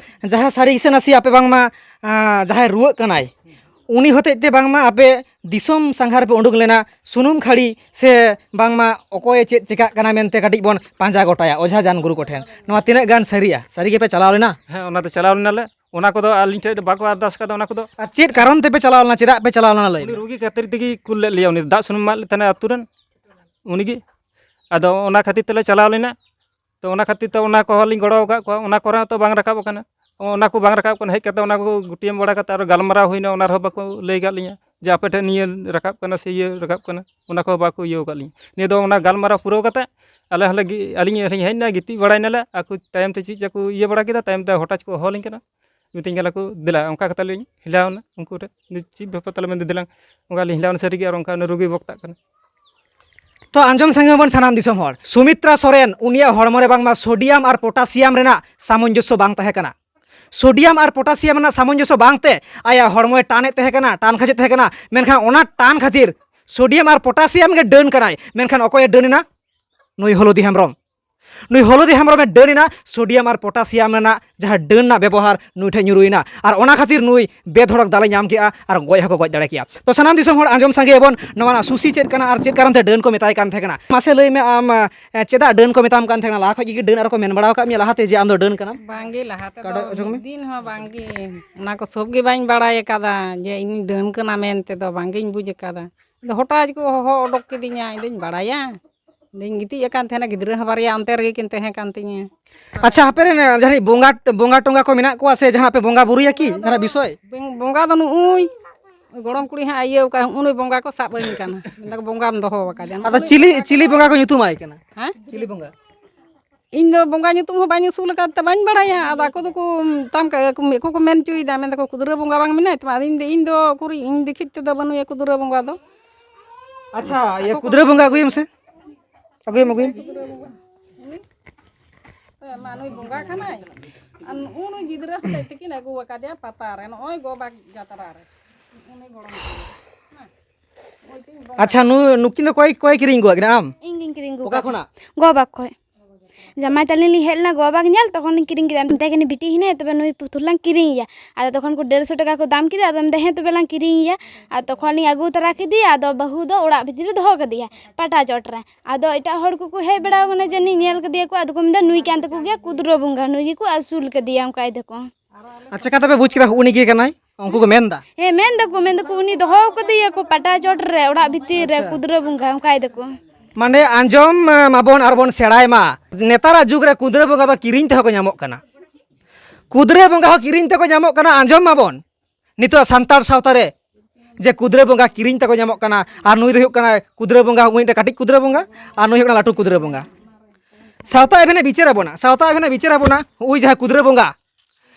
ᱡᱟᱦᱟᱸ ᱥᱟᱹᱨᱤ ᱥᱮ ᱱᱟᱥᱮ ᱟᱯᱮ ᱵᱟᱝᱢᱟ, ᱟᱸ, ᱡᱟᱦᱟᱸᱭ ᱨᱩᱣᱟᱹᱜ ᱠᱟᱱᱟᱭ, ᱩᱱᱤ ᱦᱚᱛᱮᱡ ᱛᱮ ᱵᱟᱝᱢᱟ ᱟᱯᱮ ᱫᱤᱥᱚᱢ ᱥᱟᱸᱜᱷᱟᱨ ᱯᱮ ᱩᱰᱩᱠ ᱞᱮᱱᱟ, ᱥᱩᱱᱩᱢ ᱠᱷᱟᱹᱲᱤ ᱥᱮ ᱵᱟᱝᱢᱟ ᱚᱠᱚᱭᱮ ᱪᱮᱫ ᱪᱮᱠᱟᱜ ᱠᱟᱱᱟ ᱢᱮᱱᱛᱮ ᱠᱟᱹᱴᱤᱡ ᱵᱚᱱ ᱯᱟᱸᱡᱟ ᱜᱚᱴᱟᱭᱟ ᱚᱡᱷᱟ ᱡᱟᱱ ᱜᱩᱨᱩ ᱠᱚᱴᱷᱮᱱ, ᱱᱚᱣᱟ ᱛᱤᱱᱟᱹᱜ ᱜᱟᱱ ᱥᱟᱹᱨᱤᱭᱟ? ᱥᱟᱹᱨᱤ ᱜᱮᱯᱮ ᱪᱟᱞᱟᱣ ᱞᱮᱱᱟ? ᱦᱮᱸ, ᱚᱱᱟ ᱫᱚ ᱪᱟᱞᱟᱣ ᱞᱮᱱᱟᱞᱮ᱾ ᱚᱱᱟ ᱠᱚᱫᱚ ᱟᱹᱞᱤᱧ ᱴᱷᱮᱱ ᱫᱚ ᱵᱟᱠᱚ ᱟᱨᱫᱟᱥ ᱠᱟᱫᱟ ᱚᱱᱟ ᱠᱚᱫᱚ᱾ ᱟᱨ ᱪᱮᱫ ᱠᱟᱨᱚᱱ ᱛᱮᱯᱮ ᱪᱟᱞᱟᱣ ᱞᱮᱱᱟ? ᱪᱮᱫᱟᱜ ᱯᱮ ᱪᱟᱞᱟᱣ ᱞᱮᱱᱟ, ᱞᱟᱹᱭ ᱩᱱᱤ ᱢᱮ? ᱨᱩᱜᱤ ᱠᱷᱟᱹᱛᱤᱨ ᱛᱮᱜᱮ ᱠᱩᱞ ᱞᱮᱫ ᱞᱮᱭᱟ, ᱩᱱᱤ ᱫᱟᱜ ᱥᱩᱱᱩᱢ ᱮᱢᱟᱫ ᱞᱮ ᱛᱟᱦᱮᱱᱟ ᱟᱹᱛᱩ ᱨᱮᱱ, ᱩᱱᱤᱜᱮ᱾ ᱟᱫᱚ ᱚᱱᱟ ᱠᱷᱟᱹᱛᱤᱨ ᱛᱮᱞᱮ ᱪᱟᱞᱟᱣ ᱞᱮᱱᱟ᱾ ᱛᱚ ᱚᱱᱟ ᱠᱷᱟᱹᱛᱤᱨ ᱛᱮ ᱚᱱᱟ ᱠᱚᱦᱚᱸ ᱞᱤᱧ ᱜᱚᱲᱚ ᱟᱠᱟᱫ ᱠᱚᱣᱟ, ᱚᱱᱟ ᱠᱚᱨᱮ ᱦᱚᱸ ᱛᱚ ᱵᱟᱝ ᱨᱟᱠᱟᱵ ᱟᱠᱟᱱᱟ᱾ ᱚᱱᱟ ᱠᱚ ᱵᱟᱝ ᱨᱟᱠᱟᱵ ᱠᱟᱱᱟ, ᱦᱮᱡ ᱠᱟᱛᱮ ᱚᱱᱟ ᱠᱚ ᱜᱩᱴᱤᱭᱟᱹᱢ ᱵᱟᱲᱟ ᱠᱟᱛᱮ ᱟᱨᱚ ᱜᱟᱞᱢᱟᱨᱟᱣ ᱦᱩᱭᱱᱟ, ᱚᱱᱟ ᱨᱮᱦᱚᱸ ᱵᱟᱠᱚ ᱞᱟᱹᱭ ᱟᱠᱟᱫ ᱞᱤᱧᱟ ᱡᱮ ᱟᱯᱮ ᱴᱷᱮᱱ ᱱᱤᱭᱟᱹ ᱨᱟᱠᱟᱵ ᱠᱟᱱᱟ ᱥᱮ ᱤᱭᱟᱹ ᱨᱟᱠᱟᱵ ᱠᱟᱱᱟ, ᱚᱱᱟ ᱠᱚᱦᱚᱸ ᱵᱟᱠᱚ ᱤᱭᱟᱹ ᱟᱠᱟᱫ ᱞᱤᱧᱟ᱾ ᱱᱤᱭᱟᱹ ᱫᱚ ᱚᱱᱟ ᱜᱟᱞᱢᱟᱨᱟᱣ ᱯᱩᱨᱟᱹᱣ ᱠᱟᱛᱮ ᱟᱞᱮ ᱦᱚᱸᱞᱮ ᱜᱤ-, ᱟᱹᱞᱤᱧ ᱦᱚᱸᱞᱤᱧ ᱦᱮᱡ ᱮᱱᱟ, ᱜᱤᱛᱤᱡ ᱵᱟᱲᱟᱭ ᱱᱟᱞᱮ᱾ ᱟᱠᱚ ᱛᱟᱭᱚᱢ ᱛᱮ ᱪᱮᱫ ᱪᱚ ᱠᱚ ᱤᱭᱟᱹ ᱵᱟᱲᱟ ᱠᱮᱫᱟ, ᱛᱟᱭᱚᱢ ᱛᱮ ᱦᱚᱴᱟᱪ ᱠᱚ ᱦᱚᱦᱚ ᱟᱹᱞᱤᱧ ᱠᱟᱱᱟ, ᱢᱤᱛᱟᱹᱧ ᱠᱟᱱᱟ ᱠᱚ, "ᱫᱮᱞᱟ", ᱚᱱᱠᱟ ᱠᱟᱛᱮ ᱞᱤᱧ ᱦᱮᱞᱟᱣ ᱮᱱᱟ ᱩᱱᱠᱩ ᱴᱷᱮᱱ, "ᱪᱮᱫ ᱵᱮᱯᱟᱨ ᱛᱟᱞᱮ?" ᱢᱮᱱᱫᱟ, "ᱫᱮᱞᱟᱝ", ᱚᱱᱠᱟ ᱞᱤᱧ ᱦᱮᱞᱟᱣ ᱮᱱᱟ ᱥᱟᱹᱨᱤ ᱜᱮ, ᱟᱨ ᱚᱱᱠᱟ ᱩᱱᱤ ᱨᱩᱜᱤ ᱵᱚᱠᱛᱟᱜ ᱠᱟᱱᱟ᱾ ᱛᱚ ᱟᱸᱡᱚᱢ ᱥᱟᱸᱜᱮ ᱢᱟᱵᱚᱱ ᱥᱟᱱᱟᱢ ᱫᱤᱥᱚᱢ ᱦᱚᱲ, ᱥᱩᱢᱤᱛᱨᱟ ᱥᱚᱨᱮᱱ ᱩᱱᱤᱭᱟᱜ ᱦᱚᱲᱢᱚ ᱨᱮ ᱵᱟᱝᱢᱟ ᱥᱳᱰᱤᱭᱟᱢ ᱟᱨ ᱯᱚᱴᱟᱥᱤᱭᱟᱢ ᱨᱮᱱᱟᱜ ᱥᱟᱢᱚᱧᱡᱚᱥᱥᱚ ᱵᱟᱝ ᱛᱟᱦᱮᱸ ᱠᱟᱱᱟ᱾ ᱥᱳᱰᱤᱭᱟᱢ ᱟᱨ ᱯᱚᱴᱟᱥᱤᱭᱟᱢ ᱨᱮᱱᱟᱜ ᱥᱟᱢᱚᱧᱡᱚᱥᱥᱚ ᱵᱟᱝᱛᱮ ᱟᱭᱟᱜ ᱦᱚᱲᱢᱚᱭ ᱴᱟᱱᱮᱫ ᱛᱟᱦᱮᱸ ᱠᱟᱱᱟ, ᱴᱟᱱ ᱠᱷᱟᱹᱪᱮᱫ ᱛᱟᱦᱮᱸ ᱠᱟᱱᱟ, ᱢᱮᱱᱠᱷᱟᱱ ᱚᱱᱟ ᱴᱟᱱ ᱠᱷᱟᱹᱛᱤᱨ ᱥᱳᱰᱤᱭᱟᱢ ᱟᱨ ᱯᱚᱴᱟᱥᱤᱭᱟᱢ ᱜᱮ ᱰᱟᱹᱱ ᱠᱟᱱᱟᱭ, ᱢᱮᱱᱠᱷᱟᱱ ᱚᱠᱚᱭᱮ ᱰᱟᱹᱱ ᱮᱱᱟ? ᱱᱩᱭ ᱦᱚᱞᱚᱫᱤ ᱦᱮᱢᱵᱨᱚᱢ᱾ ᱱᱩᱭ ᱦᱚᱞᱚᱫᱤ ᱦᱮᱢᱵᱨᱚᱢᱮ ᱰᱟᱹᱱ ᱮᱱᱟ ᱥᱳᱰᱤᱭᱟᱢ ᱟᱨ ᱯᱚᱴᱟᱥᱤᱭᱟᱢ ᱨᱮᱱᱟᱜ ᱡᱟᱦᱟᱸ ᱰᱟᱹᱱ ᱨᱮᱱᱟᱜ ᱵᱮᱵᱚᱦᱟᱨ ᱱᱩᱭ ᱴᱷᱮᱱ ᱧᱩᱨᱩᱭᱮᱱᱟ, ᱟᱨ ᱚᱱᱟ ᱠᱷᱟᱹᱛᱤᱨ ᱱᱩᱭ ᱵᱮᱫᱷᱚᱲᱚᱠ ᱫᱟᱞᱮ ᱧᱟᱢ ᱠᱮᱜᱼᱟ ᱟᱨ ᱜᱚᱡ ᱦᱚᱸᱠᱚ ᱜᱚᱡ ᱫᱟᱲᱮ ᱠᱮᱭᱟ᱾ ᱛᱚ ᱥᱟᱱᱟᱢ ᱫᱤᱥᱚᱢ ᱦᱚᱲ ᱟᱸᱡᱚᱢ ᱥᱟᱸᱜᱮᱭᱟᱵᱚᱱ, ᱱᱚᱣᱟ ᱨᱮᱱᱟᱜ ᱥᱩᱥᱤ ᱪᱮᱫ ᱠᱟᱱᱟ ᱟᱨ ᱪᱮᱫ ᱠᱟᱨᱚᱱ ᱛᱮ ᱰᱟᱹᱱ ᱠᱚ ᱢᱮᱛᱟᱭ ᱠᱟᱱ ᱛᱟᱦᱮᱸ ᱠᱟᱱᱟ? ᱢᱟᱥᱮ ᱞᱟᱹᱭ ᱢᱮ ᱟᱢ, ᱮ, ᱪᱮᱫᱟᱜ ᱰᱟᱹᱱ ᱠᱚ ᱢᱮᱛᱟᱢ ᱠᱟᱱ ᱛᱟᱦᱮᱸ ᱠᱟᱱᱟ? ᱞᱟᱦᱟ ᱠᱷᱚᱡ ᱜᱮ ᱰᱟᱹᱱ ᱟᱨᱚ ᱠᱚ ᱢᱮᱱ ᱵᱟᱲᱟ ᱟᱠᱟᱫ ᱢᱮᱭᱟ ᱞᱟᱦᱟᱛᱮ ᱡᱮ ᱟᱢ ᱫᱚ ᱰᱟᱹᱱ ᱠᱟᱱᱟᱢ? ᱵᱟᱝᱜᱮ, ᱞᱟᱦᱟ ᱛᱮᱫᱚ ᱠᱟᱰᱚᱡ ᱚᱪᱚᱜ ᱢᱤᱫ ᱢᱮ᱾ ᱫᱤᱱ ᱦᱚᱸ ᱵᱟᱝᱜᱮ᱾ ᱚᱱᱟ ᱠᱚ ᱥᱚᱵ ᱜᱮ ᱵᱟᱹᱧ ᱵᱟᱲᱟᱭ ᱟᱠᱟᱫᱟ ᱡᱮ ᱤᱧ ᱰᱟᱹᱱ ᱠᱟᱱᱟ ᱢᱮᱱᱛᱮ ᱫᱚ ᱵᱟᱝᱜᱤᱧ ᱵᱩᱡᱽ ᱟᱠᱟᱫᱟ᱾ ᱟᱫᱚ ᱦᱚᱴᱟᱛ ᱠᱚ ᱦᱚᱦᱚ ᱚᱰᱚᱠ ᱠᱤᱫᱤᱧᱟ, ᱤᱧ ᱫᱚᱧ ᱵᱟᱲᱟᱭᱟ? ᱤᱧ ᱫᱚᱧ ᱜᱤᱛᱤᱡ ᱟᱠᱟᱱ ᱛᱟᱦᱮᱱᱟ, ᱜᱤᱫᱽᱨᱟᱹ ᱦᱚᱸ ᱵᱟᱨᱭᱟ ᱚᱱᱛᱮ ᱨᱮᱜᱮ ᱠᱤᱱ ᱛᱟᱦᱮᱸ ᱠᱟᱱ ᱛᱤᱧᱟᱹ᱾ ᱟᱪᱪᱷᱟ, ᱟᱯᱮ ᱨᱮᱱ, ᱮ, ᱡᱟᱦᱟᱸᱭ ᱵᱚᱸᱜᱟ, ᱵᱚᱸᱜᱟ ᱴᱚᱸᱜᱟ ᱠᱚ ᱢᱮᱱᱟᱜ ᱠᱚᱣᱟ ᱥᱮ ᱡᱟᱦᱟᱱᱟᱜ ᱯᱮ ᱵᱚᱸᱜᱟ ᱵᱩᱨᱩᱭᱟ ᱠᱤ ᱡᱟᱦᱟᱱᱟᱜ ᱵᱤᱥᱚᱭ? ᱵᱮᱝ-, ᱵᱚᱸᱜᱟ ᱫᱚ ᱱᱩᱜᱼᱩᱭ ᱜᱚᱲᱚᱢ ᱠᱩᱲᱤ ᱦᱟᱸᱜ ᱤᱭᱟᱹ ᱟᱠᱟᱫ, ᱱᱩᱜᱼᱩᱭ ᱵᱚᱸᱜᱟ ᱠᱚ ᱥᱟᱵ ᱟᱹᱧ ᱠᱟᱱᱟ, ᱢᱮᱱᱫᱟ ᱠᱚ, "ᱵᱚᱸᱜᱟᱢ ᱫᱚᱦᱚ ᱟᱠᱟᱫᱮᱭᱟ, ᱟᱫᱚ ᱱᱩᱜᱼᱩᱭ ᱪᱤᱞᱤ, ᱵᱚᱸᱜᱟ ᱪᱤᱞᱤ ᱠᱟᱱᱟ?" ᱵᱚᱸᱜᱟ ᱠᱚ ᱧᱩᱛᱩᱢᱟᱭ ᱠᱟᱱᱟ? ᱦᱮᱸ? ᱪᱤᱞᱤ ᱵᱚᱸᱜᱟ? ᱤᱧ ᱫᱚ ᱵᱚᱸᱜᱟ ᱧᱩᱛᱩᱢ ᱦᱚᱸ ᱵᱟᱹᱧ ᱟᱹᱥᱩᱞ ᱟᱠᱟᱫ ᱛᱮ ᱵᱟᱹᱧ ᱵᱟᱲᱟᱭᱟ᱾ ᱟᱫᱚ ᱟᱠᱚ ᱫᱚᱠᱚ ᱢᱮᱛᱟᱢ ᱠᱟᱱᱟ, ᱟᱠᱚ ᱠᱚ ᱢᱮᱱ ᱦᱚᱪᱚᱭᱮᱫᱟ, ᱢᱮᱱ ᱫᱟᱠᱚ, "ᱠᱩᱫᱽᱨᱟᱹ ᱵᱚᱸᱜᱟ ᱵᱟᱝ ᱢᱮᱱᱟᱭ ᱛᱟᱢᱟ?" ᱟᱫᱚ ᱤᱧ ᱫᱚ, ᱤᱧ ᱫᱚ ᱩᱠᱩᱨᱤᱡ, ᱤᱧ ᱫᱤᱠᱷᱤᱛ ᱛᱮᱫᱚ ᱵᱟᱹᱱᱩᱭᱟ ᱠᱩᱫᱽᱨᱟᱹ ᱵᱚᱸᱜᱟ ᱫᱚ᱾ ᱟᱪᱪᱷᱟ, ᱤᱭᱟᱹ, ᱟᱠᱚ ᱠᱚ ᱠᱩᱫᱽᱨᱟᱹ ᱵᱚᱸᱜᱟ ᱟᱹᱜᱩᱭᱮᱢ ᱥᱮ, ᱟᱹᱜᱩᱭᱮᱢ, ᱟᱹᱜᱩᱭᱮᱢ᱾ ᱠᱩᱫᱽᱨᱟᱹ ᱵᱚᱸᱜᱟ᱾ ᱩᱱᱤ, ᱦᱮᱸ, ᱢᱟ, ᱱᱩᱭ ᱵᱚᱸᱜᱟ ᱠᱟᱱᱟᱭ᱾ ᱟᱨ ᱱᱩᱜᱼᱩ ᱱᱩᱭ ᱜᱤᱫᱽᱨᱟᱹ ᱦᱚᱛᱮᱡ ᱛᱮᱠᱤᱱ ᱟᱹᱜᱩ ᱟᱠᱟᱫᱮᱭᱟ ᱯᱟᱛᱟ ᱨᱮ, ᱱᱚᱜᱼᱚᱭ ᱜᱚ ᱵᱟᱜᱽ ᱡᱟᱛᱨᱟ ᱨᱮ᱾ ᱩᱱᱤ ᱜᱚᱲᱚᱢ ᱠᱩᱲᱤ᱾ ᱦᱮᱸ᱾ ᱱᱩᱜᱼᱩᱭ ᱛᱤᱧ ᱵᱚᱸᱜᱟ᱾ ᱟᱪᱪᱷᱟ, ᱱᱩ-, ᱱᱩᱠᱤᱱ ᱫᱚ ᱚᱠᱚᱭ, ᱚᱠᱚᱭ ᱠᱤᱨᱤᱧ ᱟᱹᱜᱩᱣᱟᱜ ᱠᱤᱱᱟ, ᱟᱢ? ᱤᱧ ᱜᱤᱧ ᱠᱤᱨᱤᱧ ᱟᱹᱜᱩ ᱚᱠᱟ ᱠᱟᱫ ᱠᱷᱚᱱᱟᱜ? ᱠᱤᱱᱟ᱾ ᱜᱚ ᱵᱟᱜᱽ ᱠᱷᱚᱡ᱾ ᱡᱟᱢᱟᱭ ᱛᱟᱹᱞᱤᱧ ᱞᱤᱧ ᱦᱮᱡ ᱞᱮᱱᱟ ᱜᱚ ᱵᱟᱵᱟ ᱜᱮ ᱧᱮᱞ, ᱛᱚᱠᱷᱚᱱ ᱞᱤᱧ ᱠᱤᱨᱤᱧ ᱠᱮᱫᱟ᱾ ᱢᱮᱛᱟᱭ ᱠᱟᱹᱱᱟᱹᱧ, "ᱵᱤᱴᱤ ᱦᱮᱱᱟᱭᱟ, ᱛᱚᱵᱮ ᱱᱩᱭ ᱯᱩᱛᱩᱞ ᱞᱟᱝ ᱠᱤᱨᱤᱧᱮᱭᱟ᱾" ᱟᱫᱚ ᱛᱚᱠᱷᱚᱱ ᱠᱚ ᱰᱮᱲᱥᱚ ᱴᱟᱠᱟ ᱠᱚ ᱫᱟᱢ ᱠᱮᱫᱟ᱾ ᱟᱫᱚ ᱢᱮᱱᱫᱟ, "ᱦᱮᱸ, ᱛᱚᱵᱮ ᱞᱟᱝ ᱠᱤᱨᱤᱧᱮᱭᱟ᱾" ᱟᱨ ᱛᱚᱠᱷᱚᱱ ᱞᱤᱧ ᱟᱹᱜᱩ ᱛᱟᱨᱟ ᱠᱮᱫᱮᱭᱟ᱾ ᱟᱫᱚ ᱵᱟᱹᱦᱩ ᱫᱚ ᱚᱲᱟᱜ ᱵᱷᱤᱛᱤᱨ ᱨᱮ ᱫᱚᱦᱚ ᱠᱟᱫᱮᱭᱟ, ᱯᱟᱴᱟ ᱪᱚᱴ ᱨᱮ᱾ ᱟᱫᱚ ᱮᱴᱟᱜ ᱦᱚᱲ ᱠᱚᱠᱚ ᱦᱮᱡ ᱵᱟᱲᱟᱣ ᱠᱟᱱᱟ, ᱡᱟᱹᱱᱤᱡ ᱧᱮᱞ ᱠᱟᱫᱮᱭᱟ ᱠᱚ, ᱟᱫᱚ ᱠᱚ ᱢᱮᱱᱫᱟ, "ᱱᱩᱭ ᱠᱟᱱ ᱛᱟᱠᱚ ᱜᱮᱭᱟ ᱠᱩᱫᱽᱨᱚ ᱵᱚᱸᱜᱟ, ᱱᱩᱭ ᱜᱮᱠᱚ ᱟᱹᱥᱩᱞ ᱠᱟᱫᱮᱭᱟ", ᱚᱱᱠᱟᱭ ᱫᱟᱠᱚ᱾ ᱟᱪᱪᱷᱟ, ᱪᱮᱠᱟ ᱛᱮᱯᱮ ᱵᱩᱡᱽ ᱠᱮᱫᱟ ᱩᱱᱤ ᱜᱮ ᱠᱟᱱᱟᱭ? ᱩᱱᱠᱩ ᱠᱚ ᱢᱮᱱ ᱮᱫᱟ? ᱦᱮᱸ, ᱢᱮᱱ ᱫᱟᱠᱚ, ᱢᱮᱱ ᱫᱟᱠᱚ, "ᱩᱱᱤ ᱫᱚᱦᱚ ᱠᱟᱫᱮᱭᱟ ᱠᱚ ᱯᱟᱴᱟ ᱪᱚᱴ ᱨᱮ, ᱚᱲᱟᱜ ᱵᱷᱤᱛᱤᱨ ᱨᱮ, ᱟᱪᱪᱷᱟ᱾ ᱠᱩᱫᱽᱨᱚ ᱵᱚᱸᱜᱟ", ᱚᱱᱠᱟᱭ ᱫᱟᱠᱚ᱾ ᱢᱟᱱᱮ ᱟᱸᱡᱚᱢ ᱢᱟᱵᱚᱱ ᱟᱨ ᱵᱚᱱ ᱥᱮᱬᱟᱭ ᱢᱟ᱾ ᱱᱮᱛᱟᱨᱟᱜ ᱡᱩᱜᱽ ᱨᱮ ᱠᱩᱫᱽᱨᱟᱹ ᱵᱚᱸᱜᱟ ᱫᱚ ᱠᱤᱨᱤᱧ ᱛᱮᱦᱚᱸ ᱠᱚ ᱧᱟᱢᱚᱜ ᱠᱟᱱᱟ᱾ ᱠᱩᱫᱽᱨᱟᱹ ᱵᱚᱸᱜᱟ ᱦᱚᱸ ᱠᱤᱨᱤᱧ ᱛᱮᱠᱚ ᱧᱟᱢᱚᱜ ᱠᱟᱱᱟ, ᱟᱸᱡᱚᱢ ᱢᱟᱵᱚᱱ᱾ ᱱᱤᱛᱚᱜ ᱥᱟᱱᱛᱟᱲ ᱥᱟᱶᱛᱟ ᱨᱮ ᱡᱮ ᱠᱩᱫᱽᱨᱟᱹ ᱵᱚᱸᱜᱟ ᱠᱤᱨᱤᱧ ᱛᱮᱠᱚ ᱧᱟᱢᱚᱜ ᱠᱟᱱᱟ, ᱟᱨ ᱱᱩᱭ ᱫᱚ ᱦᱩᱭᱩᱜ ᱠᱟᱱᱟ ᱠᱩᱫᱽᱨᱟᱹ ᱵᱚᱸᱜᱟ, ᱩᱱᱤ ᱢᱤᱫᱴᱮᱱ ᱠᱟᱹᱴᱤᱡ ᱠᱩᱫᱽᱨᱟᱹ ᱵᱚᱸᱜᱟ, ᱟᱨ ᱱᱩᱭ ᱦᱩᱭᱩᱜ ᱠᱟᱱᱟ ᱞᱟᱹᱴᱩ ᱠᱩᱫᱽᱨᱟᱹ ᱵᱚᱸᱜᱟ᱾ ᱥᱟᱶᱛᱟ ᱮᱵᱷᱮᱱᱮ ᱵᱤᱪᱟᱹᱨ ᱟᱵᱚᱱᱟ, ᱥᱟᱶᱛᱟ ᱮᱵᱷᱮᱱᱮ ᱵᱤᱪᱟᱹᱨ ᱟᱵᱚᱱᱟ, ᱩᱱᱤ ᱡᱟᱦᱟᱸᱭ ᱠᱩᱫᱽᱨᱟᱹ ᱵᱚᱸᱜᱟ,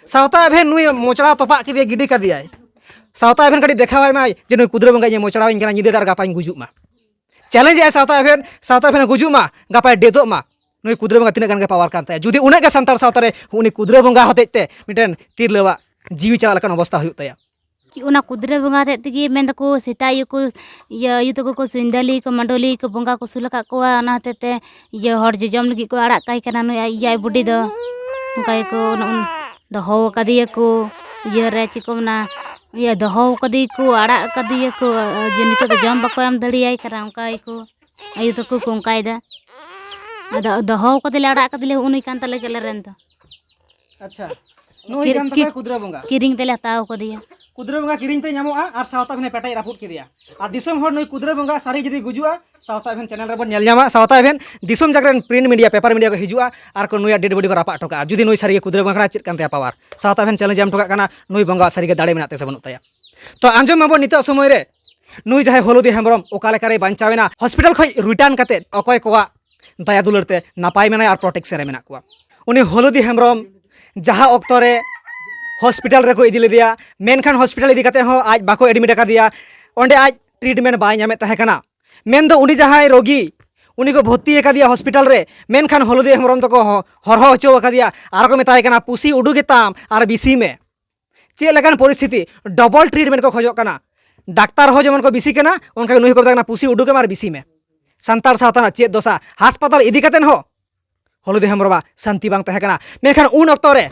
ᱥᱟᱶᱛᱟ ᱮᱵᱷᱮᱱ ᱱᱩᱭ ᱢᱚᱪᱲᱟ ᱛᱚᱯᱟᱜ ᱠᱮᱫᱮᱭᱟ, ᱜᱤᱰᱤ ᱠᱟᱫᱮᱭᱟᱭ᱾ ᱥᱟᱶᱛᱟ ᱮᱵᱷᱮᱱ ᱠᱟᱹᱴᱤᱡ ᱫᱮᱠᱷᱟᱣᱟᱭ ᱢᱟᱭ ᱡᱮ ᱱᱩᱭ ᱠᱩᱫᱽᱨᱟᱹ ᱵᱚᱸᱜᱟ ᱤᱧᱮ ᱢᱚᱪᱲᱟᱣᱤᱧ ᱠᱟᱱᱟ, ᱧᱤᱫᱟᱹ ᱫᱚ ᱟᱨ ᱜᱟᱯᱟᱧ ᱜᱩᱡᱩᱜ ᱢᱟ᱾ ᱪᱮᱞᱮᱧᱡᱽ ᱮᱜᱼᱟᱭ ᱥᱟᱶᱛᱟ ᱮᱵᱷᱮᱱ, ᱥᱟᱶᱛᱟ ᱮᱵᱷᱮᱱ ᱜᱩᱡᱩᱜ ᱢᱟ, ᱜᱟᱯᱟᱭ ᱰᱮᱫᱚᱜ ᱢᱟ᱾ ᱱᱩᱭ ᱠᱩᱫᱽᱨᱟᱹ ᱵᱚᱸᱜᱟ ᱛᱤᱱᱟᱹᱜ ᱜᱟᱱ ᱜᱮ ᱯᱟᱣᱟᱨ ᱠᱟᱱ ᱛᱟᱭᱟ, ᱡᱩᱫᱤ ᱩᱱᱟᱹᱜ ᱜᱮ ᱥᱟᱱᱛᱟᱲ ᱥᱟᱶᱛᱟ ᱨᱮ ᱩᱱᱤ ᱠᱩᱫᱽᱨᱟᱹ ᱵᱚᱸᱜᱟ ᱦᱚᱛᱮᱡ ᱛᱮ ᱢᱤᱫᱴᱮᱱ ᱛᱤᱨᱞᱟᱹᱣᱟᱜ ᱡᱤᱣᱤ ᱪᱟᱞᱟᱜ ᱞᱮᱠᱟᱱ ᱚᱵᱚᱥᱛᱟ ᱦᱩᱭᱩᱜ ᱛᱟᱭᱟ᱾ ᱠᱤ ᱚᱱᱟ ᱠᱩᱫᱽᱨᱟᱹ ᱵᱚᱸᱜᱟ ᱦᱚᱛᱮᱡ ᱛᱮᱜᱮ ᱢᱮᱱ ᱫᱟᱠᱚ ᱥᱮᱛᱟ ᱟᱭᱳ ᱠᱚ, ᱤᱭᱟᱹ ᱟᱭᱳ ᱛᱟᱠᱚ ᱠᱚ ᱥᱩᱭᱫᱟᱹᱞᱤ ᱠᱚ ᱢᱟᱰᱚᱞᱤ ᱠᱚ ᱵᱚᱸᱜᱟ ᱠᱚ ᱥᱩᱞ ᱟᱠᱟᱫ ᱠᱚᱣᱟ, ᱚᱱᱟ ᱦᱚᱛᱮᱡ ᱛᱮ ᱤᱭᱟᱹ ᱦᱚᱲ ᱡᱚᱡᱚᱢ ᱞᱟᱹᱜᱤᱫ ᱠᱚ ᱟᱲᱟᱜ ᱠᱟᱭ ᱠᱟᱱᱟ ᱱᱩᱭ ᱟᱡ ᱟᱭᱳ ᱵᱩᱰᱷᱤ ᱫᱚ᱾ ᱚᱱᱠᱟ ᱜᱮᱠᱚ ᱩᱱ- ᱩᱱ ᱫᱚᱦᱚ ᱟᱠᱟᱫᱮᱭᱟ ᱠᱚ ᱤᱭᱟᱹ ᱨᱮ, ᱪᱮᱫ ᱠᱚ ᱢᱮᱱᱟ, ᱤᱭᱟᱹ ᱫᱚᱦᱚ ᱟᱠᱟᱫᱮᱭᱟ ᱠᱚ, ᱟᱲᱟᱜ ᱟᱠᱟᱫᱮᱭᱟ ᱠᱚ, ᱡᱮ ᱱᱤᱛᱚᱜ ᱫᱚ ᱡᱚᱢ ᱵᱟᱠᱚ ᱮᱢ ᱫᱟᱲᱮᱭᱟᱭ ᱠᱟᱱᱟ, ᱚᱱᱠᱟ ᱜᱮᱠᱚ ᱟᱭᱳ ᱛᱟᱠᱚ ᱠᱚ ᱚᱱᱠᱟᱭᱮᱫᱟ᱾ ᱟᱫᱚ ᱫᱚᱦᱚ ᱠᱟᱫᱮᱞᱮ, ᱟᱲᱟᱜ ᱠᱟᱫᱮᱞᱮ, ᱦᱩᱜᱼᱩ ᱱᱩᱭ ᱠᱟᱱ ᱛᱟᱞᱮ ᱜᱮ ᱟᱞᱮ ᱨᱮᱱ ᱫᱚ᱾ ᱟᱪᱪᱷᱟ, ᱱᱩᱭ ᱠᱤᱨ- ᱠᱟᱱ ᱛᱟᱯᱮᱭᱟ ᱠᱤ- ᱠᱩᱫᱽᱨᱟᱹ ᱵᱚᱸᱜᱟ᱾ ᱠᱤᱨᱤᱧ ᱛᱮᱞᱮ ᱦᱟᱛᱟᱣ ᱠᱟᱫᱮᱭᱟ᱾ ᱠᱩᱫᱽᱨᱟᱹ ᱵᱚᱸᱜᱟ ᱠᱤᱨᱤᱧ ᱛᱮ ᱧᱟᱢᱚᱜᱼᱟ ᱟᱨ ᱥᱟᱶᱛᱟ ᱮᱵᱷᱮᱱᱮ ᱯᱮᱴᱮᱡ ᱨᱟᱹᱯᱩᱫ ᱠᱮᱫᱮᱭᱟ᱾ ᱟᱨ ᱫᱤᱥᱚᱢ ᱦᱚᱲ ᱱᱩᱭ ᱠᱩᱫᱽᱨᱟᱹ ᱵᱚᱸᱜᱟ ᱥᱟᱹᱨᱤ ᱡᱩᱫᱤ ᱜᱩᱡᱩᱜᱼᱟ, ᱥᱟᱶᱛᱟ ᱮᱵᱷᱮᱱ ᱪᱮᱱᱮᱞ ᱨᱮᱵᱚᱱ ᱧᱮᱞ ᱧᱟᱢᱟ, ᱥᱟᱶᱛᱟ ᱮᱵᱷᱮᱱ ᱫᱤᱥᱚᱢ ᱡᱟᱠ ᱨᱮᱱ ᱯᱨᱤᱱᱴ ᱢᱤᱰᱤᱭᱟ, ᱯᱮᱯᱟᱨ ᱢᱤᱰᱤᱭᱟ ᱠᱚ ᱦᱤᱡᱩᱜᱼᱟ ᱟᱨ ᱠᱚ ᱱᱩᱭᱟᱜ ᱰᱮᱰ ᱵᱚᱰᱤ ᱠᱚ ᱨᱟᱯᱟᱜ ᱦᱚᱴᱚ ᱠᱟᱜᱼᱟ, ᱡᱩᱫᱤ ᱱᱩᱭ ᱥᱟᱹᱨᱤ ᱜᱮ ᱠᱩᱫᱽᱨᱟᱹ ᱵᱚᱸᱜᱟ ᱠᱟᱱᱟ, ᱪᱮᱫ ᱠᱟᱱ ᱛᱟᱭᱟ ᱯᱟᱣᱟᱨ᱾ ᱥᱟᱶᱛᱟ ᱮᱵᱷᱮᱱ ᱪᱮᱞᱮᱧᱡᱽ ᱮᱢ ᱦᱚᱴᱚ ᱠᱟᱜ ᱠᱟᱱᱟ, ᱱᱩᱭ ᱵᱚᱸᱜᱟ ᱥᱟᱹᱨᱤ ᱜᱮ ᱫᱟᱲᱮ ᱢᱮᱱᱟᱜ ᱛᱟᱭᱟ ᱥᱮ ᱵᱟᱹᱱᱩᱜ ᱛᱟᱭᱟ᱾ ᱛᱚ ᱟᱸᱡᱚᱢ ᱢᱟᱵᱚᱱ ᱱᱤᱛᱚᱜ ᱥᱚᱢᱚᱭ ᱨᱮ ᱱᱩᱭ ᱡᱟᱦᱟᱸᱭ ᱦᱚᱞᱚᱫᱤ ᱦᱮᱢᱵᱨᱚᱢ ᱚᱠᱟ ᱞᱮᱠᱟᱨᱮᱭ ᱵᱟᱧᱪᱟᱣ ᱮᱱᱟ, ᱦᱚᱥᱯᱤᱴᱟᱞ ᱠᱷᱚᱱ ᱨᱤᱴᱟᱨᱱ ᱠᱟᱛᱮ ᱚᱠᱚᱭ ᱠᱚᱣᱟᱜ ᱫᱟᱭᱟ ᱫᱩᱞᱟᱹᱲ ᱛᱮ ᱱᱟᱯᱟᱭ ᱢᱮᱱᱟᱭᱟ ᱟᱨ ᱯᱨᱚᱴᱮᱠᱥᱮᱱ ᱨᱮ ᱢᱮᱱᱟᱜ ᱠᱚᱣᱟ᱾ ᱩᱱᱤ ᱦᱚᱞᱚᱫᱤ ᱦᱮᱢᱵᱨᱚᱢ ᱡᱟᱦᱟᱸ ᱚᱠᱛᱚ ᱨᱮ ᱦᱚᱥᱯᱤᱴᱟᱞ ᱨᱮᱠᱚ ᱤᱫᱤ ᱞᱮᱫᱮᱭᱟ, ᱢᱮᱱᱠᱷᱟᱱ ᱦᱚᱥᱯᱤᱴᱟᱞ ᱤᱫᱤ ᱠᱟᱛᱮ ᱦᱚᱸ ᱟᱡ ᱵᱟᱠᱚ ᱮᱰᱢᱤᱴ ᱟᱠᱟᱫᱮᱭᱟ, ᱚᱸᱰᱮ ᱟᱡ ᱴᱨᱤᱴᱢᱮᱱᱴ ᱵᱟᱭ ᱧᱟᱢᱮᱫ ᱛᱟᱦᱮᱸ ᱠᱟᱱᱟ᱾ ᱢᱮᱱᱫᱚ ᱩᱱᱤ ᱡᱟᱦᱟᱸᱭ ᱨᱳᱜᱤ, ᱩᱱᱤ ᱠᱚ ᱵᱷᱚᱨᱛᱤ ᱟᱠᱟᱫᱮᱭᱟ ᱦᱚᱥᱯᱤᱴᱟᱞ ᱨᱮ, ᱢᱮᱱᱠᱷᱟᱱ ᱦᱚᱞᱚᱫᱤ ᱦᱮᱢᱵᱨᱚᱢ ᱫᱚᱠᱚ ᱦᱚ- ᱦᱚᱨᱦᱚ ᱦᱚᱪᱚ ᱟᱠᱟᱫᱮᱭᱟ ᱟᱨ ᱠᱚ ᱢᱮᱛᱟᱭ ᱠᱟᱱᱟ, "ᱯᱩᱥᱤ ᱩᱰᱩᱠ ᱜᱮᱛᱟᱢ ᱟᱨ ᱵᱤᱥᱤ ᱢᱮ᱾" ᱪᱮᱫ ᱞᱮᱠᱟᱱ ᱯᱚᱨᱤᱥᱛᱷᱤᱛᱤ! ᱰᱚᱵᱚᱞ ᱴᱨᱤᱴᱢᱮᱱᱴ ᱠᱚ ᱠᱷᱚᱡᱚᱜ ᱠᱟᱱᱟ᱾ ᱰᱟᱠᱛᱟᱨ ᱦᱚᱸ ᱡᱮᱢᱚᱱ ᱠᱚ ᱵᱤᱥᱤ ᱠᱟᱱᱟ, ᱚᱱᱠᱟ ᱜᱮ ᱱᱩᱭ ᱦᱚᱸᱠᱚ ᱢᱮᱛᱟᱭ ᱠᱟᱱᱟ, "ᱯᱩᱥᱤ ᱩᱰᱩᱠᱮᱢ ᱟᱨ ᱵᱤᱥᱤ ᱢᱮ᱾" ᱥᱟᱱᱛᱟᱲ ᱥᱟᱶᱛᱟ ᱨᱮᱱᱟᱜ ᱪᱮᱫ ᱫᱚᱥᱟ! ᱦᱟᱥᱯᱟᱛᱟᱞ ᱤᱫᱤ ᱠᱟᱛᱮ ᱦᱚᱸ ᱦᱚᱞᱚᱫᱤ ᱦᱮᱢᱵᱨᱚᱢᱟᱜ ᱥᱟᱱᱛᱤ ᱵᱟᱝ ᱛᱟᱦᱮᱸ ᱠᱟᱱᱟ᱾ ᱢᱮᱱᱠᱷᱟᱱ ᱩᱱ ᱚᱠᱛᱚ ᱨᱮ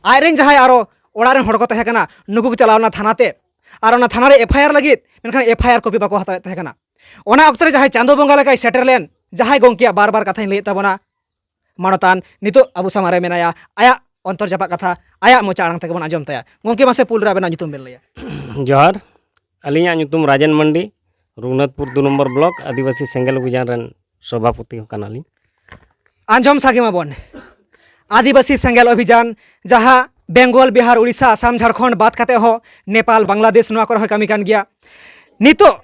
ᱟᱡ ᱨᱮᱱ ᱡᱟᱦᱟᱸᱭ ᱟᱨᱚ ᱚᱲᱟᱜ ᱨᱮᱱ ᱦᱚᱲ ᱠᱚ ᱛᱟᱦᱮᱸ ᱠᱟᱱᱟ, ᱱᱩᱠᱩ ᱠᱚ ᱪᱟᱞᱟᱣ ᱞᱮᱱᱟ ᱛᱷᱟᱱᱟ ᱛᱮ, ᱟᱨ ᱚᱱᱟ ᱛᱷᱟᱱᱟ ᱨᱮ ᱮᱯᱷ ᱟᱭ ᱟᱨ ᱞᱟᱹᱜᱤᱫ, ᱢᱮᱱᱠᱷᱟᱱ ᱮᱯᱷ ᱟᱭ ᱟᱨ ᱠᱚᱯᱤ ᱵᱟᱠᱚ ᱦᱟᱛᱟᱣᱮᱫ ᱛᱟᱦᱮᱸ ᱠᱟᱱᱟ᱾ ᱚᱱᱟ ᱚᱠᱛᱚ ᱨᱮ ᱡᱟᱦᱟᱸᱭ ᱪᱟᱸᱫᱳ ᱵᱚᱸᱜᱟ ᱞᱮᱠᱟᱭ ᱥᱮᱴᱮᱨ ᱞᱮᱱ, ᱡᱟᱦᱟᱸᱭ ᱜᱚᱢᱠᱮᱭᱟᱜ ᱵᱟᱨ ᱵᱟᱨ ᱠᱟᱛᱷᱟᱧ ᱞᱟᱹᱭᱮᱫ ᱛᱟᱵᱚᱱᱟ, ᱢᱟᱱᱚᱛᱟᱱ ᱱᱤᱛᱚᱜ ᱟᱵᱚ ᱥᱟᱢᱟᱝ ᱨᱮ ᱢᱮᱱᱟᱭᱟ, ᱟᱭᱟᱜ ᱚᱱᱛᱚᱨ ᱡᱟᱯᱟᱜ ᱠᱟᱛᱷᱟ ᱟᱭᱟᱜ ᱢᱚᱪᱟ ᱟᱲᱟᱝ ᱛᱮᱜᱮ ᱵᱚᱱ ᱟᱸᱡᱚᱢ ᱛᱟᱭᱟ᱾ ᱜᱚᱢᱠᱮ, ᱢᱟᱥᱮ ᱯᱩᱭᱞᱩ ᱨᱮ ᱟᱵᱮᱱᱟᱜ ᱧᱩᱛᱩᱢ ᱵᱮᱱ ᱞᱟᱹᱭᱟ᱾ ᱡᱚᱦᱟᱨ, ᱟᱹᱞᱤᱧᱟᱜ ᱧᱩᱛᱩᱢ ᱨᱟᱡᱮᱱ ᱢᱟᱱᱰᱤ, ᱨᱚᱜᱷᱩᱱᱟᱛᱷᱯᱩᱨ ᱫᱩ ᱱᱚᱢᱵᱚᱨ ᱵᱞᱚᱠ, ᱟᱹᱫᱤᱵᱟᱹᱥᱤ ᱥᱮᱸᱜᱮᱞ ᱚᱵᱷᱤᱡᱟᱱ ᱨᱮᱱ ᱥᱚᱵᱷᱟᱯᱚᱛᱤ ᱦᱚᱸ ᱠᱟᱱᱟᱞᱤᱧ᱾ ᱟᱸᱡᱚᱢ ᱥᱟᱸᱜᱮ ᱢᱟᱵᱚᱱ, ᱟᱹᱫᱤᱵᱟᱹᱥᱤ ᱥᱮᱸᱜᱮᱞ ᱚᱵᱷᱤᱡᱟᱱ, ᱡᱟᱦᱟᱸ ᱵᱮᱝᱜᱚᱞ, ᱵᱤᱦᱟᱨ, ᱩᱲᱤᱥᱥᱟ, ᱟᱥᱟᱢ, ᱡᱷᱟᱲᱠᱷᱚᱸᱰ ᱵᱟᱫ ᱠᱟᱛᱮ ᱦᱚᱸ ᱱᱮᱯᱟᱞ, ᱵᱟᱝᱞᱟᱫᱮᱥ ᱱᱚᱣᱟ ᱠᱚᱨᱮ ᱦᱚᱸᱭ ᱠᱟᱹᱢᱤ ᱠᱟᱱ ᱜᱮᱭᱟ᱾ ᱱᱤᱛᱚᱜ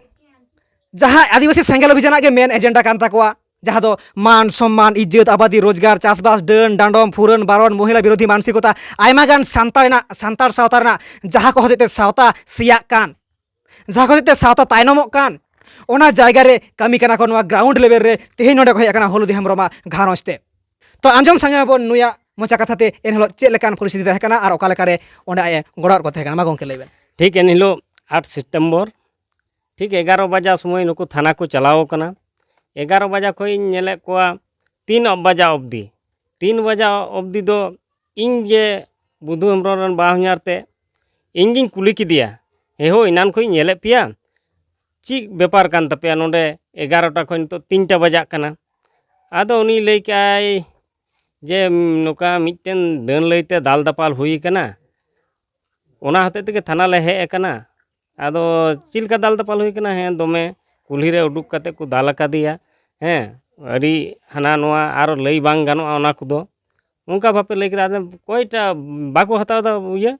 ᱡᱟᱦᱟᱸ ᱟᱹᱫᱤᱵᱟᱹᱥᱤ ᱥᱮᱸᱜᱮᱞ ᱚᱵᱷᱤᱡᱟᱱᱟᱜ ᱜᱮ ᱢᱮᱱ ᱮᱡᱮᱱᱰᱟ ᱠᱟᱱ ᱛᱟᱠᱚᱣᱟ, ᱡᱟᱦᱟᱸ ᱫᱚ ᱢᱟᱱ, ᱥᱚᱢᱢᱟᱱ, ᱤᱡᱽᱡᱚᱛ, ᱟᱵᱟᱫᱤ, ᱨᱳᱡᱽᱜᱟᱨ, ᱪᱟᱥᱵᱟᱥ, ᱰᱟᱹᱱ, ᱰᱟᱸᱰᱚᱢ, ᱯᱷᱩᱨᱟᱹᱱ, ᱵᱟᱨᱚᱱ, ᱢᱚᱦᱤᱞᱟ ᱵᱤᱨᱳᱫᱷᱤ ᱢᱟᱱᱥᱤᱠᱚᱛᱟ, ᱟᱭᱢᱟ ᱜᱟᱱ ᱥᱟᱱᱛᱟᱲ ᱨᱮᱱᱟᱜ, ᱥᱟᱱᱛᱟᱲ ᱥᱟᱶᱛᱟ ᱨᱮᱱᱟᱜ ᱡᱟᱦᱟᱸ ᱠᱚ ᱦᱚᱛᱮᱡ ᱛᱮ ᱥᱟᱶᱛᱟ ᱥᱮᱭᱟᱜ ᱠᱟᱱ, ᱡᱟᱦᱟᱸ ᱠᱚ ᱦᱚᱛᱮᱡ ᱛᱮ ᱥᱟᱶᱛᱟ ᱛᱟᱭᱱᱚᱢᱚᱜ ᱠᱟᱱ, ᱚᱱᱟ ᱡᱟᱭᱜᱟ ᱨᱮ ᱠᱟᱹᱢᱤ ᱠᱟᱱᱟ ᱠᱚ ᱱᱚᱣᱟ ground level ᱨᱮ᱾ ᱛᱮᱦᱮᱧ ᱱᱚᱰᱮ ᱠᱚ ᱦᱮᱡ ᱟᱠᱟᱱᱟ ᱦᱚᱞᱩᱫᱤ ᱦᱮᱢᱵᱨᱚᱢᱟᱜ ᱜᱷᱟᱨᱚᱸᱡᱽ ᱛᱮ᱾ ᱛᱚ ᱟᱸᱡᱚᱢ ᱥᱟᱸᱜᱮ ᱢᱟᱵᱚᱱ ᱱᱩᱭᱟᱜ ᱢᱚᱪᱟ ᱠᱟᱛᱷᱟ ᱛᱮ ᱮᱱᱦᱤᱞᱳᱜ ᱪᱮᱫ ᱞᱮᱠᱟᱱ ᱯᱚᱨᱤᱥᱛᱷᱤᱛᱤ ᱛᱟᱦᱮᱸ ᱠᱟᱱᱟ ᱟᱨ ᱚᱠᱟ ᱞᱮᱠᱟᱨᱮ ᱚᱸᱰᱮ ᱟᱡ ᱮ ᱜᱚᱲᱚ ᱟᱫ ᱠᱚ ᱛᱟᱦᱮᱸ ᱠᱟᱱᱟ᱾ ᱢᱟ ᱜᱚᱢᱠᱮ ᱞᱟᱹᱭ ᱵᱮᱱ᱾ ᱴᱷᱤᱠ ᱮᱱ ᱦᱤᱞᱳᱜ ᱟᱴ ᱥᱮᱯᱴᱮᱢᱵᱚᱨ ᱴᱷᱤᱠ ᱮᱜᱟᱨᱚ ᱵᱟᱡᱟ ᱥᱚᱢᱚᱭ ᱱᱩᱠᱩ ᱛᱷᱟᱱᱟ ᱠᱚ ᱪᱟᱞᱟᱣ ᱟᱠᱟᱱᱟ᱾ ᱮᱜᱟᱨᱚ ᱵᱟᱡᱟ ᱠᱷᱚᱱ ᱤᱧ ᱧᱮᱞᱮᱫ ᱠᱚᱣᱟ ᱛᱤᱱ ᱵᱟᱡᱟ ᱚᱵᱫᱤ, ᱛᱤᱱ ᱵᱟᱡᱟ ᱚᱵᱫᱤ ᱫᱚ ᱤᱧ ᱜᱮ ᱵᱩᱫᱷᱩ ᱦᱮᱢᱵᱨᱚᱢ ᱨᱮᱱ ᱵᱟᱦᱚᱧᱦᱟᱨ ᱛᱮ ᱤᱧ ᱜᱤᱧ ᱠᱩᱞᱤ ᱠᱮᱫᱮᱭᱟ, ᱦᱮ ᱦᱳ, ᱮᱱᱟᱱ ᱠᱷᱚᱱ ᱤᱧ ᱧᱮᱞᱮᱫ ᱯᱮᱭᱟ, ᱪᱮᱫ ᱵᱮᱯᱟᱨ ᱠᱟᱱ ᱛᱟᱯᱮᱭᱟ ᱱᱚᱰᱮ ᱮᱜᱟᱨᱚᱴᱟ ᱠᱷᱚᱱ ᱱᱤᱛᱚᱜ ᱛᱤᱱᱴᱟ ᱵᱟᱡᱟᱜ ᱠᱟᱱᱟ? ᱟᱫᱚ ᱩᱱᱤ ᱞᱟᱹᱭ ᱠᱮᱜᱼᱟᱭ ᱡᱮ ᱱᱚᱝᱠᱟ ᱢᱤᱫᱴᱮᱱ ᱰᱟᱹᱱ ᱞᱟᱹᱭᱛᱮ ᱫᱟᱞ ᱫᱟᱯᱟᱞ ᱦᱩᱭ ᱟᱠᱟᱱᱟ, ᱚᱱᱟ ᱦᱚᱛᱮᱡ ᱛᱮᱜᱮ ᱛᱷᱟᱱᱟ ᱞᱮ ᱦᱮᱡ ᱟᱠᱟᱱᱟ᱾ ᱟᱫᱚ ᱪᱮᱫ ᱞᱮᱠᱟ ᱫᱟᱞ ᱫᱟᱯᱟᱞ ᱦᱩᱭ ᱠᱟᱱᱟ? ᱦᱮᱸ, ᱫᱚᱢᱮ ᱠᱩᱞᱦᱤ ᱨᱮ ᱩᱰᱩᱠ ᱠᱟᱛᱮ ᱠᱚ ᱫᱟᱞ ᱟᱠᱟᱫᱮᱭᱟ᱾ ᱦᱮᱸ, ᱟᱹᱰᱤ ᱦᱟᱱᱟ ᱱᱚᱣᱟ ᱟᱨ ᱞᱟᱹᱭ ᱵᱟᱝ ᱜᱟᱱᱚᱜᱼᱟ ᱚᱱᱟ ᱠᱚᱫᱚ᱾ ᱚᱱᱠᱟ ᱵᱷᱟᱵᱮ ᱞᱟᱹᱭ ᱠᱮᱫᱟ᱾ ᱟᱫᱚ ᱚᱠᱚᱭᱴᱟ ᱵᱟᱠᱚ ᱦᱟᱛᱟᱣ ᱮᱫᱟ ᱤᱭᱟᱹ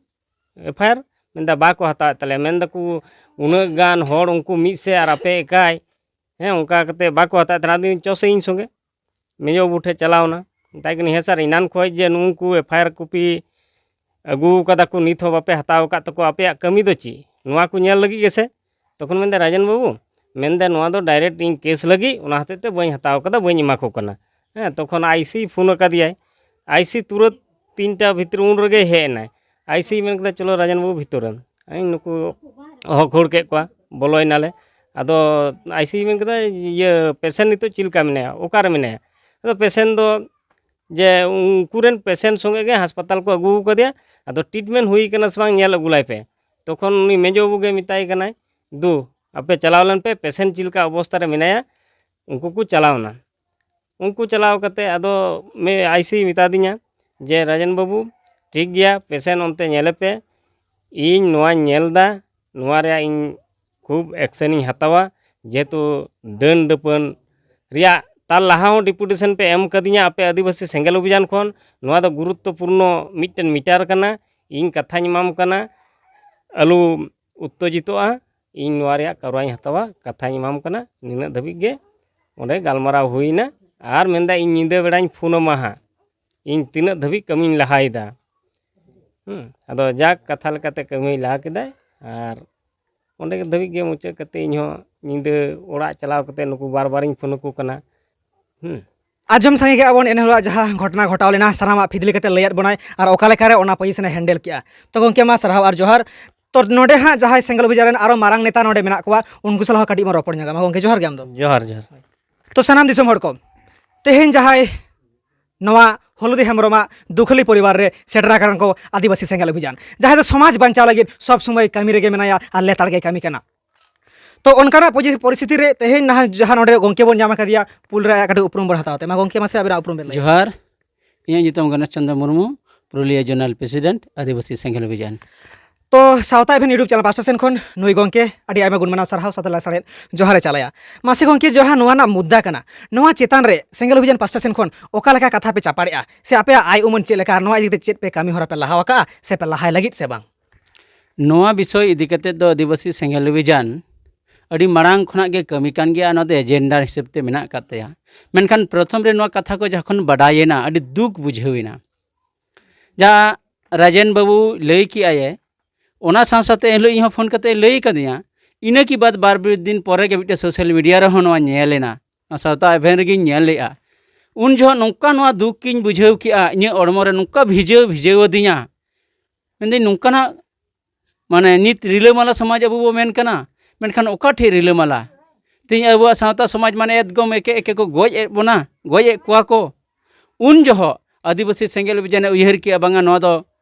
ᱮᱯᱷ ᱟᱭ ᱟᱨ? ᱢᱮᱱᱫᱟ ᱵᱟᱠᱚ ᱦᱟᱛᱟᱣᱮᱫ ᱛᱟᱞᱮᱭᱟ᱾ ᱢᱮᱱᱫᱟᱠᱚ ᱩᱱᱟᱹᱜ ᱜᱟᱱ ᱦᱚᱲ ᱩᱱᱠᱩ ᱢᱤᱫ ᱥᱮᱫ ᱟᱨ ᱟᱯᱮ ᱮᱠᱟᱭ᱾ ᱦᱮᱸ, ᱚᱱᱠᱟ ᱠᱟᱛᱮ ᱵᱟᱠᱚ ᱦᱟᱛᱟᱣᱮᱫ ᱛᱟᱦᱮᱱᱟ᱾ ᱟᱫᱚᱧ ᱪᱚ ᱥᱮ ᱤᱧ ᱥᱚᱸᱜᱮ ᱢᱮᱡᱚ ᱵᱟᱹᱵᱩ ᱴᱷᱮᱱ ᱪᱟᱞᱟᱣ ᱮᱱᱟ᱾ ᱢᱮᱛᱟᱭ ᱠᱟᱹᱱᱟᱹᱧ, ᱦᱮᱸ ᱥᱟᱨ, ᱮᱱᱟᱱ ᱠᱷᱚᱱ ᱡᱮ ᱱᱩᱠᱩ ᱮᱯᱷ ᱟᱭ ᱟᱨ ᱠᱚᱯᱤ ᱟᱹᱜᱩ ᱠᱟᱫᱟ ᱠᱚ, ᱱᱤᱛ ᱦᱚᱸ ᱵᱟᱯᱮ ᱦᱟᱛᱟᱣ ᱟᱠᱟᱫ ᱛᱟᱠᱚᱣᱟ, ᱟᱯᱮᱭᱟᱜ ᱠᱟᱹᱢᱤ ᱫᱚ ᱪᱮᱫ? ᱱᱚᱣᱟ ᱠᱚ ᱧᱮᱞ ᱞᱟᱹᱜᱤᱫ ᱜᱮᱥᱮ? ᱛᱚᱠᱷᱚᱱ ᱢᱮᱱᱫᱟ, ᱨᱟᱡᱮᱱ ᱵᱟᱹᱵᱩ, ᱢᱮᱱᱫᱟ ᱱᱚᱣᱟ ᱫᱚ ᱰᱟᱭᱨᱮᱠᱴ ᱤᱧ ᱠᱮᱥ ᱞᱟᱹᱜᱤᱫ, ᱚᱱᱟ ᱦᱚᱛᱮᱡ ᱛᱮ ᱵᱟᱹᱧ ᱦᱟᱛᱟᱣ ᱠᱟᱫᱟ, ᱵᱟᱹᱧ ᱮᱢᱟ ᱠᱚ ᱠᱟᱱᱟ᱾ ᱦᱮᱸ, ᱛᱚᱠᱷᱚᱱ ᱟᱭ ᱥᱤ ᱯᱷᱳᱱ ᱟᱠᱟᱫᱮᱭᱟᱭ᱾ ᱟᱭ ᱥᱤ ᱛᱩᱨᱟᱹᱛ ᱛᱤᱱᱴᱟ ᱵᱷᱤᱛᱨᱤ ᱩᱱ ᱨᱮᱜᱮᱭ ᱦᱮᱡ ᱮᱱᱟᱭ᱾ ᱟᱭ ᱥᱤ ᱢᱮᱱ ᱠᱮᱫᱟ, ᱪᱚᱞᱚ ᱨᱟᱡᱮᱱ ᱵᱟᱹᱵᱩ ᱵᱷᱤᱛᱚᱨ ᱨᱮ᱾ ᱤᱧ ᱱᱩᱠᱩ ᱦᱚᱦᱚ ᱠᱷᱟᱹᱲ ᱠᱮᱫ ᱠᱚᱣᱟ, ᱵᱚᱞᱚᱭᱮᱱᱟᱞᱮ᱾ ᱟᱫᱚ ᱟᱭ ᱥᱤ ᱢᱮᱱ ᱠᱮᱫᱟ, ᱤᱭᱟᱹ, ᱯᱮᱥᱮᱱᱴ ᱱᱤᱛᱚᱜ ᱪᱮᱫ ᱞᱮᱠᱟ ᱢᱮᱱᱟᱭᱟ, ᱚᱠᱟᱨᱮ ᱢᱮᱱᱟᱭᱟ? ᱟᱫᱚ ᱯᱮᱥᱮᱱᱴ ᱫᱚ ᱡᱮ ᱩᱱᱠᱩ ᱨᱮᱱ ᱯᱮᱥᱮᱱᱴ ᱥᱚᱸᱜᱮ ᱜᱮ ᱦᱟᱥᱯᱟᱛᱟᱞ ᱠᱚ ᱟᱹᱜᱩ ᱟᱠᱟᱫᱮᱭᱟ, ᱟᱫᱚ ᱴᱨᱤᱴᱢᱮᱱᱴ ᱦᱩᱭ ᱠᱟᱱᱟ ᱥᱮ ᱵᱟᱝ ᱧᱮᱞ ᱟᱹᱜᱩ ᱞᱟᱭ ᱯᱮ᱾ ᱛᱚᱠᱷᱚᱱ ᱩᱱᱤ ᱢᱮᱡᱚ ᱵᱟᱹᱵᱩ ᱜᱮ ᱢᱮᱛᱟᱭ ᱠᱟᱱᱟᱭ, ᱫᱩ, ᱟᱯᱮ ᱪᱟᱞᱟᱣ ᱞᱮᱱ ᱯᱮ, ᱯᱮᱥᱮᱱᱴ ᱪᱮᱫ ᱞᱮᱠᱟ ᱚᱵᱚᱥᱛᱟ ᱨᱮ ᱢᱮᱱᱟᱭᱟ᱾ ᱩᱱᱠᱩ ᱠᱚ ᱪᱟᱞᱟᱣ ᱮᱱᱟ᱾ ᱩᱱᱠᱩ ᱪᱟᱞᱟᱣ ᱠᱟᱛᱮ ᱟᱫᱚ ᱢᱮ-, ᱟᱭ ᱥᱤ ᱢᱮᱛᱟ ᱫᱤᱧᱟ ᱡᱮ, ᱨᱟᱡᱮᱱ ᱵᱟᱹᱵᱩ, ᱴᱷᱤᱠ ᱜᱮᱭᱟ, ᱯᱮᱥᱮᱱᱴ ᱚᱱᱛᱮ ᱧᱮᱞᱮ ᱯᱮ, ᱤᱧ ᱱᱚᱣᱟᱧ ᱧᱮᱞ ᱮᱫᱟ, ᱱᱚᱣᱟ ᱨᱮᱭᱟᱜ ᱤᱧ ᱠᱷᱩᱵ ᱮᱠᱥᱮᱱ ᱤᱧ ᱦᱟᱛᱟᱣᱟ, ᱡᱮᱦᱮᱛᱩ ᱰᱟᱹᱱ ᱰᱟᱹᱯᱟᱹᱱ ᱨᱮᱭᱟᱜ ᱛᱟᱨ ᱞᱟᱦᱟ ᱦᱚᱸ ᱰᱮᱯᱩᱴᱮᱥᱚᱱ ᱯᱮ ᱮᱢ ᱠᱟᱫᱤᱧᱟ ᱟᱯᱮ ᱟᱹᱫᱤᱵᱟᱹᱥᱤ ᱥᱮᱸᱜᱮᱞ ᱚᱵᱷᱤᱡᱟᱱ ᱠᱷᱚᱱ᱾ ᱱᱚᱣᱟ ᱫᱚ ᱜᱩᱨᱩᱛᱛᱚᱯᱩᱨᱱᱚ ᱢᱤᱫᱴᱮᱱ ᱢᱤᱴᱟᱨ ᱠᱟᱱᱟ᱾ ᱤᱧ ᱠᱟᱛᱷᱟᱧ ᱮᱢᱟᱢ ᱠᱟᱱᱟ, ᱟᱞᱚ ᱩᱛᱛᱮᱡᱤᱛᱚᱜᱼᱟ᱾ ᱤᱧ ᱱᱚᱣᱟ ᱨᱮᱭᱟᱜ ᱠᱟᱨᱣᱟᱧ ᱦᱟᱛᱟᱣᱟ, ᱠᱟᱛᱷᱟᱧ ᱮᱢᱟᱢ ᱠᱟᱱᱟ᱾ ᱱᱤᱱᱟᱹᱜ ᱫᱷᱟᱹᱵᱤᱡ ᱜᱮ ᱚᱸᱰᱮ ᱜᱟᱞᱢᱟᱨᱟᱣ ᱦᱩᱭᱱᱟ᱾ ᱟᱨ ᱢᱮᱱᱫᱟ, ᱤᱧ ᱧᱤᱫᱟᱹ ᱵᱮᱲᱟᱧ ᱯᱷᱳᱱ ᱟᱢᱟ ᱦᱟᱸᱜ, ᱤᱧ ᱛᱤᱱᱟᱹᱜ ᱫᱷᱟᱹᱵᱤᱡ ᱠᱟᱹᱢᱤᱧ ᱞᱟᱦᱟᱭᱮᱫᱟ᱾ ᱦᱩᱸ, ᱟᱫᱚ ᱡᱟᱠ, ᱠᱟᱛᱷᱟ ᱞᱮᱠᱟᱛᱮ ᱠᱟᱹᱢᱤᱭ ᱞᱟᱦᱟ ᱠᱮᱫᱟᱭ᱾ ᱟᱨ ᱚᱸᱰᱮ ᱫᱷᱟᱹᱵᱤᱡ ᱜᱮ ᱢᱩᱪᱟᱹᱫ ᱠᱟᱛᱮ ᱤᱧᱦᱚᱸ ᱧᱤᱫᱟᱹ ᱚᱲᱟᱜ ᱪᱟᱞᱟᱣ ᱠᱟᱛᱮ ᱱᱩᱠᱩ ᱵᱟᱨ ᱵᱟᱨᱤᱧ ᱯᱷᱳᱱ ᱟᱠᱚ ᱠᱟᱱᱟ᱾ ᱦᱩᱸ᱾ ᱟᱸᱡᱚᱢ ᱥᱟᱸᱜᱮ ᱠᱮᱜᱼᱟ ᱵᱚᱱ ᱮᱱ ᱦᱤᱞᱳᱜ ᱡᱟᱦᱟᱸ ᱜᱷᱚᱴᱚᱱᱟ ᱜᱷᱚᱴᱟᱣ ᱞᱮᱱᱟ, ᱥᱟᱱᱟᱢᱟᱜ ᱯᱷᱤᱫᱽᱞᱤ ᱠᱟᱛᱮ ᱞᱟᱹᱭᱟᱫ ᱵᱚᱱᱟᱭ ᱟᱨ ᱚᱠᱟ ᱞᱮᱠᱟᱨᱮ ᱚᱱᱟ ᱯᱚᱡᱤᱥᱚᱱᱮ ᱦᱮᱱᱰᱮᱞ ᱠᱮᱜᱼᱟ᱾ ᱛᱚ ᱜᱚᱢᱠᱮ, ᱢᱟ ᱥᱟᱨᱦᱟᱣ ᱟᱨ ᱡᱚᱦᱟᱨ᱾ ᱛᱚ ᱱᱚᱰᱮ ᱦᱟᱸᱜ ᱡᱟᱦᱟᱸᱭ ᱥᱮᱸᱜᱮᱞ ᱚᱵᱷᱤᱡᱟᱱ ᱨᱮᱱ ᱟᱨᱚ ᱢᱟᱨᱟᱝ ᱱᱮᱛᱟ ᱱᱚᱰᱮ ᱢᱮᱱᱟᱜ ᱠᱚᱣᱟ, ᱩᱱᱠᱩ ᱥᱟᱞᱟᱜ ᱦᱚᱸ ᱠᱟᱹᱴᱤᱡ ᱵᱚᱱ ᱨᱚᱯᱚᱲ ᱧᱚᱜᱟ᱾ ᱢᱟ ᱜᱚᱢᱠᱮ, ᱡᱚᱦᱟᱨ ᱜᱮ ᱟᱢ ᱫᱚ᱾ ᱡᱚᱦᱟᱨ, ᱡᱚᱦᱟᱨ᱾ ᱛᱚ ᱥᱟᱱᱟᱢ ᱫᱤᱥᱚᱢ ᱦᱚᱲ ᱠᱚ, ᱛᱮᱦᱮᱧ ᱡᱟᱦᱟᱸᱭ ᱱᱚᱣᱟ ᱦᱚᱞᱩᱫᱤ ᱦᱮᱢᱵᱨᱚᱢᱟᱜ ᱫᱩᱠᱷᱟᱹᱞᱤ ᱯᱚᱨᱤᱵᱟᱨ ᱨᱮ ᱥᱮᱴᱮᱨ ᱟᱠᱟᱱ ᱠᱚ ᱟᱹᱫᱤᱵᱟᱹᱥᱤ ᱥᱮᱸᱜᱮᱞ ᱚᱵᱷᱤᱡᱟᱱ, ᱡᱟᱦᱟᱸᱭ ᱫᱚ ᱥᱚᱢᱟᱡᱽ ᱵᱟᱧᱪᱟᱣ ᱞᱟᱹᱜᱤᱫ ᱥᱚᱵᱽ ᱥᱚᱢᱚᱭ ᱠᱟᱹᱢᱤ ᱨᱮᱜᱮ ᱢᱮᱱᱟᱭᱟ ᱟᱨ ᱞᱮᱛᱟᱲ ᱜᱮ ᱠᱟᱹᱢᱤ ᱠᱟᱱᱟ᱾ ᱛᱚ ᱚᱱᱠᱟᱱᱟᱜ ᱯᱚᱡᱤ-, ᱯᱚᱨᱤᱥᱛᱷᱤᱛᱤ ᱨᱮ ᱛᱮᱦᱮᱧ ᱱᱟᱦᱟᱜ ᱡᱟᱦᱟᱸ ᱱᱚᱰᱮ ᱜᱚᱢᱠᱮ ᱵᱚᱱ ᱧᱟᱢ ᱟᱠᱟᱫᱮᱭᱟ, ᱯᱩᱭᱞᱩ ᱨᱮ ᱟᱭᱟᱜ ᱠᱟᱹᱴᱤᱡ ᱩᱯᱨᱩᱢ ᱵᱚᱱ ᱦᱟᱛᱟᱣ ᱛᱮ᱾ ᱢᱟ ᱜᱚᱢᱠᱮ, ᱢᱟᱥᱮ ᱟᱵᱤᱱᱟᱜ ᱩᱯᱨᱩᱢ ᱵᱮᱱ ᱞᱟᱹᱭᱟ᱾ ᱡᱚᱦᱟᱨ, ᱤᱧᱟᱹᱜ ᱧᱩᱛᱩᱢ ᱜᱚᱱᱮᱥ ᱪᱚᱱᱫᱨᱚ ᱢᱩᱨᱢᱩ, ᱯᱩᱨᱩᱞᱤᱭᱟᱹ ᱡᱳᱱᱟᱞ ᱯᱨᱮᱥᱤᱰᱮᱱᱴ, ᱟᱹᱫᱤᱵᱟᱹᱥᱤ ᱥᱮᱸᱜᱮᱞ ᱚᱵᱷᱤᱡᱟᱱ᱾ ᱛᱚ ᱥᱟᱶᱛᱟ ᱮᱵᱷᱮᱱ YouTube ᱪᱮᱱᱮᱞ ᱯᱟᱥᱴᱟ ᱥᱮᱱ ᱠᱷᱚᱱ ᱱᱩᱭ ᱜᱚᱢᱠᱮ ᱟᱹᱰᱤ ᱟᱭᱢᱟ ᱜᱩᱱ ᱢᱟᱱᱟᱣ ᱥᱟᱨᱦᱟᱣ ᱥᱟᱶᱛᱮ ᱞᱟᱥᱟᱲᱦᱮᱫ ᱡᱚᱦᱟᱨ ᱮ ᱪᱟᱞᱟᱭᱟ᱾ ᱢᱟᱥᱮ ᱜᱚᱢᱠᱮ, ᱡᱟᱦᱟᱸ ᱱᱚᱣᱟ ᱨᱮᱱᱟᱜ ᱢᱩᱫᱽᱫᱟ ᱠᱟᱱᱟ, ᱱᱚᱣᱟ ᱪᱮᱛᱟᱱ ᱨᱮ ᱥᱮᱸᱜᱮᱞ ᱚᱵᱷᱤᱡᱟᱱ ᱯᱟᱥᱴᱟ ᱥᱮᱱ ᱠᱷᱚᱱ ᱚᱠᱟ ᱞᱮᱠᱟ ᱠᱟᱛᱷᱟ ᱯᱮ ᱪᱟᱯᱟᱲᱮᱜᱼᱟ, ᱥᱮ ᱟᱯᱮᱭᱟᱜ ᱟᱭ ᱩᱢᱟᱹᱱ ᱪᱮᱫ ᱞᱮᱠᱟ, ᱟᱨ ᱱᱚᱣᱟ ᱤᱫᱤ ᱠᱟᱛᱮ ᱪᱮᱫ ᱯᱮ ᱠᱟᱹᱢᱤ ᱦᱚᱨᱟ ᱯᱮ ᱞᱟᱦᱟ ᱟᱠᱟᱜᱼᱟ ᱥᱮ ᱯᱮ ᱞᱟᱦᱟᱭ ᱞᱟᱹᱜᱤᱫ ᱥᱮ ᱵᱟᱝ? ᱱᱚᱣᱟ ᱵᱤᱥᱚᱭ ᱤᱫᱤ ᱠᱟᱛᱮ ᱫᱚ ᱟᱹᱫᱤᱵᱟᱹᱥᱤ ᱥᱮᱸᱜᱮᱞ ᱚᱵᱷᱤᱡᱟᱱ ᱟᱹᱰᱤ ᱢᱟᱲᱟᱝ ᱠᱷᱚᱱᱟᱜ ᱜᱮ ᱠᱟᱹᱢᱤ ᱠᱟᱱ ᱜᱮᱭᱟ᱾ ᱱᱚᱣᱟ ᱫᱚ ᱮᱡᱮᱱᱰᱟ ᱦᱤᱥᱟᱹᱵ ᱛᱮ ᱢᱮᱱᱟᱜ ᱟᱠᱟᱫ ᱛᱟᱭᱟ᱾ ᱢᱮᱱᱠᱷᱟᱱ ᱯᱨᱚᱛᱷᱚᱢ ᱨᱮ ᱱᱚᱣᱟ ᱠᱟᱛᱷᱟ ᱠᱚ ᱡᱚᱠᱷᱚᱱ ᱵᱟᱰᱟᱭᱮᱱᱟ, ᱟᱹᱰᱤ ᱫᱩᱠ ᱵᱩᱡᱷᱟᱹᱣ ᱮᱱᱟ᱾ ᱡᱟ ᱨᱟᱡᱮᱱ ᱵᱟᱹᱵᱩ ᱞᱟᱹᱭ ᱠᱮᱜᱼᱟᱭ, ᱚᱱᱟ ᱥᱟᱶ ᱥᱟᱶᱛᱮ ᱮᱱᱦᱤᱞᱳᱜ ᱤᱧ ᱦᱚᱸ ᱯᱷᱳᱱ ᱠᱟᱛᱮ ᱞᱟᱹᱭ ᱠᱟᱫᱤᱧᱟ᱾ ᱤᱱᱟᱹ ᱠᱤ ᱵᱟᱫ ᱵᱟᱨ ᱯᱮ ᱫᱤᱱ ᱯᱚᱨᱮ ᱜᱮ ᱢᱤᱫᱴᱮᱱ ᱥᱳᱥᱟᱞ ᱢᱤᱰᱤᱭᱟ ᱨᱮᱦᱚᱸ ᱱᱚᱣᱟ ᱧᱮᱞ ᱮᱱᱟ, ᱱᱚᱣᱟ ᱥᱟᱶᱛᱟ ᱮᱵᱷᱮᱱ ᱨᱮᱜᱮᱧ ᱧᱮᱞ ᱞᱮᱜᱼᱟ᱾ ᱩᱱ ᱡᱚᱦᱚᱜ ᱱᱚᱝᱠᱟ ᱱᱚᱣᱟ ᱫᱩᱠ ᱤᱧ ᱵᱩᱡᱷᱟᱹᱣ ᱠᱮᱜᱼᱟ, ᱤᱧᱟᱹᱜ ᱦᱚᱲᱢᱚ ᱨᱮ ᱱᱚᱝᱠᱟ ᱵᱷᱤᱡᱟᱹᱣ ᱵᱷᱤᱡᱟᱹᱣ ᱟᱹᱫᱤᱧᱟ᱾ ᱢᱮᱱᱫᱟᱹᱧ, ᱱᱚᱝᱠᱟᱱᱟᱜ, ᱢᱟᱱᱮ, ᱱᱤᱛ ᱨᱤᱞᱟᱹᱢᱟᱞᱟ ᱥᱚᱢᱟᱡᱽ ᱟᱵᱚ ᱵᱚ ᱢᱮᱱ ᱠᱟᱱᱟ, ᱢᱮᱱᱠᱷᱟᱱ ᱚᱠᱟ ᱴᱷᱮᱡ ᱨᱤᱞᱟᱹᱢᱟᱞᱟ? ᱛᱮᱦᱮᱧ ᱟᱵᱚᱣᱟᱜ ᱥᱟᱶᱛᱟ ᱥᱚᱢᱟᱡᱽ ᱢᱟᱱᱮ ᱮᱠᱫᱚᱢ ᱮᱠᱮ ᱮᱠᱮ ᱠᱚ ᱜᱚᱡ ᱮᱫ ᱵᱚᱱᱟ, ᱜᱚᱡ ᱮᱫ ᱠᱚᱣᱟ ᱠᱚ᱾ ᱩᱱ ᱡᱚᱦᱚᱜ ᱟᱹᱫᱤᱵᱟᱹᱥᱤ ᱥᱮᱸᱜᱮᱞ ᱚᱵᱷᱤᱡᱟᱱᱮ ᱩᱭᱦᱟᱹᱨ ᱠᱮᱜᱼᱟ, ᱵᱟᱝᱟ, ᱱᱚᱣᱟ ᱫᱚ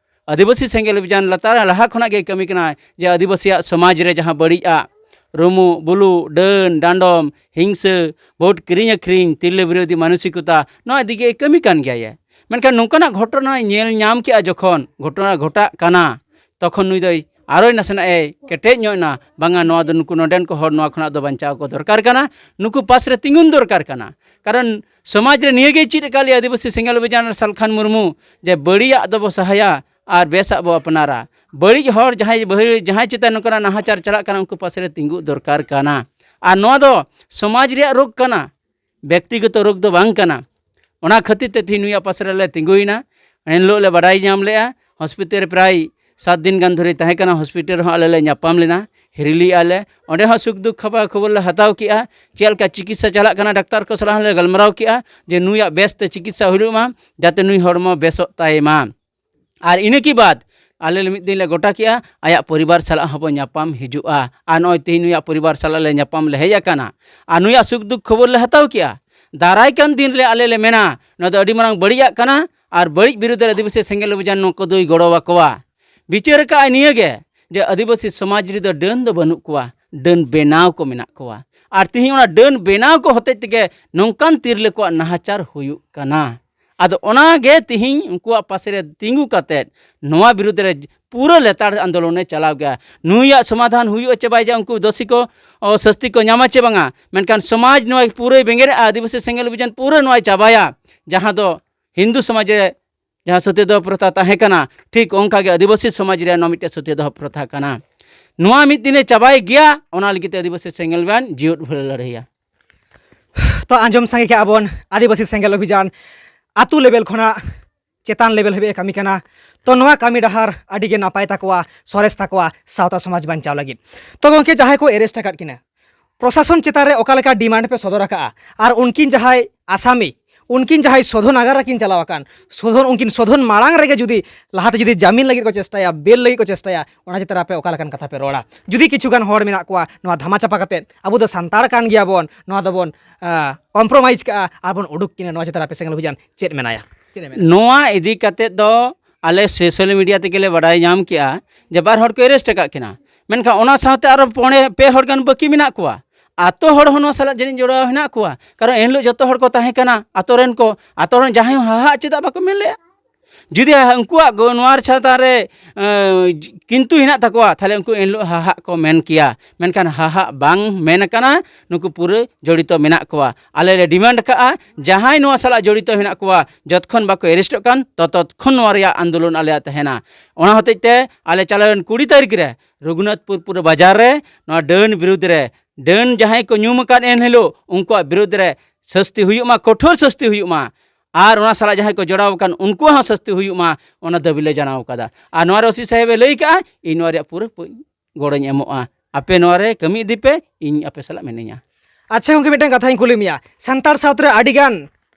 ᱟᱹᱫᱤᱵᱟᱹᱥᱤ ᱥᱮᱸᱜᱮᱞ ᱚᱵᱷᱤᱡᱟᱱ ᱞᱟᱛᱟᱨ ᱨᱮ ᱞᱟᱦᱟ ᱠᱷᱚᱱᱟᱜ ᱜᱮ ᱠᱟᱹᱢᱤ ᱠᱟᱱᱟ, ᱡᱮ ᱟᱹᱫᱤᱵᱟᱹᱥᱤᱭᱟᱜ ᱥᱚᱢᱟᱡᱽ ᱨᱮ ᱡᱟᱦᱟᱸ ᱵᱟᱹᱲᱤᱡᱼᱟ, ᱨᱩᱢᱩᱜ, ᱵᱩᱞᱩᱜ, ᱰᱟᱹᱱ, ᱰᱟᱸᱰᱚᱢ, ᱦᱤᱝᱥᱟᱹ, ᱵᱷᱳᱴ ᱠᱤᱨᱤᱧ ᱟᱹᱠᱷᱨᱤᱧ, ᱛᱤᱨᱞᱟᱹ ᱵᱤᱨᱳᱫᱷᱤ ᱢᱟᱱᱚᱥᱤᱠᱚᱛᱟ, ᱱᱚᱣᱟ ᱤᱫᱤ ᱜᱮ ᱠᱟᱹᱢᱤ ᱠᱟᱱ ᱜᱮᱭᱟᱭ᱾ ᱢᱮᱱᱠᱷᱟᱱ ᱱᱚᱝᱠᱟᱱᱟᱜ ᱜᱷᱚᱴᱚᱱᱟᱭ ᱧᱮᱞ ᱧᱟᱢ ᱠᱮᱜᱼᱟ, ᱡᱚᱠᱷᱚᱱ ᱜᱷᱚᱴᱚᱱᱟ ᱜᱷᱚᱴᱟᱜ ᱠᱟᱱᱟ, ᱛᱚᱠᱷᱚᱱ ᱱᱩᱭ ᱫᱚᱭ ᱟᱨᱚᱭ ᱱᱟᱥᱮᱱᱟᱜ ᱮ ᱠᱮᱴᱮᱡ ᱧᱚᱜ ᱮᱱᱟ, ᱵᱟᱝᱟ, ᱱᱚᱣᱟ ᱫᱚ ᱱᱩᱠᱩ ᱱᱚᱰᱮᱱ ᱠᱚ ᱦᱚᱲ ᱱᱚᱣᱟ ᱠᱷᱚᱱᱟᱜ ᱫᱚ ᱵᱟᱧᱪᱟᱣ ᱠᱚ ᱫᱚᱨᱠᱟᱨ ᱠᱟᱱᱟ, ᱱᱩᱠᱩ ᱯᱟᱥ ᱨᱮ ᱛᱤᱸᱜᱩᱱ ᱫᱚᱨᱠᱟᱨ ᱠᱟᱱᱟ᱾ ᱠᱟᱨᱚᱱ ᱥᱚᱢᱟᱡᱽ ᱨᱮ ᱱᱤᱭᱟᱹ ᱜᱮᱭ ᱪᱮᱫ ᱟᱠᱟᱫ ᱞᱮᱭᱟ ᱟᱹᱫᱤᱵᱟᱹᱥᱤ ᱥᱮᱸᱜᱮᱞ ᱚᱵᱷᱤᱡᱟᱱ ᱨᱮ ᱥᱟᱞᱠᱷᱟᱱ ᱢᱩᱨᱢᱩ, ᱡᱮ ᱵᱟᱹᱲᱤᱡᱟᱜ ᱫᱚᱵᱚ ᱥᱟᱦᱟᱭᱟ ᱟᱨ ᱵᱮᱥᱟᱜ ᱵᱚ ᱟᱯᱱᱟᱨᱟ᱾ ᱵᱟᱹᱲᱤᱡ ᱦᱚᱲ ᱡᱟᱦᱟᱸᱭ ᱵᱟᱹᱦᱤ-, ᱡᱟᱦᱟᱸᱭ ᱪᱮᱛᱟᱱ ᱱᱚᱝᱠᱟᱱᱟᱜ ᱱᱟᱦᱟᱪᱟᱨ ᱪᱟᱞᱟᱜ ᱠᱟᱱᱟ, ᱩᱱᱠᱩ ᱯᱟᱥᱮ ᱨᱮ ᱛᱤᱸᱜᱩ ᱫᱚᱨᱠᱟᱨ ᱠᱟᱱᱟ᱾ ᱟᱨ ᱱᱚᱣᱟ ᱫᱚ ᱥᱚᱢᱟᱡᱽ ᱨᱮᱭᱟᱜ ᱨᱳᱜᱽ ᱠᱟᱱᱟ, ᱵᱮᱠᱛᱤᱜᱚᱛᱚ ᱨᱳᱜᱽ ᱫᱚ ᱵᱟᱝ ᱠᱟᱱᱟ᱾ ᱚᱱᱟ ᱠᱷᱟᱹᱛᱤᱨ ᱛᱮ ᱛᱮᱦᱮᱧ ᱱᱩᱭᱟᱜ ᱯᱟᱥᱮ ᱨᱮᱞᱮ ᱛᱤᱸᱜᱩᱭᱮᱱᱟ᱾ ᱮᱱ ᱦᱤᱞᱳᱜ ᱞᱮ ᱵᱟᱰᱟᱭ ᱧᱟᱢ ᱞᱮᱜᱼᱟ, ᱦᱚᱥᱯᱤᱴᱟᱞ ᱨᱮ ᱯᱨᱟᱭ ᱥᱟᱛ ᱫᱤᱱ ᱜᱟᱱ ᱫᱷᱚᱨᱮ ᱛᱟᱦᱮᱸ ᱠᱟᱱᱟ, ᱦᱚᱥᱯᱤᱴᱟᱞ ᱨᱮᱦᱚᱸ ᱟᱞᱮ ᱞᱮ ᱧᱟᱯᱟᱢ ᱞᱮᱱᱟ, ᱦᱤᱨᱤ ᱞᱮᱜᱼᱟ ᱞᱮ᱾ ᱚᱸᱰᱮ ᱦᱚᱸ ᱥᱩᱠ ᱫᱩᱠ ᱠᱷᱟᱵᱟᱨ ᱠᱷᱚᱵᱚᱨ ᱞᱮ ᱦᱟᱛᱟᱣ ᱠᱮᱜᱼᱟ, ᱪᱮᱫ ᱞᱮᱠᱟ ᱪᱤᱠᱤᱛᱥᱟ ᱪᱟᱞᱟᱜ ᱠᱟᱱᱟ, ᱰᱟᱠᱛᱟᱨ ᱠᱚ ᱥᱟᱞᱟᱜ ᱦᱚᱸᱞᱮ ᱜᱟᱞᱢᱟᱨᱟᱣ ᱠᱮᱜᱼᱟ ᱡᱮ ᱱᱩᱭᱟᱜ ᱵᱮᱥ ᱛᱮ ᱪᱤᱠᱤᱛᱥᱟ ᱦᱩᱭᱩᱜ ᱢᱟ, ᱡᱟᱛᱮ ᱱᱩᱭ ᱦᱚᱲᱢᱚ ᱵᱮᱥᱚᱜ ᱛᱟᱭ ᱢᱟ᱾ ᱟᱨ ᱤᱱᱟᱹ ᱠᱤ ᱵᱟᱫᱽ ᱟᱞᱮ ᱞᱮ ᱢᱤᱫ ᱫᱤᱱ ᱞᱮ ᱜᱚᱴᱟ ᱠᱮᱜᱼᱟ, ᱟᱭᱟᱜ ᱯᱚᱨᱤᱵᱟᱨ ᱥᱟᱞᱟᱜ ᱦᱚᱸᱵᱚᱱ ᱧᱟᱯᱟᱢ ᱦᱤᱡᱩᱜᱼᱟ᱾ ᱟᱨ ᱱᱚᱜᱼᱚᱭ ᱛᱮᱦᱮᱧ ᱱᱩᱭᱟᱜ ᱯᱚᱨᱤᱵᱟᱨ ᱥᱟᱞᱟᱜ ᱞᱮ ᱧᱟᱯᱟᱢ ᱞᱮ ᱦᱮᱡ ᱟᱠᱟᱱᱟ᱾ ᱟᱨ ᱱᱩᱭᱟᱜ ᱥᱩᱠ ᱫᱩᱠ ᱠᱷᱚᱵᱚᱨ ᱞᱮ ᱦᱟᱛᱟᱣ ᱠᱮᱜᱼᱟ᱾ ᱫᱟᱨᱟᱭ ᱠᱟᱱ ᱫᱤᱱ ᱨᱮ ᱟᱞᱮ ᱞᱮ ᱢᱮᱱᱟ, ᱱᱚᱣᱟ ᱫᱚ ᱟᱹᱰᱤ ᱢᱟᱨᱟᱝ ᱵᱟᱹᱲᱤᱡᱟᱜ ᱠᱟᱱᱟ, ᱟᱨ ᱵᱟᱹᱲᱤᱡ ᱵᱤᱨᱩᱫᱷ ᱨᱮ ᱟᱹᱫᱤᱵᱟᱹᱥᱤ ᱥᱮᱸᱜᱮᱞ ᱚᱵᱷᱤᱡᱟᱱ ᱱᱚᱣᱟ ᱠᱚᱫᱚᱭ ᱜᱚᱲᱚ ᱟᱠᱚᱣᱟ᱾ ᱵᱤᱪᱟᱹᱨ ᱟᱠᱟᱫᱼᱟᱭ ᱱᱤᱭᱟᱹ ᱜᱮ, ᱡᱮ ᱟᱹᱫᱤᱵᱟᱹᱥᱤ ᱥᱚᱢᱟᱡᱽ ᱨᱮᱫᱚ ᱰᱟᱹᱱ ᱫᱚ ᱵᱟᱹᱱᱩᱜ ᱠᱚᱣᱟ, ᱰᱟᱹᱱ ᱵᱮᱱᱟᱣ ᱠᱚ ᱢᱮᱱᱟᱜ ᱠᱚᱣᱟ᱾ ᱟᱨ ᱛᱮᱦᱮᱧ ᱚᱱᱟ ᱰᱟᱹᱱ ᱵᱮᱱᱟᱣ ᱠᱚ ᱦᱚᱛᱮᱡ ᱛᱮᱜᱮ ᱱᱚᱝᱠᱟᱱ ᱛᱤᱨᱞᱟᱹ ᱠᱚᱣᱟᱜ ᱱᱟᱦᱟᱪᱟᱨ ᱦᱩᱭᱩᱜ ᱠᱟᱱᱟ᱾ ᱟᱫᱚ ᱚᱱᱟ ᱜᱮ ᱛᱮᱦᱮᱧ ᱩᱱᱠᱩᱣᱟᱜ ᱯᱟᱥᱮ ᱨᱮ ᱛᱤᱸᱜᱩ ᱠᱟᱛᱮᱫ ᱱᱚᱣᱟ ᱵᱤᱨᱩᱫᱷ ᱨᱮ ᱯᱩᱨᱟᱹ ᱞᱮᱛᱟᱲ ᱟᱱᱫᱳᱞᱚᱱᱮ ᱪᱟᱞᱟᱣ ᱜᱮᱭᱟ᱾ ᱱᱩᱭᱟᱜ ᱥᱚᱢᱟᱫᱷᱟᱱ ᱦᱩᱭᱩᱜᱼᱟ ᱪᱮ ᱵᱟᱭ ᱦᱩᱭᱩᱜᱼᱟ, ᱩᱱᱠᱩ ᱫᱳᱥᱤ ᱠᱚ, ᱚ, ᱥᱟᱹᱥᱛᱤ ᱠᱚ ᱧᱟᱢᱟ ᱪᱮ ᱵᱟᱝᱟ, ᱢᱮᱱᱠᱷᱟᱱ ᱥᱚᱢᱟᱡᱽ ᱱᱚᱣᱟ ᱯᱩᱨᱟᱹᱭ ᱵᱮᱸᱜᱮᱫᱼᱟ, ᱟᱹᱫᱤᱵᱟᱹᱥᱤ ᱥᱮᱸᱜᱮᱞ ᱚᱵᱷᱤᱡᱟᱱ ᱯᱩᱨᱟᱹ ᱱᱚᱣᱟᱭ ᱪᱟᱵᱟᱭᱟ, ᱡᱟᱦᱟᱸ ᱫᱚ ᱦᱤᱱᱫᱩ ᱥᱚᱢᱟᱡᱽ ᱨᱮ ᱡᱟᱦᱟᱸ ᱥᱚᱛᱭᱚᱫᱟᱦᱚ ᱯᱨᱚᱛᱷᱟ ᱛᱟᱦᱮᱸ ᱠᱟᱱᱟ, ᱴᱷᱤᱠ ᱚᱱᱠᱟ ᱜᱮ ᱟᱹᱫᱤᱵᱟᱹᱥᱤ ᱥᱚᱢᱟᱡᱽ ᱨᱮᱭᱟᱜ ᱱᱚᱣᱟ ᱢᱤᱫᱴᱮᱱ ᱥᱚᱛᱭᱚᱫᱟᱦᱚ ᱯᱨᱚᱛᱷᱟ ᱠᱟᱱᱟ᱾ ᱱᱚᱣᱟ ᱢᱤᱫ ᱫᱤᱱᱮ ᱪᱟᱵᱟᱭ ᱜᱮᱭᱟ, ᱚᱱᱟ ᱞᱟᱹᱜᱤᱫ ᱛᱮ ᱟᱹᱫᱤᱵᱟᱹᱥᱤ ᱥᱮᱸᱜᱮᱞ ᱚᱵᱷᱤᱡᱟᱱ ᱡᱤᱣᱮᱫ ᱵᱷᱳᱨ ᱞᱟᱹᱲᱦᱟᱹᱭᱟ᱾ ᱛᱚ ᱟᱸᱡᱚᱢ ᱥᱟᱸᱜᱮ ᱠᱮᱜᱼᱟ ᱵᱚᱱ ᱟᱹᱫᱤᱵᱟᱹᱥᱤ ᱥᱮᱸᱜᱮᱞ ᱚᱵᱷᱤᱡᱟᱱ ᱟᱹᱛᱩ ᱞᱮᱵᱮᱞ ᱠᱷᱚᱱᱟᱜ ᱪᱮᱛᱟᱱ ᱞᱮᱵᱮᱞ ᱦᱟᱹᱵᱤᱡ ᱮ ᱠᱟᱹᱢᱤ ᱠᱟᱱᱟ᱾ ᱛᱚ ᱱᱚᱣᱟ ᱠᱟᱹᱢᱤ ᱰᱟᱦᱟᱨ ᱟᱹᱰᱤ ᱜᱮ ᱱᱟᱯᱟᱭ ᱛᱟᱠᱚᱣᱟ, ᱥᱚᱨᱮᱥ ᱛᱟᱠᱚᱣᱟ ᱥᱟᱶᱛᱟ ᱥᱚᱢᱟᱡᱽ ᱵᱟᱧᱪᱟᱣ ᱞᱟᱹᱜᱤᱫ᱾ ᱛᱚ ᱜᱚᱢᱠᱮ, ᱡᱟᱦᱟᱸᱭ ᱠᱚ ᱮᱨᱮᱥᱴ ᱟᱠᱟᱫ ᱠᱤᱱᱟ, ᱯᱨᱚᱥᱟᱥᱚᱱ ᱪᱮᱛᱟᱱ ᱨᱮ ᱚᱠᱟ ᱞᱮᱠᱟ ᱰᱤᱢᱟᱱᱰ ᱯᱮ ᱥᱚᱫᱚᱨ ᱟᱠᱟᱫᱼᱟ? ᱟᱨ ᱩᱱᱠᱤᱱ ᱡᱟᱦᱟᱸᱭ ᱟᱥᱟᱢᱤ, ᱩᱱᱠᱤᱱ ᱡᱟᱦᱟᱸᱭ ᱥᱳᱫᱷᱚᱱᱟᱜᱟᱨ ᱨᱮᱠᱤᱱ ᱪᱟᱞᱟᱣ ᱟᱠᱟᱱ, ᱥᱳᱫᱷᱚᱱ, ᱩᱱᱠᱤᱱ ᱥᱳᱫᱷᱚᱱ ᱢᱟᱲᱟᱝ ᱨᱮᱜᱮ ᱡᱩᱫᱤ ᱞᱟᱦᱟᱛᱮ ᱡᱩᱫᱤ ᱡᱟᱢᱤᱱ ᱞᱟᱹᱜᱤᱫ ᱠᱚ ᱪᱮᱥᱴᱟᱭᱟ, ᱵᱮᱞ ᱞᱟᱹᱜᱤᱫ ᱠᱚ ᱪᱮᱥᱴᱟᱭᱟ, ᱚᱱᱟ ᱪᱮᱛᱟᱱ ᱨᱮ ᱟᱯᱮ ᱚᱠᱟ ᱞᱮᱠᱟᱱ ᱠᱟᱛᱷᱟ ᱯᱮ ᱨᱚᱲᱟ? ᱡᱩᱫᱤ ᱠᱤᱪᱷᱩ ᱜᱟᱱ ᱦᱚᱲ ᱢᱮᱱᱟᱜ ᱠᱚᱣᱟ ᱱᱚᱣᱟ ᱫᱷᱟᱢᱟ ᱪᱟᱯᱟ ᱠᱟᱛᱮᱫ, ᱟᱵᱚ ᱫᱚ ᱥᱟᱱᱛᱟᱲ ᱠᱟᱱ ᱜᱮᱭᱟᱵᱚᱱ, ᱱᱚᱣᱟ ᱫᱚᱵᱚᱱ ᱠᱚᱢᱯᱨᱳᱢᱟᱭᱤᱡᱽ ᱠᱟᱜᱼᱟ ᱟᱨ ᱵᱚᱱ ᱩᱰᱩᱠ ᱠᱤᱱᱟ, ᱱᱚᱣᱟ ᱪᱮᱛᱟᱱ ᱨᱮ ᱟᱯᱮ ᱥᱮᱸᱜᱮᱞ ᱚᱵᱷᱤᱡᱟᱱ ᱪᱮᱫ ᱮ ᱢᱮᱱᱟᱭᱟ? ᱪᱮᱫ ᱮ ᱢᱮᱱᱟ? ᱱᱚᱣᱟ ᱤᱫᱤ ᱠᱟᱛᱮᱫ ᱫᱚ ᱟᱞᱮ ᱥᱳᱥᱟᱞ ᱢᱤᱰᱤᱭᱟ ᱛᱮᱜᱮ ᱞᱮ ᱵᱟᱰᱟᱭ ᱧᱟᱢ ᱠᱮᱜᱼᱟ ᱡᱮ ᱵᱟᱨ ᱦᱚᱲ ᱠᱚ ᱮᱨᱮᱥᱴ ᱟᱠᱟᱫ ᱠᱤᱱᱟ, ᱢᱮᱱᱠᱷᱟᱱ ᱚᱱᱟ ᱥᱟᱶᱛᱮ ᱟᱨᱚ ᱯᱚᱬᱮ, ᱯᱮ ᱦᱚᱲ ᱜᱟᱱ ᱵᱟᱹᱠᱤ ᱢᱮᱱᱟᱜ ᱠᱚᱣᱟ᱾ ᱟᱛᱳ ᱦᱚᱲ ᱦᱚᱸ ᱱᱚᱣᱟ ᱥᱟᱞᱟᱜ ᱡᱟᱹᱱᱤᱡ ᱡᱚᱲᱟᱣ ᱦᱮᱱᱟᱜ ᱠᱚᱣᱟ, ᱠᱟᱨᱚᱱ ᱮᱱᱦᱤᱞᱳᱜ ᱡᱚᱛᱚ ᱦᱚᱲ ᱠᱚ ᱛᱟᱦᱮᱸ ᱠᱟᱱᱟ, ᱟᱛᱳ ᱨᱮᱱ ᱠᱚ, ᱟᱛᱳ ᱨᱮᱱ ᱡᱟᱦᱟᱸᱭ ᱦᱚᱸ ᱦᱟᱦᱟᱜ ᱪᱮᱫᱟᱜ ᱵᱟᱠᱚ ᱢᱮᱱ ᱞᱮᱜᱼᱟ? ᱡᱩᱫᱤ ᱩᱱᱠᱩᱣᱟᱜ ᱜᱚ-, ᱱᱚᱣᱟ ᱪᱮᱛᱟᱱ ᱨᱮ, ᱮᱸ, ᱠᱤᱱᱛᱩ ᱦᱮᱱᱟᱜ ᱛᱟᱠᱚᱣᱟ, ᱛᱟᱦᱞᱮ ᱩᱱᱠᱩ ᱮᱱᱦᱤᱞᱳᱜ ᱦᱟᱦᱟᱜ ᱠᱚ ᱢᱮᱱ ᱠᱮᱭᱟ᱾ ᱢᱮᱱᱠᱷᱟᱱ ᱦᱟᱦᱟᱜ ᱵᱟᱝ ᱢᱮᱱ ᱟᱠᱟᱱᱟ, ᱱᱩᱠᱩ ᱯᱩᱨᱟᱹ ᱡᱚᱲᱤᱛᱚ ᱢᱮᱱᱟᱜ ᱠᱚᱣᱟ᱾ ᱟᱞᱮ ᱞᱮ ᱰᱤᱢᱟᱱᱰ ᱟᱠᱟᱫᱼᱟ, ᱡᱟᱦᱟᱸᱭ ᱱᱚᱣᱟ ᱥᱟᱞᱟᱜ ᱡᱚᱲᱤᱛᱚ ᱦᱮᱱᱟᱜ ᱠᱚᱣᱟ, ᱡᱚᱛᱠᱷᱚᱱ ᱵᱟᱠᱚ ᱮᱨᱮᱥᱴᱚᱜ ᱠᱟᱱ, ᱛᱚᱛᱚᱠᱷᱚᱱ ᱱᱚᱣᱟ ᱨᱮᱭᱟᱜ ᱟᱱᱫᱳᱞᱚᱱ ᱟᱞᱮᱭᱟᱜ ᱛᱟᱦᱮᱱᱟ᱾ ᱚᱱᱟ ᱦᱚᱛᱮᱡ ᱛᱮ ᱟᱞᱮ ᱪᱟᱞᱟᱣᱮᱱ ᱠᱩᱲᱤ ᱛᱟᱹᱨᱤᱠᱷ ᱨᱮ ᱨᱚᱜᱷᱩᱱᱟᱛᱷᱯᱩᱨ ᱯᱩᱨᱟᱹ ᱵᱟᱡᱟᱨ ᱨᱮ ᱱᱚᱣᱟ ᱰᱟᱹᱱ ᱵᱤᱨᱩᱫᱽ ᱨᱮ, ᱰᱟᱹᱱ ᱡᱟᱦᱟᱸᱭ ᱠᱚ ᱧᱩᱢ ᱟᱠᱟᱫ ᱮᱱ ᱦᱤᱞᱳᱜ, ᱩᱱᱠᱩᱣᱟᱜ ᱵᱤᱨᱩᱫᱽ ᱨᱮ ᱥᱟᱹᱥᱛᱤ ᱦᱩᱭᱩᱜ ᱢᱟ, ᱠᱚᱴᱷᱳᱨ ᱥᱟᱹᱥᱛᱤ ᱦᱩᱭᱩᱜ ᱢᱟ᱾ ᱟᱨ ᱚᱱᱟ ᱥᱟᱞᱟᱜ ᱡᱟᱦᱟᱸᱭ ᱠᱚ ᱡᱚᱲᱟᱣ ᱟᱠᱟᱱ, ᱩᱱᱠᱩᱣᱟᱜ ᱦᱚᱸ ᱥᱟᱹᱥᱛᱤ ᱦᱩᱭᱩᱜ ᱢᱟ, ᱚᱱᱟ ᱫᱟᱹᱵᱤ ᱞᱮ ᱡᱟᱱᱟᱣ ᱠᱟᱫᱟ᱾ ᱟᱨ ᱱᱚᱣᱟ ᱨᱮ ᱳᱥᱤ ᱥᱟᱦᱮᱵᱮ ᱞᱟᱹᱭ ᱠᱟᱜᱼᱟ, ᱤᱧ ᱱᱚᱣᱟ ᱨᱮᱭᱟᱜ ᱯᱩᱨᱟᱹ ᱯᱩ-, ᱜᱚᱲᱚᱧ ᱮᱢᱚᱜᱼᱟ᱾ ᱟᱯᱮ ᱱᱚᱣᱟ ᱨᱮ ᱠᱟᱹᱢᱤ ᱤᱫᱤ ᱯᱮ, ᱤᱧ ᱟᱯᱮ ᱥᱟᱞᱟᱜ ᱢᱤᱱᱟᱹᱧᱟ᱾ ᱟᱪᱪᱷᱟ ᱜᱚᱝᱠᱮ, ᱢᱤᱫᱴᱟᱝ ᱠᱟᱛᱷᱟᱧ ᱠᱩᱞᱤ ᱢᱮᱭᱟ, ᱥᱟᱱᱛᱟᱲ ᱥᱟᱶᱛᱟ ᱨᱮ ᱟᱹᱰᱤ ᱜᱟᱱ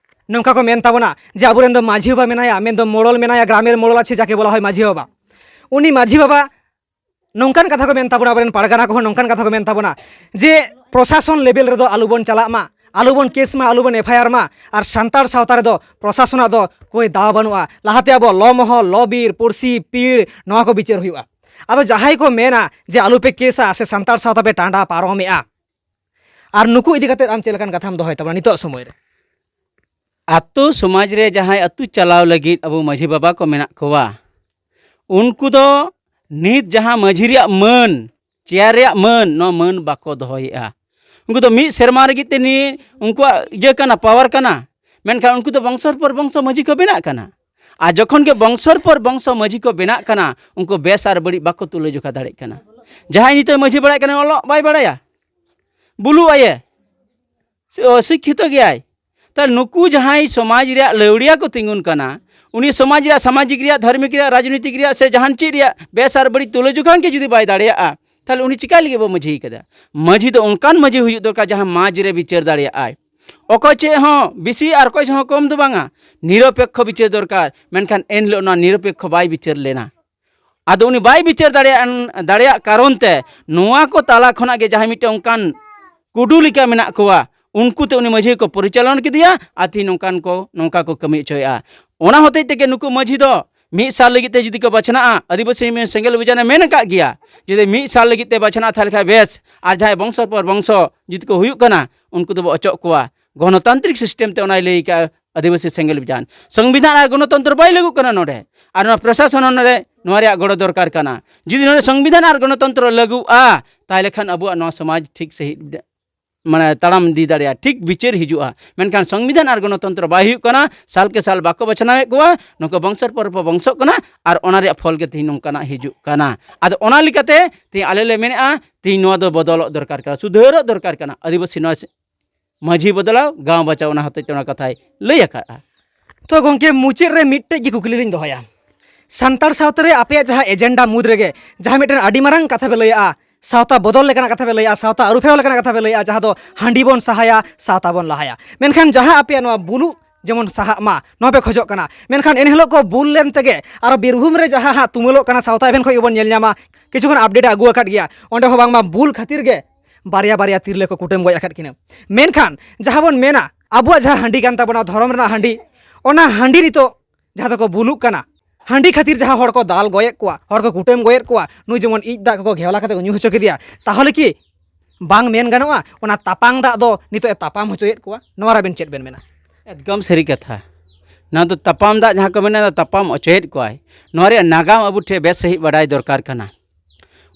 ᱱᱚᱝᱠᱟ ᱠᱚ ᱢᱮᱱ ᱛᱟᱵᱚᱱᱟ ᱡᱮ ᱟᱵᱚᱨᱮᱱ ᱫᱚ ᱢᱟᱹᱡᱷᱤ ᱵᱟᱵᱟ ᱢᱮᱱᱟᱭᱟ, ᱢᱮᱱᱫᱚ ᱢᱚᱲᱚᱞ ᱢᱮᱱᱟᱭᱟ, ᱜᱨᱟᱢᱮᱨ ᱢᱚᱲᱚᱞ ᱟᱪᱷᱮ ᱡᱟᱠᱮ ᱵᱚᱞᱟ ᱦᱚᱭ ᱢᱟᱹᱡᱷᱤ ᱵᱟᱵᱟ᱾ ᱩᱱᱤ ᱢᱟᱹᱡᱷᱤ ᱵᱟᱵᱟ ᱱᱚᱝᱠᱟᱱ ᱠᱟᱛᱷᱟ ᱠᱚ ᱢᱮᱱ ᱛᱟᱵᱚᱱᱟ, ᱟᱵᱚᱨᱮᱱ ᱯᱟᱨᱜᱟᱱᱟ ᱠᱚᱦᱚᱸ ᱱᱚᱝᱠᱟᱱ ᱠᱟᱛᱷᱟ ᱠᱚ ᱢᱮᱱ ᱛᱟᱵᱚᱱᱟ ᱡᱮ ᱯᱨᱚᱥᱟᱥᱚᱱ ᱞᱮᱵᱮᱞ ᱨᱮᱫᱚ ᱟᱞᱚᱵᱚᱱ ᱪᱟᱞᱟᱜ ᱢᱟ, ᱟᱞᱚᱵᱚᱱ ᱠᱮᱥ ᱢᱟ, ᱟᱞᱚᱵᱚᱱ ᱮᱯᱷ ᱟᱭ ᱟᱨ ᱢᱟ, ᱟᱨ ᱥᱟᱱᱛᱟᱲ ᱥᱟᱶᱛᱟ ᱨᱮᱫᱚ ᱯᱨᱚᱥᱟᱥᱚᱱᱟᱜ ᱫᱚ ᱠᱳᱭ ᱫᱟᱣ ᱵᱟᱹᱱᱩᱜᱼᱟ᱾ ᱞᱟᱦᱟᱛᱮ ᱟᱵᱚ ᱞᱚ ᱢᱚᱦᱚᱞ, ᱞᱚ ᱵᱤᱨ, ᱯᱩᱲᱥᱤ, ᱯᱤᱲ, ᱱᱚᱣᱟ ᱠᱚ ᱵᱤᱪᱟᱹᱨ ᱦᱩᱭᱩᱜᱼᱟ᱾ ᱟᱫᱚ ᱡᱟᱦᱟᱸᱭ ᱠᱚ ᱢᱮᱱᱟ ᱡᱮ ᱟᱞᱚᱯᱮ ᱠᱮᱥᱟ ᱥᱮ ᱥᱟᱱᱛᱟᱲ ᱥᱟᱶᱛᱟ ᱯᱮ ᱴᱟᱸᱰᱟ ᱯᱟᱨᱚᱢᱮᱜᱼᱟ, ᱟᱨ ᱱᱩᱠᱩ ᱤᱫᱤ ᱠᱟᱛᱮ ᱟᱢ ᱪᱮᱫ ᱞᱮᱠᱟᱱ ᱠᱟᱛᱷᱟᱢ ᱫᱚᱦᱚᱭ ᱛᱟᱵᱚᱱᱟ ᱱᱤᱛᱚᱜ ᱥᱚᱢᱚᱭ ᱨᱮ? ᱟᱛᱳ ᱥᱚᱢᱟᱡᱽ ᱨᱮ ᱡᱟᱦᱟᱸᱭ ᱟᱹᱛᱩ ᱪᱟᱞᱟᱣ ᱞᱟᱹᱜᱤᱫ ᱟᱵᱚ ᱢᱟᱹᱡᱷᱤ ᱵᱟᱵᱟ ᱠᱚ ᱢᱮᱱᱟᱜ ᱠᱚᱣᱟ, ᱩᱱᱠᱩ ᱫᱚ ᱱᱤᱛ ᱡᱟᱦᱟᱸ ᱢᱟᱹᱡᱷᱤ ᱨᱮᱭᱟᱜ ᱢᱟᱹᱱ, ᱪᱮᱭᱟᱨ ᱨᱮᱭᱟᱜ ᱢᱟᱹᱱ, ᱱᱚᱣᱟ ᱢᱟᱹᱱ ᱵᱟᱠᱚ ᱫᱚᱦᱚᱭᱮᱫᱼᱟ᱾ ᱩᱱᱠᱩ ᱫᱚ ᱢᱤᱫ ᱥᱮᱨᱢᱟ ᱞᱟᱹᱜᱤᱫ ᱛᱮ ᱱᱤᱭᱟᱹ ᱩᱱᱠᱩᱣᱟᱜ ᱤᱭᱟᱹ ᱠᱟᱱᱟ, ᱯᱟᱣᱟᱨ ᱠᱟᱱᱟ, ᱢᱮᱱᱠᱷᱟᱱ ᱩᱱᱠᱩ ᱫᱚ ᱵᱚᱝᱥᱚᱨ ᱯᱚᱨ ᱵᱚᱝᱥᱚ ᱢᱟᱹᱡᱷᱤ ᱠᱚ ᱵᱮᱱᱟᱜ ᱠᱟᱱᱟ᱾ ᱟᱨ ᱡᱚᱠᱷᱚᱱ ᱜᱮ ᱵᱚᱝᱥᱚᱨ ᱯᱚᱨ ᱵᱚᱝᱥᱚ ᱢᱟᱹᱡᱷᱤ ᱠᱚ ᱵᱮᱱᱟᱜ ᱠᱟᱱᱟ, ᱩᱱᱠᱩ ᱵᱮᱥ ᱟᱨ ᱵᱟᱹᱲᱤᱡ ᱵᱟᱠᱚ ᱛᱩᱞᱟᱹ ᱡᱚᱠᱷᱟ ᱫᱟᱲᱮᱭᱟᱜ ᱠᱟᱱᱟ᱾ ᱡᱟᱦᱟᱸᱭ ᱱᱤᱛᱚᱜ ᱢᱟᱹᱡᱷᱤ ᱵᱟᱲᱟᱭ ᱠᱟᱱᱟ, ᱚᱞᱚᱜ ᱵᱟᱭ ᱵᱟᱲᱟᱭᱟ, ᱵᱩᱞᱩᱜ ᱟᱭᱮ, ᱥᱤ-, ᱚᱥᱤᱠᱠᱷᱤᱛᱚ ᱜᱮᱭᱟᱭ᱾ ᱛᱟᱦᱞᱮ ᱱᱩᱠᱩ ᱡᱟᱦᱟᱸᱭ ᱥᱚᱢᱟᱡᱽ ᱨᱮᱭᱟᱜ ᱞᱟᱹᱣᱲᱤᱭᱟ ᱠᱚ ᱛᱤᱸᱜᱩᱱ ᱠᱟᱱᱟ, ᱩᱱᱤ ᱥᱚᱢᱟᱡᱽ ᱨᱮᱭᱟᱜ, ᱥᱟᱢᱟᱡᱤᱠ ᱨᱮᱭᱟᱜ, ᱫᱷᱟᱨᱢᱤᱠ ᱨᱮᱭᱟᱜ, ᱨᱟᱡᱽᱱᱤᱛᱤᱠ ᱨᱮᱭᱟᱜ ᱥᱮ ᱡᱟᱦᱟᱱ ᱪᱮᱫ ᱨᱮᱭᱟᱜ ᱵᱮᱥ ᱟᱨ ᱵᱟᱹᱲᱤᱡ ᱛᱩᱞᱟᱹ ᱡᱚᱠᱷᱟ ᱜᱮ ᱡᱩᱫᱤ ᱵᱟᱭ ᱫᱟᱲᱮᱭᱟᱜᱼᱟ, ᱛᱟᱦᱞᱮ ᱩᱱᱤ ᱪᱤᱠᱟᱭ ᱞᱟᱹᱜᱤᱫ ᱵᱚ ᱢᱟᱹᱡᱷᱤ ᱠᱟᱫᱟ? ᱢᱟᱹᱡᱷᱤ ᱫᱚ ᱚᱱᱠᱟᱱ ᱢᱟᱹᱡᱷᱤ ᱦᱩᱭᱩᱜ ᱫᱚᱨᱠᱟᱨ ᱡᱟᱦᱟᱸ ᱢᱟᱡᱽ ᱨᱮ ᱵᱤᱪᱟᱹᱨ ᱫᱟᱲᱮᱭᱟᱜᱼᱟᱭ᱾ ᱚᱠᱚᱭ ᱪᱮᱫ ᱦᱚᱸ ᱵᱮᱥᱤ ᱟᱨ ᱚᱠᱚᱭ ᱪᱮᱫ ᱦᱚᱸ ᱠᱚᱢ ᱫᱚ ᱵᱟᱝᱟ, ᱱᱤᱨᱚᱯᱮᱠᱠᱷᱚ ᱵᱤᱪᱟᱹᱨ ᱫᱚᱨᱠᱟᱨ᱾ ᱢᱮᱱᱠᱷᱟᱱ ᱮᱱᱦᱤᱞᱳᱜ ᱱᱚᱣᱟ ᱱᱤᱨᱚᱯᱮᱠᱠᱷᱚ ᱵᱟᱭ ᱵᱤᱪᱟᱹᱨ ᱞᱮᱱᱟ᱾ ᱟᱫᱚ ᱩᱱᱤ ᱵᱟᱭ ᱵᱤᱪᱟᱹᱨ ᱫᱟᱲᱮᱭᱟᱜ, ᱫᱟᱲᱮᱭᱟᱜ ᱠᱟᱨᱚᱱ ᱛᱮ ᱱᱚᱣᱟ ᱠᱚ ᱛᱟᱞᱟ ᱠᱷᱚᱱᱟᱜ ᱜᱮ ᱡᱟᱦᱟᱸᱭ ᱢᱤᱫᱴᱮᱱ ᱚᱱᱠᱟᱱ ᱠᱩᱰᱩ ᱞᱮᱠᱟ ᱢᱮᱱᱟᱜ ᱠᱚᱣᱟ, ᱩᱱᱠᱩ ᱛᱮ ᱩᱱᱤ ᱢᱟᱹᱡᱷᱤ ᱠᱚ ᱯᱚᱨᱤᱪᱟᱞᱚᱱ ᱠᱮᱫᱮᱭᱟ ᱟᱨ ᱛᱮᱦᱮᱧ ᱱᱚᱝᱠᱟᱱ ᱠᱚ, ᱱᱚᱝᱠᱟ ᱠᱚ ᱠᱟᱹᱢᱤ ᱦᱚᱪᱚᱭᱮᱫᱼᱟ᱾ ᱚᱱᱟ ᱦᱚᱛᱮᱡ ᱛᱮᱜᱮ ᱱᱩᱠᱩ ᱢᱟᱹᱡᱷᱤ ᱫᱚ ᱢᱤᱫ ᱥᱟᱞ ᱞᱟᱹᱜᱤᱫ ᱛᱮ ᱡᱩᱫᱤ ᱠᱚ ᱵᱟᱪᱷᱱᱟᱜᱼᱟ, ᱟᱹᱫᱤᱵᱟᱹᱥᱤ ᱥᱮᱸᱜᱮᱞ ᱚᱵᱷᱤᱡᱟᱱᱮ ᱢᱮᱱ ᱟᱠᱟᱫ ᱜᱮᱭᱟ, ᱡᱩᱫᱤ ᱢᱤᱫ ᱥᱟᱞ ᱞᱟᱹᱜᱤᱫ ᱛᱮ ᱵᱟᱪᱷᱱᱟᱜᱼᱟ, ᱛᱟᱦᱚᱞᱮ ᱠᱷᱟᱱ ᱵᱮᱥ, ᱟᱨ ᱡᱟᱦᱟᱸᱭ ᱵᱚᱝᱥᱚ ᱯᱚᱨ ᱵᱚᱝᱥᱚ ᱡᱩᱫᱤ ᱠᱚ ᱦᱩᱭᱩᱜ ᱠᱟᱱᱟ, ᱩᱱᱠᱩ ᱫᱚᱵᱚ ᱚᱪᱚᱜ ᱠᱚᱣᱟ᱾ ᱜᱚᱱᱚᱛᱟᱱᱛᱨᱤᱠ ᱥᱤᱥᱴᱮᱢ ᱛᱮ ᱚᱱᱟᱭ ᱞᱟᱹᱭ ᱟᱠᱟᱫᱼᱟ, ᱟᱹᱫᱤᱵᱟᱹᱥᱤ ᱥᱮᱸᱜᱮᱞ ᱚᱵᱷᱤᱡᱟᱱ᱾ ᱥᱚᱝᱵᱤᱫᱷᱟᱱ ᱟᱨ ᱜᱚᱱᱚᱛᱚᱱᱛᱨᱚ ᱵᱟᱭ ᱞᱟᱹᱜᱩᱜ ᱠᱟᱱᱟ ᱱᱚᱰᱮ᱾ ᱟᱨ ᱱᱚᱣᱟ ᱯᱨᱚᱥᱟᱥᱚᱱ ᱦᱚᱸ ᱱᱚᱰᱮ ᱱᱚᱣᱟ ᱨᱮᱭᱟᱜ ᱜᱚᱲᱚ ᱫᱚᱨᱠᱟᱨ ᱠᱟᱱᱟ᱾ ᱡᱩᱫᱤ ᱱᱚᱰᱮ ᱥᱚᱝᱵᱤᱫᱷᱟᱱ ᱟᱨ ᱜᱚᱱᱚᱛᱚᱱᱛᱨᱚ ᱞᱟᱹᱜᱩᱜᱼᱟ, ᱛᱟᱦᱚᱞᱮ ᱠᱷᱟᱱ ᱟᱵᱚᱣᱟᱜ ᱱᱚᱣᱟ ᱥᱚᱢᱟᱡᱽ ᱴᱷᱤᱠ ᱥᱟᱺᱦᱤᱡ ᱢᱟᱱᱮ ᱛᱟᱲᱟᱢ ᱤᱫᱤ ᱫᱟᱲᱮᱭᱟᱜᱼᱟ, ᱴᱷᱤᱠ ᱵᱤᱪᱟᱹᱨ ᱦᱤᱡᱩᱜᱼᱟ᱾ ᱢᱮᱱᱠᱷᱟᱱ ᱥᱚᱝᱵᱤᱫᱷᱟᱱ ᱟᱨ ᱜᱚᱱᱚᱛᱚᱱᱛᱨᱚ ᱵᱟᱭ ᱦᱩᱭᱩᱜ ᱠᱟᱱᱟ, ᱥᱟᱞ ᱠᱮ ᱥᱟᱞ ᱵᱟᱠᱚ ᱵᱟᱪᱷᱱᱟᱣᱮᱫ ᱠᱚᱣᱟ, ᱱᱚᱝᱠᱟ ᱵᱚᱝᱥᱚᱨ ᱯᱚᱨ ᱵᱚᱝᱥᱚᱜ ᱠᱟᱱᱟ, ᱟᱨ ᱚᱱᱟ ᱨᱮᱭᱟᱜ ᱯᱷᱚᱞ ᱜᱮ ᱛᱮᱦᱮᱧ ᱱᱚᱝᱠᱟᱱᱟᱜ ᱦᱤᱡᱩᱜ ᱠᱟᱱᱟ᱾ ᱟᱫᱚ ᱚᱱᱟ ᱞᱮᱠᱟᱛᱮ ᱛᱮᱦᱮᱧ ᱟᱞᱮ ᱞᱮ ᱢᱮᱱᱮᱫᱼᱟ, ᱛᱮᱦᱮᱧ ᱱᱚᱣᱟ ᱫᱚ ᱵᱚᱫᱚᱞᱚᱜ ᱫᱚᱨᱠᱟᱨ ᱠᱟᱱᱟ, ᱥᱩᱫᱷᱟᱹᱨᱚᱜ ᱫᱚᱨᱠᱟᱨ ᱠᱟᱱᱟ᱾ ᱟᱹᱫᱤᱵᱟᱹᱥᱤ ᱱᱚᱣᱟ ᱢᱟᱹᱡᱷᱤ ᱵᱚᱫᱚᱞᱟᱣ, ᱜᱟᱶ ᱵᱟᱪᱟᱣ, ᱚᱱᱟ ᱦᱚᱛᱮᱡ ᱛᱮ ᱚᱱᱟ ᱠᱟᱛᱷᱟᱭ ᱞᱟᱹᱭ ᱟᱠᱟᱫᱼᱟ᱾ ᱛᱚ ᱜᱚᱢᱠᱮ, ᱢᱩᱪᱟᱹᱫ ᱨᱮ ᱢᱤᱫᱴᱮᱡ ᱜᱮ ᱠᱩᱠᱞᱤ ᱞᱤᱧ ᱫᱚᱦᱚᱭᱟ᱾ ᱥᱟᱱᱛᱟᱲ ᱥᱟᱶᱛᱟ ᱨᱮ ᱟᱯᱮᱭᱟᱜ ᱡᱟᱦᱟᱸ ᱮᱡᱮᱱᱰᱟ ᱢᱩᱫᱽ ᱨᱮᱜᱮ ᱡᱟᱦᱟᱸ ᱢᱤᱫᱴᱮᱱ ᱟᱹᱰᱤ ᱢᱟᱨᱟᱝ ᱠᱟᱛᱷᱟ ᱯᱮ ᱞᱟᱹᱭᱟᱜᱼᱟ, ᱥᱟᱶᱛᱟ ᱵᱚᱫᱚᱞ ᱞᱮᱠᱟᱱᱟᱜ ᱠᱟᱛᱷᱟ ᱯᱮ ᱞᱟᱹᱭᱟᱜᱼᱟ, ᱥᱟᱶᱛᱟ ᱟᱹᱨᱩᱯᱷᱮᱨᱟᱣ ᱞᱮᱠᱟᱱᱟᱜ ᱠᱟᱛᱷᱟ ᱯᱮ ᱞᱟᱹᱭᱟᱜᱼᱟ, ᱡᱟᱦᱟᱸ ᱫᱚ ᱦᱟᱺᱰᱤ ᱵᱚᱱ ᱥᱟᱦᱟᱭᱟ, ᱥᱟᱶᱛᱟ ᱵᱚᱱ ᱞᱟᱦᱟᱭᱟ, ᱢᱮᱱᱠᱷᱟᱱ ᱡᱟᱦᱟᱸ ᱟᱯᱮᱭᱟᱜ ᱱᱚᱣᱟ ᱵᱩᱞᱩᱜ ᱡᱮᱢᱚᱱ ᱥᱟᱦᱟᱜ ᱢᱟ, ᱱᱚᱣᱟ ᱯᱮ ᱠᱷᱚᱡᱚᱜ ᱠᱟᱱᱟ, ᱢᱮᱱᱠᱷᱟᱱ ᱮᱱᱦᱤᱞᱳᱜ ᱠᱚ ᱵᱩᱞ ᱞᱮᱱ ᱛᱮᱜᱮ ᱟᱨᱚ ᱵᱤᱨᱵᱷᱩᱢ ᱨᱮ ᱡᱟᱦᱟᱸ ᱦᱟᱸᱜ ᱛᱩᱢᱟᱹᱞᱚᱜ ᱠᱟᱱᱟ, ᱥᱟᱶᱛᱟ ᱮᱵᱷᱮᱱ ᱠᱷᱚᱱ ᱜᱮᱵᱚᱱ ᱧᱮᱞ ᱧᱟᱢᱟ, ᱠᱤᱪᱷᱩ ᱠᱷᱚᱱ ᱟᱯᱰᱮᱴ ᱟᱹᱜᱩ ᱟᱠᱟᱫ ᱜᱮᱭᱟ, ᱚᱸᱰᱮ ᱦᱚᱸ ᱵᱟᱝᱢᱟ ᱵᱩᱞ ᱠᱷᱟᱹᱛᱤᱨ ᱜᱮ ᱵᱟᱨᱭᱟ ᱵᱟᱨᱭᱟ ᱛᱤᱨᱞᱟᱹ ᱠᱚ ᱠᱩᱴᱟᱹᱢ ᱜᱚᱡ ᱟᱠᱟᱫ ᱠᱤᱱᱟ᱾ ᱢᱮᱱᱠᱷᱟᱱ ᱡᱟᱦᱟᱸ ᱵᱚᱱ ᱢᱮᱱᱟ, ᱟᱵᱚᱣᱟᱜ ᱡᱟᱦᱟᱸ ᱦᱟᱺᱰᱤ ᱠᱟᱱ ᱛᱟᱵᱚᱱᱟ, ᱫᱷᱚᱨᱚᱢ ᱨᱮᱱᱟᱜ ᱦᱟᱺᱰᱤ, ᱚᱱᱟ ᱦᱟᱺᱰᱤ ᱱᱤᱛᱚᱜ ᱡᱟᱦᱟᱸ ᱫᱚᱠᱚ ᱵᱩᱞᱩᱜ ᱠᱟᱱᱟ, ᱦᱟᱺᱰᱤ ᱠᱷᱟᱹᱛᱤᱨ ᱡᱟᱦᱟᱸ ᱦᱚᱲ ᱠᱚ ᱫᱟᱞ ᱜᱚᱡᱮᱫ ᱠᱚᱣᱟ, ᱦᱚᱲ ᱠᱚ ᱠᱩᱴᱟᱹᱢ ᱜᱚᱡᱮᱫ ᱠᱚᱣᱟ, ᱱᱩᱭ ᱡᱮᱢᱚᱱ ᱤᱡ ᱫᱟᱜ ᱠᱚᱠᱚ ᱜᱷᱮᱣᱞᱟ ᱠᱟᱛᱮ ᱠᱚ ᱧᱩ ᱦᱚᱪᱚ ᱠᱮᱫᱮᱭᱟ, ᱛᱟᱦᱚᱞᱮ ᱠᱤ ᱵᱟᱝ ᱢᱮᱱ ᱜᱟᱱᱚᱜᱼᱟ, ᱚᱱᱟ ᱛᱟᱯᱟᱝ ᱫᱟᱜ ᱫᱚ ᱱᱤᱛᱚᱜ ᱮ ᱛᱟᱯᱟᱢ ᱦᱚᱪᱚᱭᱮᱫ ᱠᱚᱣᱟ? ᱱᱚᱣᱟ ᱨᱮ ᱟᱵᱮᱱ ᱪᱮᱫ ᱵᱮᱱ ᱢᱮᱱᱟ? ᱮᱠᱫᱚᱢ ᱥᱟᱹᱨᱤ ᱠᱟᱛᱷᱟ᱾ ᱱᱚᱣᱟ ᱫᱚ ᱛᱟᱯᱟᱢ ᱫᱟᱜ ᱡᱟᱦᱟᱸ ᱠᱚ ᱢᱮᱱᱟ, ᱛᱟᱯᱟᱢ ᱚᱪᱚᱭᱮᱫ ᱠᱚᱣᱟᱭ᱾ ᱱᱚᱣᱟ ᱨᱮᱭᱟᱜ ᱱᱟᱜᱟᱢ ᱟᱵᱚ ᱴᱷᱮᱱ ᱵᱮᱥ ᱥᱟᱺᱦᱤᱡ ᱵᱟᱰᱟᱭ ᱫᱚᱨᱠᱟᱨ ᱠᱟᱱᱟ᱾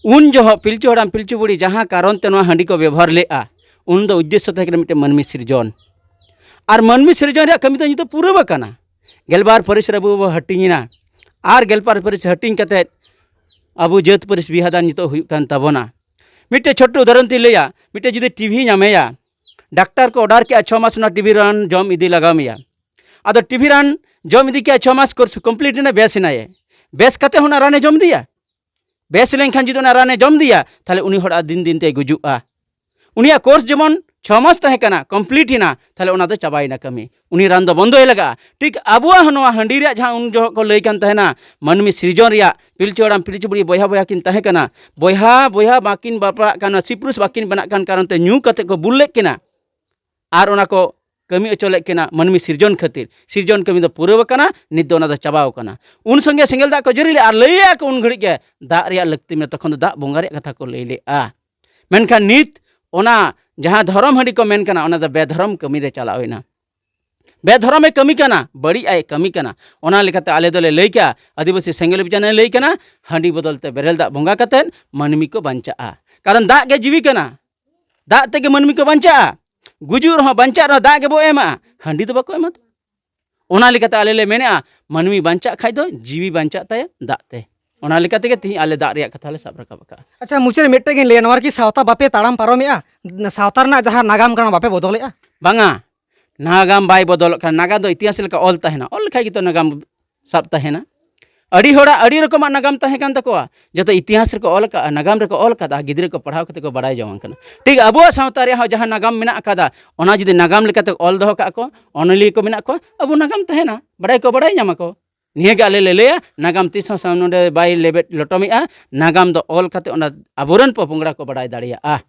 ᱩᱱ ᱡᱚᱦᱚᱜ ᱯᱤᱞᱪᱩ ᱦᱟᱲᱟᱢ ᱯᱤᱞᱪᱩ ᱵᱩᱲᱦᱤ ᱡᱟᱦᱟᱸ ᱠᱟᱨᱚᱱ ᱛᱮ ᱱᱚᱣᱟ ᱦᱟᱺᱰᱤ ᱠᱚ ᱵᱮᱵᱚᱦᱟᱨ ᱞᱮᱫᱼᱟ, ᱩᱱ ᱫᱚ ᱩᱫᱽᱫᱮᱥᱥᱚ ᱛᱟᱦᱮᱸ ᱠᱟᱱᱟ ᱢᱤᱫᱴᱮᱱ ᱢᱟᱹᱱᱢᱤ ᱥᱤᱨᱡᱚᱱ᱾ ᱟᱨ ᱢᱟᱹᱱᱢᱤ ᱥᱤᱨᱡᱚᱱ ᱨᱮᱭᱟᱜ ᱠᱟᱹᱢᱤ ᱫᱚ ᱱᱤᱛᱚᱜ ᱯᱩᱨᱟᱹᱣ ᱟᱠᱟᱱᱟ᱾ ᱜᱮᱞᱵᱟᱨ ᱯᱟᱹᱨᱤᱥ ᱨᱮ ᱟᱵᱚ ᱵᱚ ᱦᱟᱹᱴᱤᱧ ᱮᱱᱟ, ᱟᱨ ᱜᱮᱞᱵᱟᱨ ᱯᱟᱹᱨᱤᱥ ᱦᱟᱹᱴᱤᱧ ᱠᱟᱛᱮᱫ ᱟᱵᱚ ᱡᱟᱹᱛ ᱯᱟᱹᱨᱤᱥ ᱵᱤᱦᱟᱹᱫᱟᱱ ᱱᱤᱛᱚᱜ ᱦᱩᱭᱩᱜ ᱠᱟᱱ ᱛᱟᱵᱚᱱᱟ᱾ ᱢᱤᱫᱴᱮᱡ ᱪᱷᱳᱴᱳ ᱩᱫᱟᱦᱚᱨᱚᱱ ᱛᱤᱧ ᱞᱟᱹᱭᱟ, ᱢᱤᱫᱴᱮᱡ ᱡᱩᱫᱤ ᱴᱤᱵᱷᱤ ᱧᱟᱢᱮᱭᱟ, ᱰᱟᱠᱛᱟᱨ ᱠᱚ ᱚᱰᱟᱨ ᱠᱮᱜᱼᱟ, ᱪᱷᱚ ᱢᱟᱥ ᱚᱱᱟ ᱴᱤᱵᱷᱤ ᱨᱟᱱ ᱡᱚᱢ ᱤᱫᱤ ᱞᱟᱜᱟᱣ ᱢᱮᱭᱟ᱾ ᱟᱫᱚ ᱴᱤᱵᱷᱤ ᱨᱟᱱ ᱡᱚᱢ ᱤᱫᱤ ᱠᱮᱜᱼᱟ, ᱪᱷᱚ ᱢᱟᱥ ᱠᱳᱨᱥ ᱠᱚᱢᱯᱞᱤᱴ ᱮᱱᱟ, ᱵᱮᱥ ᱮᱱᱟᱭᱮ᱾ ᱵᱮᱥ ᱠᱟᱛᱮ ᱦᱚᱸ ᱚᱱᱟ ᱨᱟᱱᱮ ᱡᱚᱢ ᱤᱫᱤᱭᱟ? ᱵᱮᱥ ᱞᱮᱱᱠᱷᱟᱱ ᱡᱩᱫᱤ ᱚᱱᱟ ᱨᱟᱱᱮ ᱡᱚᱢ ᱤᱫᱤᱭᱟ, ᱛᱟᱦᱞᱮ ᱩᱱᱤ ᱦᱚᱲ ᱟᱨ ᱫᱤᱱ ᱫᱤᱱ ᱛᱮᱭ ᱜᱩᱡᱩᱜᱼᱟ᱾ ᱩᱱᱤᱭᱟᱜ ᱠᱳᱨᱥ ᱡᱮᱢᱚᱱ ᱪᱷᱚ ᱢᱟᱥ ᱛᱟᱦᱮᱸ ᱠᱟᱱᱟ, ᱠᱚᱢᱯᱞᱤᱴ ᱮᱱᱟ, ᱛᱟᱦᱞᱮ ᱚᱱᱟ ᱫᱚ ᱪᱟᱵᱟᱭᱮᱱᱟ ᱠᱟᱹᱢᱤ᱾ ᱩᱱᱤ ᱨᱟᱱ ᱫᱚ ᱵᱚᱱᱫᱚᱭ ᱞᱟᱜᱟᱜᱼᱟ᱾ ᱴᱷᱤᱠ ᱟᱵᱚᱣᱟᱜ ᱦᱚᱸ ᱱᱚᱣᱟ ᱦᱟᱺᱰᱤ ᱨᱮᱭᱟᱜ ᱡᱟᱦᱟᱸ ᱩᱱ ᱡᱚᱦᱚᱜ ᱠᱚ ᱞᱟᱹᱭ ᱠᱟᱱ ᱛᱟᱦᱮᱱᱟ, ᱢᱟᱹᱱᱢᱤ ᱥᱤᱨᱡᱚᱱ ᱨᱮᱭᱟᱜ, ᱯᱤᱞᱪᱩ ᱦᱟᱲᱟᱢ ᱯᱤᱞᱪᱩ ᱵᱩᱲᱦᱤ ᱵᱚᱭᱦᱟ ᱵᱚᱭᱦᱟ ᱠᱤᱱ ᱛᱟᱦᱮᱸ ᱠᱟᱱᱟ, ᱵᱚᱭᱦᱟ ᱵᱚᱭᱦᱟ ᱵᱟᱹᱠᱤᱱ ᱵᱟᱯᱞᱟᱜ ᱠᱟᱱᱟ, ᱥᱤ ᱯᱩᱨᱩᱥ ᱵᱟᱹᱠᱤᱱ ᱵᱮᱱᱟᱜ ᱠᱟᱱ ᱠᱟᱨᱚᱱ ᱛᱮ ᱧᱩ ᱠᱟᱛᱮ ᱠᱚ ᱵᱩᱞ ᱞᱮᱫ ᱠᱤᱱᱟ᱾ ᱟᱨ ᱚᱱᱟ ᱠᱚ ᱠᱟᱹᱢᱤ ᱦᱚᱪᱚ ᱞᱮᱫ ᱠᱤᱱᱟ ᱢᱟᱹᱱᱢᱤ ᱥᱤᱨᱡᱚᱱ ᱠᱷᱟᱹᱛᱤᱨ᱾ ᱥᱤᱨᱡᱚᱱ ᱠᱟᱹᱢᱤ ᱫᱚ ᱯᱩᱨᱟᱹᱣ ᱟᱠᱟᱱᱟ, ᱱᱤᱛ ᱫᱚ ᱚᱱᱟ ᱫᱚ ᱪᱟᱵᱟᱣ ᱟᱠᱟᱱᱟ᱾ ᱩᱱ ᱥᱚᱸᱜᱮ ᱥᱮᱸᱜᱮᱞ ᱫᱟᱜ ᱠᱚ ᱡᱟᱹᱨᱤ ᱞᱮᱫᱼᱟ ᱟᱨ ᱞᱟᱹᱭ ᱟᱠᱚ ᱩᱱ ᱜᱷᱟᱹᱲᱤᱡ ᱜᱮ, ᱫᱟᱜ ᱨᱮᱭᱟᱜ ᱞᱟᱹᱠᱛᱤ ᱢᱮᱱᱟᱜᱼᱟ, ᱛᱚᱠᱷᱚᱱ ᱫᱚ ᱫᱟᱜ ᱵᱚᱸᱜᱟ ᱨᱮᱭᱟᱜ ᱠᱟᱛᱷᱟ ᱠᱚ ᱞᱟᱹᱭ ᱞᱮᱫᱼᱟ᱾ ᱢᱮᱱᱠᱷᱟᱱ ᱱᱤᱛ ᱚᱱᱟ ᱡᱟᱦᱟᱸ ᱫᱷᱚᱨᱚᱢ ᱦᱟᱺᱰᱤ ᱠᱚ ᱢᱮᱱ ᱠᱟᱱᱟ, ᱚᱱᱟ ᱫᱚ ᱵᱮᱫᱷᱚᱨᱚᱢ ᱠᱟᱹᱢᱤ ᱨᱮ ᱪᱟᱞᱟᱣ ᱮᱱᱟ᱾ ᱵᱮᱫᱷᱚᱨᱚᱢᱮ ᱠᱟᱹᱢᱤ ᱠᱟᱱᱟ, ᱵᱟᱹᱲᱤᱡ ᱟᱜ ᱮ ᱠᱟᱹᱢᱤ ᱠᱟᱱᱟ᱾ ᱚᱱᱟ ᱞᱮᱠᱟᱛᱮ ᱟᱞᱮ ᱫᱚᱞᱮ ᱞᱟᱹᱭ ᱠᱮᱜᱼᱟ, ᱟᱹᱫᱤᱵᱟᱹᱥᱤ ᱥᱮᱸᱜᱮᱞ ᱚᱵᱷᱤᱡᱟᱱᱮ ᱞᱟᱹᱭ ᱠᱟᱱᱟ, ᱦᱟᱺᱰᱤ ᱵᱚᱫᱚᱞ ᱛᱮ ᱵᱮᱨᱮᱞ ᱫᱟᱜ ᱵᱚᱸᱜᱟ ᱠᱟᱛᱮᱫ ᱢᱟᱹᱱᱢᱤ ᱠᱚ ᱵᱟᱧᱪᱟᱜᱼᱟ᱾ ᱠᱟᱨᱚᱱ ᱫᱟᱜ ᱜᱮ ᱡᱤᱣᱤ ᱠᱟᱱᱟ, ᱫᱟᱜ ᱛᱮᱜᱮ ᱢᱟᱹᱱᱢᱤ ᱠᱚ ᱵᱟᱧᱪᱟᱜᱼᱟ᱾ ᱜᱩᱡᱩᱜ ᱨᱮᱦᱚᱸ ᱵᱟᱧᱪᱟᱜ ᱨᱮᱦᱚᱸ ᱫᱟᱜ ᱜᱮᱵᱚ ᱮᱢᱟ, ᱦᱟᱺᱰᱤ ᱫᱚ ᱵᱟᱠᱚ ᱮᱢᱟ᱾ ᱚᱱᱟ ᱞᱮᱠᱟᱛᱮ ᱟᱞᱮ ᱞᱮ ᱢᱮᱱᱮᱜᱼᱟ, ᱢᱟᱹᱱᱢᱤ ᱵᱟᱧᱪᱟᱜ ᱠᱷᱟᱡ ᱫᱚ ᱡᱤᱣᱤ ᱵᱟᱧᱪᱟᱜ ᱛᱟᱭᱟ ᱫᱟᱜ ᱛᱮ᱾ ᱚᱱᱟ ᱞᱮᱠᱟ ᱛᱮᱜᱮ ᱛᱮᱦᱮᱧ ᱟᱞᱮ ᱫᱟᱜ ᱨᱮᱭᱟᱜ ᱠᱟᱛᱷᱟ ᱞᱮ ᱥᱟᱵ ᱨᱟᱠᱟᱵ ᱟᱠᱟᱫᱼᱟ᱾ ᱟᱪᱪᱷᱟ, ᱢᱩᱪᱟᱹᱫ ᱨᱮ ᱢᱤᱫᱴᱮᱱ ᱜᱤᱧ ᱞᱟᱹᱭᱟ, ᱱᱚᱣᱟ ᱨᱮᱠᱤ ᱥᱟᱶᱛᱟ ᱵᱟᱯᱮ ᱛᱟᱲᱟᱢ ᱯᱟᱨᱚᱢᱮᱜᱼᱟ? ᱥᱟᱶᱛᱟ ᱨᱮᱱᱟᱜ ᱡᱟᱦᱟᱸ ᱱᱟᱜᱟᱢ ᱠᱟᱱᱟ, ᱵᱟᱯᱮ ᱵᱚᱫᱚᱞᱮᱜᱼᱟ? ᱵᱟᱝᱟ, ᱱᱟᱜᱟᱢ ᱵᱟᱭ ᱵᱚᱫᱚᱞᱚᱜ ᱠᱟᱱᱟ᱾ ᱱᱟᱜᱟᱢ ᱫᱚ ᱤᱛᱤᱦᱟᱥ ᱞᱮᱠᱟ ᱚᱞ ᱛᱟᱦᱮᱱᱟ, ᱚᱞ ᱞᱮᱠᱷᱟᱡ ᱜᱮᱛᱚ ᱱᱟᱜᱟᱢ ᱥᱟᱵ ᱛᱟᱦᱮᱱᱟ᱾ ᱟᱹᱰᱤ ᱦᱚᱲᱟᱜ ᱟᱹᱰᱤ ᱨᱚᱠᱚᱢᱟᱜ ᱱᱟᱜᱟᱢ ᱛᱟᱦᱮᱸ ᱠᱟᱱ ᱛᱟᱠᱚᱣᱟ, ᱡᱚᱛᱚ ᱤᱛᱤᱦᱟᱥ ᱨᱮᱠᱚ ᱚᱞ ᱟᱠᱟᱫᱼᱟ, ᱱᱟᱜᱟᱢ ᱨᱮᱠᱚ ᱚᱞ ᱟᱠᱟᱫᱼᱟ, ᱜᱤᱫᱽᱨᱟᱹ ᱠᱚ ᱯᱟᱲᱦᱟᱣ ᱠᱟᱛᱮ ᱠᱚ ᱵᱟᱲᱟᱭ ᱡᱚᱝ ᱠᱟᱱᱟ᱾ ᱴᱷᱤᱠ ᱟᱵᱚᱣᱟᱜ ᱥᱟᱶᱛᱟ ᱨᱮᱭᱟᱜ ᱦᱚᱸ ᱡᱟᱦᱟᱸ ᱱᱟᱜᱟᱢ ᱢᱮᱱᱟᱜ ᱟᱠᱟᱫᱟ, ᱚᱱᱟ ᱡᱩᱫᱤ ᱱᱟᱜᱟᱢ ᱞᱮᱠᱟᱛᱮ ᱚᱞ ᱫᱚᱦᱚ ᱠᱟᱜᱼᱟ ᱠᱚ, ᱚᱱᱚᱞᱤᱭᱟᱹ ᱠᱚ ᱢᱮᱱᱟᱜ ᱠᱚᱣᱟ, ᱟᱵᱚ ᱱᱟᱜᱟᱢ ᱛᱟᱦᱮᱱᱟ, ᱵᱟᱲᱟᱭ ᱠᱚ ᱵᱟᱲᱟᱭ ᱧᱟᱢᱟ ᱠᱚ᱾ ᱱᱤᱭᱟᱹ ᱜᱮ ᱟᱞᱮ ᱞᱮ ᱞᱟᱹᱭᱟ, ᱱᱟᱜᱟᱢ ᱛᱤᱥ ᱦᱚᱸ ᱥᱟᱢ-, ᱱᱚᱰᱮ ᱵᱟᱭ ᱞᱮᱵᱮᱫ ᱞᱚᱴᱚᱢᱮᱜᱼᱟ᱾ ᱱᱟᱜᱟᱢ ᱫᱚ ᱚᱞ ᱠᱟᱛᱮ ᱚᱱᱟ ᱟᱵᱚᱨᱮᱱ ᱯᱚᱯᱚᱝᱲᱟ ᱠᱚ ᱵᱟᱲᱟᱭ ᱫᱟᱲᱮᱭᱟᱜᱼᱟ᱾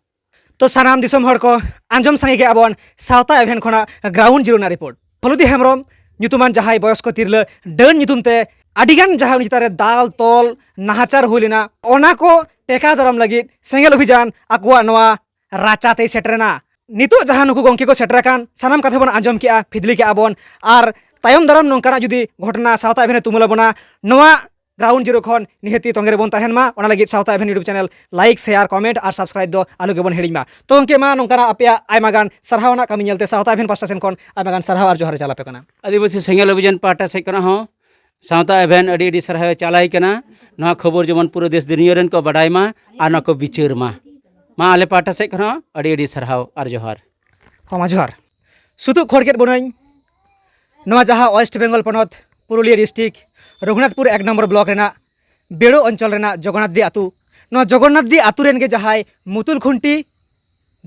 ᱛᱚ ᱥᱟᱱᱟᱢ ᱫᱤᱥᱚᱢ ᱦᱚᱲ ᱠᱚ ᱟᱸᱡᱚᱢ ᱥᱟᱸᱜᱮ ᱠᱮᱜᱼᱟ ᱵᱚᱱ ᱥᱟᱶᱛᱟ ᱮᱵᱷᱮᱱ ᱠᱷᱚᱱᱟᱜ ground zero ᱨᱮᱱᱟᱜ report᱾ ᱯᱷᱟᱞᱩᱫᱤ ᱦᱮᱢᱵᱨᱚᱢ ᱧᱩᱛᱩᱢᱟᱱ ᱡᱟᱦᱟᱸᱭ ᱵᱚᱭᱚᱥᱠᱚ ᱛᱤᱨᱞᱟᱹ ᱰᱟᱹᱱ ᱧᱩᱛᱩᱢ ᱛᱮ ᱟᱹᱰᱤᱜᱟᱱ ᱡᱟᱦᱟᱸᱭ ᱩᱱᱤ ᱪᱮᱛᱟᱱ ᱨᱮ ᱫᱟᱞ ᱛᱚᱞ ᱱᱟᱦᱟᱪᱟᱨ ᱦᱩᱭ ᱞᱮᱱᱟ, ᱚᱱᱟ ᱠᱚ ᱴᱮᱠᱟᱣ ᱫᱟᱨᱟᱢ ᱞᱟᱹᱜᱤᱫ ᱥᱮᱸᱜᱮᱞ ᱚᱵᱷᱤᱡᱟᱱ ᱟᱠᱚᱣᱟᱜ ᱱᱚᱣᱟ ᱨᱟᱪᱟ ᱛᱮᱭ ᱥᱮᱴᱮᱨᱮᱱᱟ᱾ ᱱᱤᱛᱚᱜ ᱡᱟᱦᱟᱸ ᱱᱩᱠᱩ ᱜᱚᱢᱠᱮ ᱠᱚ ᱥᱮᱴᱮᱨ ᱟᱠᱟᱱ, ᱥᱟᱱᱟᱢ ᱠᱟᱛᱷᱟ ᱵᱚᱱ ᱟᱸᱡᱚᱢ ᱠᱮᱜᱼᱟ, ᱯᱷᱤᱫᱽᱞᱤ ᱠᱮᱜᱼᱟ ᱵᱚᱱ, ᱟᱨ ᱛᱟᱭᱚᱢ ᱫᱟᱨᱟᱢ ᱱᱚᱝᱠᱟᱱᱟᱜ ᱡᱩᱫᱤ ᱜᱷᱚᱴᱚᱱᱟ ᱥᱟᱶᱛᱟ ᱮᱵᱷᱮᱱᱮ ᱛᱩᱢᱟᱹᱞ ᱟᱵᱚᱱᱟ, ᱱᱚᱣᱟ ground zero ᱠᱷᱚᱱ ᱱᱤᱦᱟᱹᱛᱤ ᱛᱚᱸᱜᱮ ᱨᱮᱵᱚᱱ ᱛᱟᱦᱮᱱ ᱢᱟ᱾ ᱚᱱᱟ ᱞᱟᱹᱜᱤᱫ ᱥᱟᱶᱛᱟ ᱮᱵᱷᱮᱱ YouTube channel like, share, comment ᱟᱨ subscribe ᱫᱚ ᱟᱞᱚ ᱜᱮᱵᱚᱱ ᱦᱤᱲᱤᱧ ᱢᱟ᱾ ᱛᱚ ᱜᱚᱢᱠᱮ, ᱢᱟ ᱱᱚᱝᱠᱟᱱᱟᱜ ᱟᱯᱮᱭᱟᱜ ᱟᱭᱢᱟ ᱜᱟᱱ ᱥᱟᱨᱦᱟᱣ ᱟᱱᱟᱜ ᱠᱟᱹᱢᱤ ᱧᱮᱞᱛᱮ ᱥᱟᱶᱛᱟ ᱮᱵᱷᱮᱱ ᱯᱟᱥᱴᱟ ᱥᱮᱱ ᱠᱷᱚᱱ ᱟᱭᱢᱟ ᱜᱟᱱ ᱥᱟᱨᱦᱟᱣ ᱟᱨ ᱡᱚᱦᱟᱨ ᱮ ᱪᱟᱞ ᱟᱯᱮ ᱠᱟᱱᱟ᱾ ᱟᱹᱫᱤᱵᱟᱹᱥᱤ ᱥᱮᱸᱜᱮᱞ ᱚᱵᱷᱤᱡᱟᱱ ᱯᱟᱦᱴᱟ ᱥᱮᱫ ᱠᱷᱚᱱᱟᱜ ᱦᱚᱸ ᱥᱟᱶᱛᱟ ᱮᱵᱷᱮᱱ ᱟᱹᱰᱤ ᱟᱹᱰᱤ ᱥᱟᱨᱦᱟᱣ ᱮ ᱪᱟᱞᱟᱭ ᱠᱟᱱᱟ᱾ ᱱᱚᱣᱟ ᱠᱷᱚᱵᱚᱨ ᱡᱮᱢᱚᱱ ᱯᱩᱨᱟᱹ ᱫᱮᱥ ᱫᱩᱱᱤᱭᱟᱹ ᱨᱮᱱ ᱠᱚ ᱵᱟᱰᱟᱭ ᱢᱟ ᱟᱨ ᱱᱚᱣᱟ ᱠᱚ ᱵᱤᱪᱟᱹᱨ ᱢᱟ᱾ ᱢᱟ ᱟᱞᱮ ᱯᱟᱦᱴᱟ ᱥᱮᱫ ᱠᱷᱚᱱ ᱦᱚᱸ ᱟᱹᱰᱤ ᱟᱹᱰᱤ ᱥᱟᱨᱦᱟᱣ ᱟᱨ ᱡᱚᱦᱟᱨ᱾ ᱦᱚᱸ, ᱢᱟ ᱡᱚᱦᱟᱨ᱾ ᱥᱩᱛᱩᱜ ᱠᱷᱚᱲ ᱠᱮᱫ ᱵᱚᱱᱟᱹᱧ ᱱᱚᱣᱟ ᱡᱟᱦᱟᱸ West Bengal ᱯᱚᱱᱚᱛ ᱯᱩᱨᱩᱞᱤᱭᱟᱹ district ᱨᱚᱜᱷᱩᱱᱟᱛᱷᱯᱩᱨ ᱮᱠ ᱱᱚᱢᱵᱚᱨ block ᱨᱮᱱᱟᱜ ᱵᱮᱲᱳ ᱚᱧᱪᱚᱞ ᱨᱮᱱᱟᱜ ᱡᱚᱜᱚᱱᱱᱟᱛᱷᱰᱤ ᱟᱹᱛᱩ, ᱱᱚᱣᱟ ᱡᱚᱜᱚᱱᱱᱟᱛᱷᱰᱤ ᱟᱹᱛᱩ ᱨᱮᱱ ᱜᱮ ᱡᱟᱦᱟᱸᱭ ᱢᱩᱛᱩᱞ ᱠᱷᱩᱱᱴᱤ,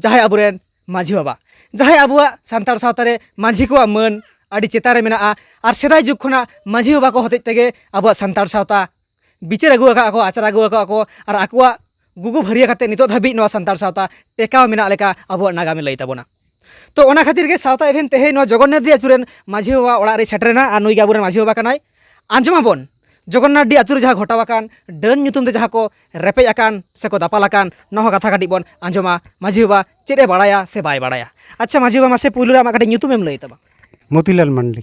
ᱡᱟᱦᱟᱸᱭ ᱟᱵᱚᱨᱮᱱ ᱢᱟᱹᱡᱷᱤ ᱵᱟᱵᱟ, ᱡᱟᱦᱟᱸᱭ ᱟᱵᱚᱣᱟᱜ ᱥᱟᱱᱛᱟᱲ ᱥᱟᱶᱛᱟ ᱨᱮ ᱢᱟᱹᱡᱷᱤ ᱠᱚᱣᱟᱜ ᱢᱟᱹᱱ ᱟᱹᱰᱤ ᱪᱮᱛᱟᱱ ᱨᱮ ᱢᱮᱱᱟᱜᱼᱟ᱾ ᱟᱨ ᱥᱮᱫᱟᱭ ᱡᱩᱜᱽ ᱠᱷᱚᱱᱟᱜ ᱢᱟᱹᱡᱷᱤ ᱵᱟᱵᱟ ᱠᱚ ᱦᱚᱛᱮᱡ ᱛᱮᱜᱮ ᱟᱵᱚᱣᱟᱜ ᱥᱟᱱᱛᱟᱲ ᱥᱟᱶᱛᱟ ᱵᱤᱪᱟᱹᱨ ᱟᱹᱜᱩ ᱟᱠᱟᱫ ᱠᱚ, ᱟᱪᱟᱨ ᱟᱹᱜᱩ ᱟᱠᱟᱫ ᱠᱚ, ᱟᱨ ᱟᱠᱚᱣᱟᱜ ᱜᱩᱜᱩ ᱵᱷᱟᱹᱨᱭᱟᱹ ᱠᱟᱛᱮ ᱱᱤᱛᱚᱜ ᱫᱷᱟᱹᱵᱤᱡ ᱱᱚᱣᱟ ᱥᱟᱱᱛᱟᱲ ᱥᱟᱶᱛᱟ ᱴᱮᱠᱟᱣ ᱢᱮᱱᱟᱜ ᱞᱮᱠᱟ ᱟᱵᱚᱣᱟᱜ ᱱᱟᱜᱟᱢᱮ ᱞᱟᱹᱭ ᱛᱟᱵᱚᱱᱟ᱾ ᱛᱚ ᱚᱱᱟ ᱠᱷᱟᱹᱛᱤᱨ ᱜᱮ ᱥᱟᱶᱛᱟ ᱮᱵᱷᱮᱱ ᱛᱮᱦᱮᱧ ᱱᱚᱣᱟ ᱡᱚᱜᱚᱱᱱᱟᱛᱷᱰᱤ ᱟᱹᱛᱩ ᱨᱮᱱ ᱢᱟᱹᱡᱷᱤ ᱵᱟᱵᱟ ᱚᱲᱟᱜ ᱨᱮ ᱥᱮᱴᱮᱨᱮᱱᱟ ᱟᱨ ᱱᱩᱭ ᱜᱮ ᱟᱵᱚᱨᱮᱱ ᱢᱟᱹᱡᱷᱤ ᱵᱟᱵᱟ ᱠᱟᱱᱟᱭ᱾ ᱟᱸᱡᱚᱢ ᱟᱵᱚᱱ ᱡᱚᱜᱚᱱᱱᱟᱛᱷᱰᱤ ᱟᱹᱛᱩ ᱨᱮ ᱡᱟᱦᱟᱸ ᱜᱷᱚᱴᱟᱣ ᱟᱠᱟᱱ, ᱰᱟᱹᱱ ᱧᱩᱛᱩᱢ ᱛᱮ ᱡᱟᱦᱟᱸ ᱠᱚ ᱨᱮᱯᱮᱡ ᱟᱠᱟᱱ ᱥᱮ ᱠᱚ ᱫᱟᱯᱟᱞ ᱟᱠᱟᱱ, ᱱᱚᱣᱟ ᱦᱚᱸ ᱠᱟᱛᱷᱟ ᱠᱟᱹᱴᱤᱡ ᱵᱚᱱ ᱟᱸᱡᱚᱢᱟ ᱢᱟᱹᱡᱷᱤ ᱵᱟᱵᱟ ᱪᱮᱫ ᱮ ᱵᱟᱲᱟᱭᱟ ᱥᱮ ᱵᱟᱭ ᱵᱟᱲᱟᱭᱟ᱾ ᱟᱪᱪᱷᱟ ᱢᱟᱹᱡᱷᱤ ᱵᱟᱵᱟ, ᱢᱟᱥᱮ ᱯᱩᱭᱞᱩ ᱨᱮ ᱟᱢᱟᱜ ᱠᱟᱹᱴᱤᱡ ᱧᱩᱛᱩᱢ ᱮᱢ ᱞᱟᱹᱭ ᱛᱟᱢᱟ? ᱢᱚᱛᱤᱞᱟᱞ ᱢᱟᱱᱰᱤ᱾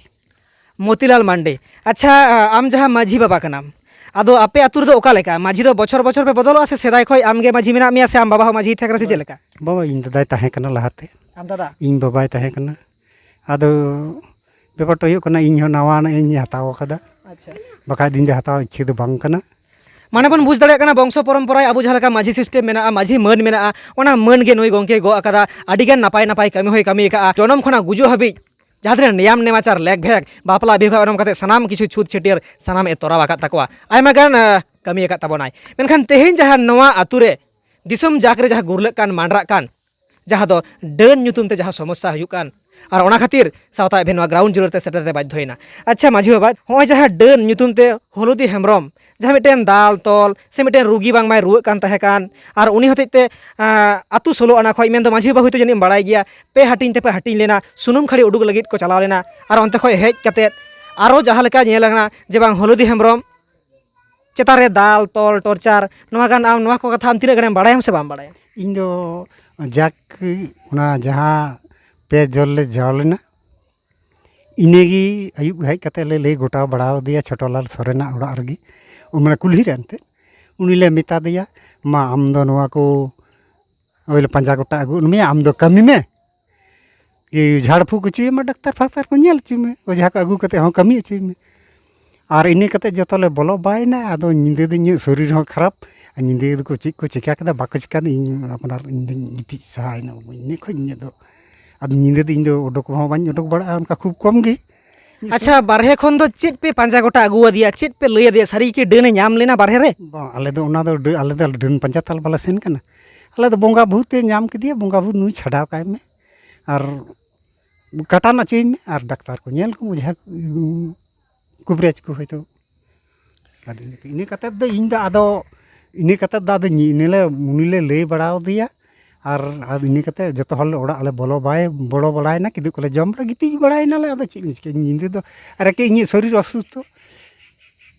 ᱢᱚᱛᱤᱞᱟᱞ ᱢᱟᱱᱰᱤ᱾ ᱟᱪᱪᱷᱟ, ᱟᱢ ᱡᱟᱦᱟᱸ ᱢᱟᱹᱡᱷᱤ ᱵᱟᱵᱟ ᱠᱟᱱᱟᱢ, ᱟᱫᱚ ᱟᱯᱮ ᱟᱹᱛᱩ ᱨᱮᱫᱚ ᱚᱠᱟ ᱞᱮᱠᱟ? ᱢᱟᱹᱡᱷᱤ ᱫᱚ ᱵᱚᱪᱷᱚᱨ ᱵᱚᱪᱷᱚᱨ ᱯᱮ ᱵᱚᱫᱚᱞᱚᱜᱼᱟ ᱥᱮ ᱥᱮᱫᱟᱭ ᱠᱷᱚᱱ ᱟᱢ ᱜᱮ ᱢᱟᱹᱡᱷᱤ ᱢᱮᱱᱟᱜ ᱢᱮᱭᱟ ᱥᱮ ᱟᱢ ᱵᱟᱵᱟ ᱦᱚᱸ ᱢᱟᱹᱡᱷᱤ ᱛᱟᱦᱮᱸ ᱠᱟᱱᱟ ᱥᱮ ᱪᱮᱫ ᱞᱮᱠᱟ? ᱵᱟᱵᱟ, ᱤᱧ ᱫᱟᱫᱟᱭ ᱛᱟᱦᱮᱸ ᱠᱟᱱᱟ ᱞᱟᱦᱟᱛᱮ᱾ ᱟᱢ ᱫᱟᱫᱟ? ᱤᱧ ᱵᱟᱵᱟᱭ ᱛᱟᱦᱮᱸ ᱠᱟᱱᱟ᱾ ᱟᱫᱚ ᱵᱮᱯᱟᱨ ᱴᱟ ᱦᱩᱭᱩᱜ ᱠᱟᱱᱟ, ᱤᱧ ᱦᱚᱸ ᱱᱟᱣᱟ ᱱᱟᱜ ᱤᱧ ᱦᱟᱛᱟᱣ ᱟᱠᱟᱫᱟ᱾ ᱟᱪᱪᱷᱟ᱾ ᱵᱟᱠᱷᱟᱡ ᱫᱚ ᱤᱧ ᱫᱚ ᱦᱟᱛᱟᱣ ᱤᱪᱪᱷᱟᱹ ᱫᱚ ᱵᱟᱝ ᱠᱟᱱᱟ᱾ ᱢᱟᱱᱮ ᱵᱚᱱ ᱵᱩᱡᱽ ᱫᱟᱲᱮᱭᱟᱜ ᱠᱟᱱᱟ, ᱵᱚᱝᱥᱚ ᱯᱚᱨᱚᱢᱯᱚᱨᱟᱭ ᱟᱵᱚ ᱡᱟᱦᱟᱸ ᱞᱮᱠᱟ ᱢᱟᱹᱡᱷᱤ system ᱢᱮᱱᱟᱜᱼᱟ, ᱢᱟᱹᱡᱷᱤ ᱢᱟᱹᱱ ᱢᱮᱱᱟᱜᱼᱟ, ᱚᱱᱟ ᱢᱟᱹᱱ ᱜᱮ ᱱᱩᱭ ᱜᱚᱢᱠᱮᱭ ᱜᱚᱜ ᱟᱠᱟᱫᱟ᱾ ᱟᱹᱰᱤᱜᱟᱱ ᱱᱟᱯᱟᱭ ᱱᱟᱯᱟᱭ ᱠᱟᱹᱢᱤ ᱦᱚᱸᱭ ᱠᱟᱹᱢᱤ ᱟᱠᱟᱫᱼᱟ᱾ ᱡᱚᱱᱚᱢ ᱠᱷᱚᱱᱟᱜ ᱜᱩᱡᱩᱜ ᱦᱟᱹᱵᱤᱡ ᱡᱟᱦᱟᱸ ᱛᱤᱱᱟᱹᱜ ᱱᱮᱭᱟᱢ ᱱᱮᱢᱟᱪᱟᱨ, ᱞᱮᱠ ᱵᱷᱮᱠ, ᱵᱟᱯᱞᱟ ᱵᱤᱵᱷᱟ ᱮᱢ ᱠᱟᱛᱮ ᱥᱟᱱᱟᱢ ᱠᱤᱪᱷᱩ ᱪᱷᱩᱛ ᱪᱷᱟᱹᱴᱭᱟᱹᱨ ᱥᱟᱱᱟᱢ ᱮ ᱛᱚᱨᱟᱣ ᱟᱠᱟᱫ ᱛᱟᱠᱚᱣᱟ᱾ ᱟᱭᱢᱟ ᱜᱟᱱ, ᱟᱸ, ᱠᱟᱹᱢᱤ ᱟᱠᱟᱫ ᱛᱟᱵᱚᱱᱟᱭ᱾ ᱢᱮᱱᱠᱷᱟᱱ ᱛᱮᱦᱮᱧ ᱡᱟᱦᱟᱸ ᱱᱚᱣᱟ ᱟᱹᱛᱩ ᱨᱮ ᱫᱤᱥᱚᱢ ᱡᱟᱠ ᱨᱮ ᱡᱟᱦᱟᱸ ᱜᱩᱨᱞᱟᱹᱜ ᱠᱟᱱ, ᱢᱟᱸᱰᱨᱟᱜ ᱠᱟᱱ, ᱡᱟᱦᱟᱸ ᱫᱚ ᱰᱟᱹᱱ ᱧᱩᱛᱩᱢ ᱛᱮ ᱡᱟᱦᱟᱸ ᱥᱚᱢᱚᱥᱥᱟ ᱦᱩᱭᱩᱜ ᱠᱟᱱ, ᱟᱨ ᱚᱱᱟ ᱠᱷᱟᱹᱛᱤᱨ ᱥᱟᱶᱛᱟ ᱮᱵᱷᱮᱱ ᱱᱚᱣᱟ ground zero ᱨᱮ ᱥᱮᱴᱮᱨ ᱛᱮ ᱵᱟᱫᱽᱫᱷᱚᱭᱮᱱᱟ᱾ ᱟᱪᱪᱷᱟ ᱢᱟᱹᱡᱷᱤ ᱵᱟᱵᱟ, ᱱᱚᱜᱼᱚᱭ ᱡᱟᱦᱟᱸ ᱰᱟᱹᱱ ᱧᱩᱛᱩᱢ ᱛᱮ ᱦᱚᱞᱩᱫᱤ ᱦᱮᱢᱵᱨᱚᱢ ᱡᱟᱦᱟᱸ ᱢᱤᱫᱴᱮᱱ ᱫᱟᱞ ᱛᱚᱞ ᱥᱮ ᱢᱤᱫᱴᱮᱱ ᱨᱩᱜᱤ ᱵᱟᱝᱢᱟᱭ ᱨᱩᱣᱟᱹᱜ ᱠᱟᱱ ᱛᱟᱦᱮᱸ ᱠᱟᱱ, ᱟᱨ ᱩᱱᱤ ᱦᱚᱛᱮᱡ ᱛᱮ, ᱟᱸ, ᱟᱹᱛᱩ ᱥᱳᱞᱳ ᱟᱱᱟ ᱠᱷᱚᱱ, ᱢᱮᱱᱫᱚ ᱢᱟᱹᱡᱷᱤ ᱵᱟᱵᱟ ᱦᱚᱭᱛᱳ ᱡᱟᱹᱱᱤᱡ ᱮᱢ ᱵᱟᱲᱟᱭ ᱜᱮᱭᱟ, ᱯᱮ ᱦᱟᱹᱴᱤᱧ ᱛᱮᱯᱮ ᱦᱟᱹᱴᱤᱧ ᱞᱮᱱᱟ, ᱥᱩᱱᱩᱢ ᱠᱷᱟᱹᱲᱤ ᱩᱰᱩᱠ ᱞᱟᱹᱜᱤᱫ ᱠᱚ ᱪᱟᱞᱟᱣ ᱞᱮᱱᱟ, ᱟᱨ ᱚᱱᱛᱮ ᱠᱷᱚᱱ ᱦᱮᱡ ᱠᱟᱛᱮᱫ ᱟᱨᱚ ᱡᱟᱦᱟᱸ ᱞᱮᱠᱟ ᱧᱮᱞ ᱟᱠᱟᱱᱟ ᱡᱮ ᱵᱟᱝ ᱦᱚᱞᱩᱫᱤ ᱦᱮᱢᱵᱨᱚᱢ ᱪᱮᱛᱟᱱ ᱨᱮ ᱫᱟᱞ ᱛᱚᱞ ᱴᱚᱨᱪᱟᱨ, ᱱᱚᱣᱟ ᱜᱟᱱ ᱟᱢ ᱱᱚᱣᱟ ᱠᱚ ᱠᱟᱛᱷᱟ ᱟᱢ ᱛᱤᱱᱟᱹᱜ ᱜᱟᱱᱮᱢ ᱵᱟᱲᱟᱭᱟᱢ ᱥᱮ ᱵᱟᱢ ᱵᱟᱲᱟᱭᱟ? ᱤᱧ ᱫᱚ ᱡᱟᱠ ᱚᱱᱟ ᱡᱟᱦᱟᱸ ᱯᱮ ᱫᱚᱞ ᱞᱮ ᱡᱟᱣ ᱞᱮᱱᱟ, ᱤᱱᱟᱹᱜᱮ ᱟᱹᱭᱩᱵ ᱦᱮᱡ ᱠᱟᱛᱮ ᱞᱮ ᱞᱟᱹᱭ ᱜᱚᱴᱟ ᱵᱟᱲᱟ ᱟᱫᱮᱭᱟ ᱪᱷᱳᱴᱳᱞᱟᱞ ᱥᱚᱨᱮᱱᱟᱜ ᱚᱲᱟᱜ ᱨᱮᱜᱮ, ᱢᱟᱱᱮ ᱠᱩᱞᱦᱤ ᱨᱮ ᱮᱱᱛᱮᱫ᱾ ᱩᱱᱤ ᱞᱮ ᱢᱮᱛᱟ ᱫᱮᱭᱟ, "ᱢᱟ ᱟᱢ ᱫᱚ ᱱᱚᱣᱟ ᱠᱚ ᱳᱭ ᱞᱮ ᱯᱟᱸᱡᱟ ᱜᱚᱴᱟ ᱟᱹᱜᱩ ᱢᱮᱭᱟ, ᱟᱢ ᱫᱚ ᱠᱟᱹᱢᱤ ᱢᱮ, ᱤᱭᱟᱹ ᱡᱷᱟᱲ ᱯᱷᱩᱸᱠ ᱦᱚᱪᱚᱭᱮᱢᱟ, ᱰᱟᱠᱛᱟᱨ ᱯᱷᱟᱠᱛᱟᱨ ᱠᱚ ᱧᱮᱞ ᱦᱚᱪᱚᱭ ᱢᱮ, ᱚᱡᱷᱟ ᱠᱚ ᱟᱹᱜᱩ ᱠᱟᱛᱮ ᱦᱚᱸ ᱠᱟᱹᱢᱤ ᱦᱚᱪᱚᱭ ᱢᱮ᱾" ᱟᱨ ᱤᱱᱟᱹ ᱠᱟᱛᱮ ᱡᱚᱛᱚ ᱞᱮ ᱵᱚᱞᱚ ᱵᱟᱭᱮᱱᱟ᱾ ᱟᱫᱚ ᱧᱤᱫᱟᱹ ᱫᱚ ᱤᱧᱟᱹᱜ ᱥᱚᱨᱤᱨ ᱦᱚᱸ ᱠᱷᱟᱨᱟᱯ, ᱟᱨ ᱧᱤᱫᱟᱹ ᱫᱚᱠᱚ ᱪᱮᱫ ᱠᱚ ᱪᱤᱠᱟ ᱠᱮᱫᱟ ᱵᱟᱠᱚ ᱪᱤᱠᱟ ᱠᱮᱫᱟ, ᱤᱧ ᱟᱯᱱᱟᱨ ᱤᱧ ᱫᱚᱧ ᱜᱤᱛᱤᱡ ᱥᱟᱦᱟᱭᱮᱱᱟ᱾ ᱤᱱᱟᱹ ᱠᱷᱚᱱ ᱤᱧᱟᱹᱜ ᱫᱚ ᱟᱫᱚ ᱧᱤᱫᱟᱹ ᱫᱚ ᱤᱧ ᱫᱚ ᱚᱰᱚᱠ ᱦᱚᱸ ᱵᱟᱹᱧ ᱚᱰᱚᱠ ᱵᱟᱲᱟᱜᱼᱟ ᱚᱱᱠᱟ ᱠᱷᱩᱵ ᱠᱚᱢ ᱜᱮ᱾ ᱟᱪᱪᱷᱟ, ᱵᱟᱨᱦᱮ ᱠᱷᱚᱱ ᱫᱚ ᱪᱮᱫ ᱯᱮ ᱯᱟᱸᱡᱟ ᱜᱚᱴᱟ ᱟᱹᱜᱩ ᱟᱫᱮᱭᱟ? ᱪᱮᱫ ᱯᱮ ᱞᱟᱹᱭ ᱟᱫᱮᱭᱟ? ᱥᱟᱹᱨᱤ ᱜᱮ ᱰᱟᱹᱱᱮ ᱧᱟᱢ ᱞᱮᱱᱟ ᱵᱟᱨᱦᱮ ᱨᱮ? ᱵᱟᱝ, ᱟᱞᱮ ᱫᱚ ᱚᱱᱟ ᱫᱚ ᱰᱟᱹ-, ᱟᱞᱮ ᱫᱚ ᱰᱟᱹᱱ ᱯᱟᱸᱡᱟ ᱛᱟᱞ ᱵᱟᱞᱮ ᱥᱮᱱ ᱠᱟᱱᱟ᱾ ᱟᱞᱮ ᱫᱚ ᱵᱚᱸᱜᱟ ᱵᱷᱩᱛ ᱮ ᱧᱟᱢ ᱠᱮᱫᱮᱭᱟ, ᱵᱚᱸᱜᱟ ᱵᱷᱩᱛ ᱱᱩᱭ ᱪᱷᱟᱰᱟᱣ ᱠᱟᱭ ᱢᱮ ᱟᱨ ᱠᱟᱴᱟᱱ ᱦᱚᱪᱚᱭ ᱢᱮ ᱟᱨ ᱰᱟᱠᱛᱟᱨ ᱠᱚ ᱧᱮᱞ ᱠᱚ, ᱚᱡᱷᱟ ᱠᱚ, ᱠᱩᱵᱨᱟᱡᱽ ᱠᱚ ᱦᱚᱭᱛᱳ᱾ ᱟᱫᱚ ᱤᱱᱟᱹ ᱤᱱᱟᱹ ᱠᱟᱛᱮᱫ ᱫᱚ ᱤᱧ ᱫᱚ ᱟᱫᱚ, ᱤᱱᱟᱹ ᱠᱟᱛᱮᱫ ᱫᱚ ᱟᱫᱚ ᱧᱤ-, ᱤᱱᱟᱹ ᱞᱮ, ᱩᱱᱤ ᱞᱮ ᱞᱟᱹᱭ ᱵᱟᱲᱟ ᱟᱫᱮᱭᱟ᱾ ᱟᱨ, ᱟᱨ ᱤᱱᱟᱹ ᱠᱟᱛᱮᱫ ᱡᱚᱛᱚ ᱦᱚᱲ ᱞᱮ ᱚᱲᱟᱜ ᱞᱮ ᱵᱚᱞᱚ ᱵᱟᱭ-, ᱵᱚᱞᱚ ᱵᱟᱲᱟᱭᱮᱱᱟ, ᱠᱤᱫᱩᱵ ᱠᱚᱞᱮ ᱡᱚᱢ ᱵᱟᱲᱟ, ᱜᱤᱛᱤᱡ ᱵᱟᱲᱟᱭᱮᱱᱟᱞᱮ᱾ ᱟᱫᱚ ᱪᱮᱫ ᱤᱧ ᱪᱤᱠᱟᱹᱭᱟ, ᱧᱤᱫᱟᱹ ᱫᱚ ᱟᱨ ᱮᱠᱮ ᱤᱧᱟᱹᱜ ᱥᱚᱨᱤᱨ ᱚᱥᱩᱥᱛᱷᱚ,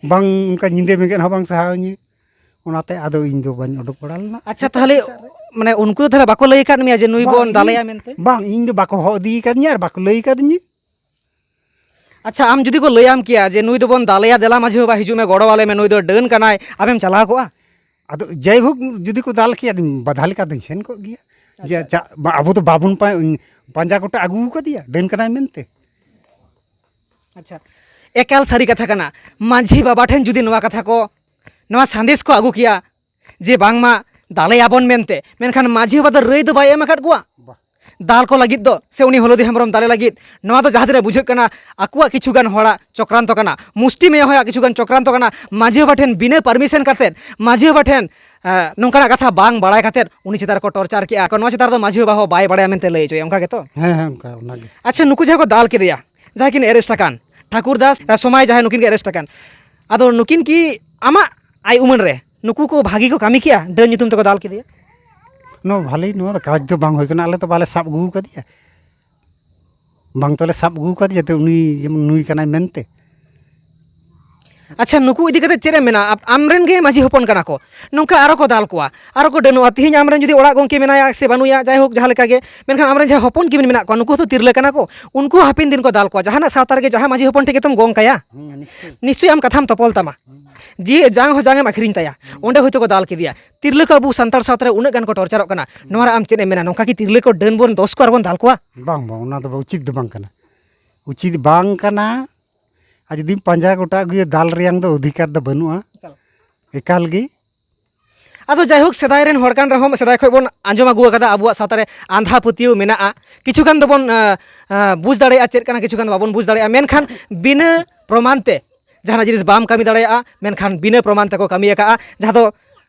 ᱵᱟᱝ ᱚᱱᱠᱟ ᱧᱤᱫᱟᱹ ᱵᱮᱸᱜᱮᱫ ᱦᱚᱸ ᱵᱟᱝ ᱥᱟᱦᱟᱣ ᱤᱧᱟᱹ, ᱚᱱᱟᱛᱮ ᱟᱫᱚ ᱤᱧ ᱫᱚ ᱵᱟᱹᱧ ᱚᱰᱚᱠ ᱵᱟᱲᱟ ᱞᱮᱱᱟ᱾ ᱟᱪᱪᱷᱟ, ᱛᱟᱦᱚᱞᱮ ᱢᱟᱱᱮ ᱩᱱᱠᱩ ᱫᱚ ᱛᱟᱦᱚᱞᱮ ᱵᱟᱠᱚ ᱞᱟᱹᱭ ᱟᱠᱟᱫ ᱢᱮᱭᱟ ᱡᱮ ᱱᱩᱭ ᱵᱟᱝ, ᱵᱚᱱ ᱤᱧ, ᱫᱟᱞᱮᱭᱟ ᱢᱮᱱᱛᱮ? ᱵᱟᱝ, ᱤᱧ ᱫᱚ ᱵᱟᱠᱚ ᱦᱚᱦᱚ ᱤᱫᱤ ᱟᱠᱟᱫᱤᱧᱟ ᱟᱨ ᱵᱟᱠᱚ ᱞᱟᱹᱭ ᱟᱠᱟᱫᱤᱧᱟ᱾ ᱟᱪᱪᱷᱟ, ᱟᱢ ᱡᱩᱫᱤ ᱠᱚ ᱞᱟᱹᱭᱟᱢ ᱠᱮᱭᱟ ᱡᱮ, "ᱱᱩᱭ ᱫᱚᱵᱚᱱ ᱫᱟᱞᱮᱭᱟ, ᱫᱮᱞᱟ ᱢᱟᱹᱡᱷᱤ ᱵᱟᱵᱟ, ᱦᱤᱡᱩᱜ ᱢᱮ, ᱜᱚᱲᱚ ᱟᱞᱮ ᱢᱮ, ᱱᱩᱭ ᱫᱚ ᱰᱟᱹᱱ ᱠᱟᱱᱟᱭ", ᱟᱢᱮᱢ ᱪᱟᱞᱟᱣ ᱠᱚᱜᱼᱟ? ᱟᱫᱚ ᱡᱟᱭᱦᱳᱠ, ᱡᱩᱫᱤ ᱠᱚ ᱫᱟᱞ ᱠᱮᱭᱟ, ᱟᱫᱚᱧ ᱵᱟᱫᱷᱟ ᱞᱮᱠᱟ ᱫᱚᱧ ᱥᱮᱱ ᱠᱚᱜ ᱜᱮᱭᱟ᱾ ᱡᱮ ᱟᱪᱪᱷᱟ᱾ ᱪᱟ-, ᱵᱟ-, ᱟᱵᱚ ᱫᱚ ᱵᱟᱵᱚᱱ ᱯᱟ-, ᱯᱟᱸᱡᱟ ᱜᱚᱴᱟ ᱟᱹᱜᱩ ᱟᱠᱟᱫᱮᱭᱟ, ᱰᱟᱹᱱ ᱠᱟᱱᱟᱭ ᱢᱮᱱᱛᱮ᱾ ᱟᱪᱪᱷᱟ, ᱮᱠᱟᱞ ᱥᱟᱹᱨᱤ ᱠᱟᱛᱷᱟ ᱠᱟᱱᱟ᱾ ᱢᱟᱹᱡᱷᱤ ᱵᱟᱵᱟ ᱴᱷᱮᱱ ᱡᱩᱫᱤ ᱱᱚᱣᱟ ᱠᱟᱛᱷᱟ ᱠᱚ, ᱱᱚᱣᱟ ᱥᱟᱸᱫᱮᱥ ᱠᱚ ᱟᱹᱜᱩ ᱠᱮᱭᱟ ᱡᱮ ᱵᱟᱝᱢᱟ ᱫᱟᱞᱮᱭᱟᱵᱚᱱ ᱢᱮᱱᱛᱮ, ᱢᱮᱱᱠᱷᱟᱱ ᱢᱟᱹᱡᱷᱤ ᱵᱟᱵᱟ ᱫᱚ ᱨᱟᱹᱭ ᱫᱚ ᱵᱟᱭ ᱮᱢ ᱟᱠᱟᱫ ᱠᱚᱣᱟ᱾ ᱵᱟ᱾ ᱫᱟᱞ ᱠᱚ ᱞᱟᱹᱜᱤᱫ ᱫᱚ, ᱥᱮ ᱩᱱᱤ ᱦᱚᱞᱚᱫᱤ ᱦᱮᱢᱵᱨᱚᱢ ᱫᱟᱞᱮ ᱞᱟᱹᱜᱤᱫ, ᱱᱚᱣᱟ ᱫᱚ ᱡᱟᱦᱟᱸ ᱛᱤᱱᱟᱹᱜ ᱵᱩᱡᱷᱟᱹᱜ ᱠᱟᱱᱟ, ᱟᱠᱚᱣᱟᱜ ᱠᱤᱪᱷᱩ ᱜᱟᱱ ᱦᱚᱲᱟᱜ ᱪᱚᱠᱨᱟᱱᱛᱚ ᱠᱟᱱᱟ, ᱢᱩᱥᱴᱤ ᱢᱮᱭᱟ ᱦᱚᱲᱟᱜ ᱠᱤᱪᱷᱩ ᱜᱟᱱ ᱪᱚᱠᱨᱟᱱᱛᱚ ᱠᱟᱱᱟ᱾ ᱢᱟᱹᱡᱷᱤ ᱵᱟᱵᱟ ᱴᱷᱮᱱ ᱵᱤᱱᱟᱹ permission ᱠᱟᱛᱮᱫ, ᱢᱟᱹᱡᱷᱤ ᱵᱟᱵᱟ ᱴᱷᱮᱱ, ᱮ, ᱱᱚᱝᱠᱟᱱᱟᱜ ᱠᱟᱛᱷᱟ ᱵᱟᱝ ᱵᱟᱲᱟᱭ ᱠᱟᱛᱮᱫ ᱩᱱᱤ ᱪᱮᱛᱟᱱ ᱨᱮᱠᱚ torture ᱠᱮᱜᱼᱟ᱾ ᱱᱚᱣᱟ ᱪᱮᱛᱟᱱ ᱨᱮᱫᱚ ᱢᱟᱹᱡᱷᱤ ᱵᱟᱵᱟ ᱦᱚᱸ ᱵᱟᱭ ᱵᱟᱲᱟᱭᱟ ᱢᱮᱱᱛᱮ ᱞᱟᱹᱭ ᱦᱚᱪᱚᱭᱟ, ᱚᱱᱠᱟ ᱜᱮᱛᱚ? ᱦᱮᱸ, ᱦᱮᱸ, ᱚᱱᱠᱟ, ᱚᱱᱟᱜᱮ᱾ ᱟᱪᱪᱷᱟ, ᱱᱩᱠᱩ ᱡᱟᱦᱟᱸᱭ ᱠᱚ ᱫᱟᱞ ᱠᱮᱫᱮᱭᱟ, ᱡᱟᱦᱟᱸᱭ ᱠᱤᱱ arrest ᱟᱠᱟᱱ, ᱴᱷᱟᱹᱠᱩᱨ ᱫᱟᱥ, ᱮ, ᱥᱚᱢᱟᱭ ᱡᱟᱦᱟᱸᱭ, ᱱᱩᱠᱤᱱ ᱠᱤᱱ arrest ᱟᱠᱟᱱ, ᱟᱫᱚ ᱱᱩᱠᱤᱱ ᱠᱤ ᱟᱢᱟᱜ ᱟᱭ ᱩᱢᱟᱹᱱ ᱨᱮ ᱱᱩᱠᱩ ᱠᱚ ᱵᱷᱟᱹᱜᱤ ᱠᱚ ᱠᱟᱹᱢᱤ ᱠᱮᱜᱼᱟ, ᱰᱟᱹᱱ ᱧᱩᱛᱩᱢ ᱛᱮᱠᱚ ᱫᱟᱞ ᱠᱮᱫᱮᱭᱟ? ᱱᱚᱣᱟ ᱵᱷᱟᱹᱞᱤ, ᱱᱚᱣᱟ ᱫᱚ ᱠᱟᱡᱽ ᱫᱚ ᱵᱟᱝ ᱦᱩᱭ ᱠᱟᱱᱟ, ᱟᱞᱮ ᱛᱚ ᱵᱟᱞᱮ ᱥᱟᱵ ᱟᱹᱜᱩ ᱟᱠᱟᱫᱮᱭᱟ᱾ ᱵᱟᱝ ᱛᱚᱞᱮ ᱥᱟᱵ ᱟᱹᱜᱩ ᱟᱠᱟᱫᱮᱭᱟ, ᱡᱟᱛᱮ ᱩᱱᱤ ᱡᱮᱢᱚᱱ ᱱᱩᱭ ᱠᱟᱱᱟᱭ ᱢᱮᱱᱛᱮ᱾ ᱟᱪᱪᱷᱟ, ᱱᱩᱠᱩ ᱤᱫᱤ ᱠᱟᱛᱮ ᱪᱮᱫ ᱮᱢ ᱢᱮᱱᱟ? ᱟᱯ-, ᱟᱢᱨᱮᱱ ᱜᱮ ᱢᱟᱹᱡᱷᱤ ᱦᱚᱯᱚᱱ ᱠᱟᱱᱟ ᱠᱚ, ᱱᱚᱝᱠᱟ ᱟᱨᱚ ᱠᱚ ᱫᱟᱞ ᱠᱚᱣᱟ, ᱟᱨᱚ ᱠᱚ ᱰᱟᱹᱱᱚᱜᱼᱟ᱾ ᱛᱤᱦᱤᱧ ᱟᱢᱨᱮᱱ ᱡᱩᱫᱤ ᱚᱲᱟᱜ ᱜᱚᱢᱠᱮ ᱢᱮᱱᱟᱭᱟ ᱥᱮ ᱵᱟᱹᱱᱩᱭᱟ, ᱡᱟᱭᱦᱳᱠ, ᱡᱟᱦᱟᱸ ᱞᱮᱠᱟ ᱜᱮ, ᱢᱮᱱᱠᱷᱟᱱ ᱟᱢᱨᱮᱱ ᱡᱟᱦᱟᱸ ᱦᱚᱯᱚᱱ ᱠᱤᱢᱤᱱ ᱢᱮᱱᱟᱜ ᱠᱚᱣᱟ, ᱱᱩᱠᱩ ᱦᱚᱸᱛᱚ ᱛᱤᱨᱞᱟᱹ ᱠᱟᱱᱟ ᱠᱚ, ᱩᱱᱠᱩ ᱦᱚᱸ ᱦᱟᱯᱮᱱ ᱫᱤᱱ ᱠᱚ ᱫᱟᱞ ᱠᱚᱣᱟ᱾ ᱡᱟᱦᱟᱱᱟᱜ ᱥᱟᱶᱛᱟ ᱨᱮᱜᱮ ᱡᱟᱦᱟᱸ ᱢᱟᱹᱡᱷᱤ ᱦᱚᱯᱚᱱ ᱴᱷᱮᱱ ᱜᱮᱛᱚᱢ ᱜᱚᱝ ᱠᱟᱭᱟ, ᱦᱩᱸ, ᱱᱤᱥᱪᱚᱭ᱾ ᱱᱤᱥᱪᱚᱭ ᱟᱢ ᱠᱟᱛᱷᱟᱢ ᱛᱚᱯᱚᱞ ᱛᱟᱢᱟ᱾ ᱦᱩᱸ᱾ ᱡᱤᱣᱤ ᱡᱟᱝ ᱦᱚᱸ ᱡᱟᱝ ᱮᱢ ᱟᱹᱠᱷᱨᱤᱧ ᱛᱟᱭᱟ, ᱦᱩᱸ, ᱚᱸᱰᱮ ᱦᱚᱭᱛᱳ ᱠᱚ ᱫᱟᱞ ᱠᱮᱫᱮᱭᱟ᱾ ᱛᱤᱨᱞᱟᱹ ᱠᱚ ᱟᱵᱚ ᱥᱟᱱᱛᱟᱲ ᱥᱟᱶᱛᱟ ᱨᱮ ᱩᱱᱟᱹᱜ ᱜᱟᱱ ᱠᱚ torture ᱚᱜ ᱠᱟᱱᱟ, ᱱᱚᱣᱟ ᱨᱮ ᱟᱢ ᱪᱮᱫ ᱮᱢ ᱢᱮᱱᱟ? ᱱᱚᱝᱠᱟ ᱠᱤ ᱛᱤᱨᱞᱟᱹ ᱠᱚ ᱰᱟᱹᱱ ᱵᱚᱱ ᱫᱚᱥ ᱠᱚᱣᱟ ᱟᱨ ᱵᱚᱱ ᱫᱟᱞ ᱠᱚᱣᱟ? ᱵᱟᱝ, ᱵᱟᱝ, ᱚᱱᱟ ᱫᱚ ᱩᱪᱤᱛ ᱫᱚ ᱵᱟᱝ ᱠᱟᱱᱟ᱾ ᱩᱪᱤᱛ ᱵᱟᱝ ᱠᱟᱱᱟ᱾ ᱟᱨ ᱡᱩᱫᱤᱢ ᱯᱟᱸᱡᱟ ᱜᱚᱴᱟ ᱟᱹᱜᱩᱭᱟ, ᱫᱟᱞ ᱨᱮᱭᱟᱝ ᱫᱚ ᱚᱫᱷᱤᱠᱟᱨ ᱫᱚ ᱵᱟᱹᱱᱩᱜᱼᱟ᱾ ᱮᱠᱟᱞ᱾ ᱮᱠᱟᱞ ᱜᱮ᱾ ᱟᱫᱚ ᱡᱟᱭᱦᱳᱠ, ᱥᱮᱫᱟᱭ ᱨᱮᱱ ᱦᱚᱲ ᱠᱟᱱ ᱨᱮᱦᱚᱸ, ᱥᱮᱫᱟᱭ ᱠᱷᱚᱱ ᱵᱚᱱ ᱟᱸᱡᱚᱢ ᱟᱹᱜᱩ ᱟᱠᱟᱫᱟ, ᱟᱵᱚᱣᱟᱜ ᱥᱟᱶᱛᱟ ᱨᱮ ᱟᱸᱫᱷᱟ ᱯᱟᱹᱛᱭᱟᱹᱣ ᱢᱮᱱᱟᱜᱼᱟ᱾ ᱠᱤᱪᱷᱩ ᱜᱟᱱ ᱫᱚᱵᱚᱱ, ᱟᱸ, ᱟᱸ, ᱵᱩᱡᱽ ᱫᱟᱲᱮᱭᱟᱜᱼᱟ, ᱪᱮᱫ ᱠᱟᱱᱟ, ᱠᱤᱪᱷᱩ ᱜᱟᱱ ᱫᱚ ᱵᱟᱵᱚᱱ ᱵᱩᱡᱽ ᱫᱟᱲᱮᱭᱟᱜᱼᱟ᱾ ᱢᱮᱱᱠᱷᱟᱱ ᱵᱤᱱᱟᱹ ᱯᱨᱚᱢᱟᱱ ᱛᱮ ᱡᱟᱦᱟᱱᱟᱜ ᱡᱤᱱᱤᱥ ᱵᱟᱢ ᱠᱟᱹᱢᱤ ᱫᱟᱲᱮᱭᱟᱜᱼᱟ, ᱢᱮᱱᱠᱷᱟᱱ ᱵᱤᱱᱟᱹ ᱯᱨᱚᱢᱟᱱ ᱛᱮᱠᱚ ᱠᱟᱹᱢᱤ ᱟᱠᱟᱫᱼᱟ᱾ ᱡᱟᱦᱟᱸ ᱫᱚ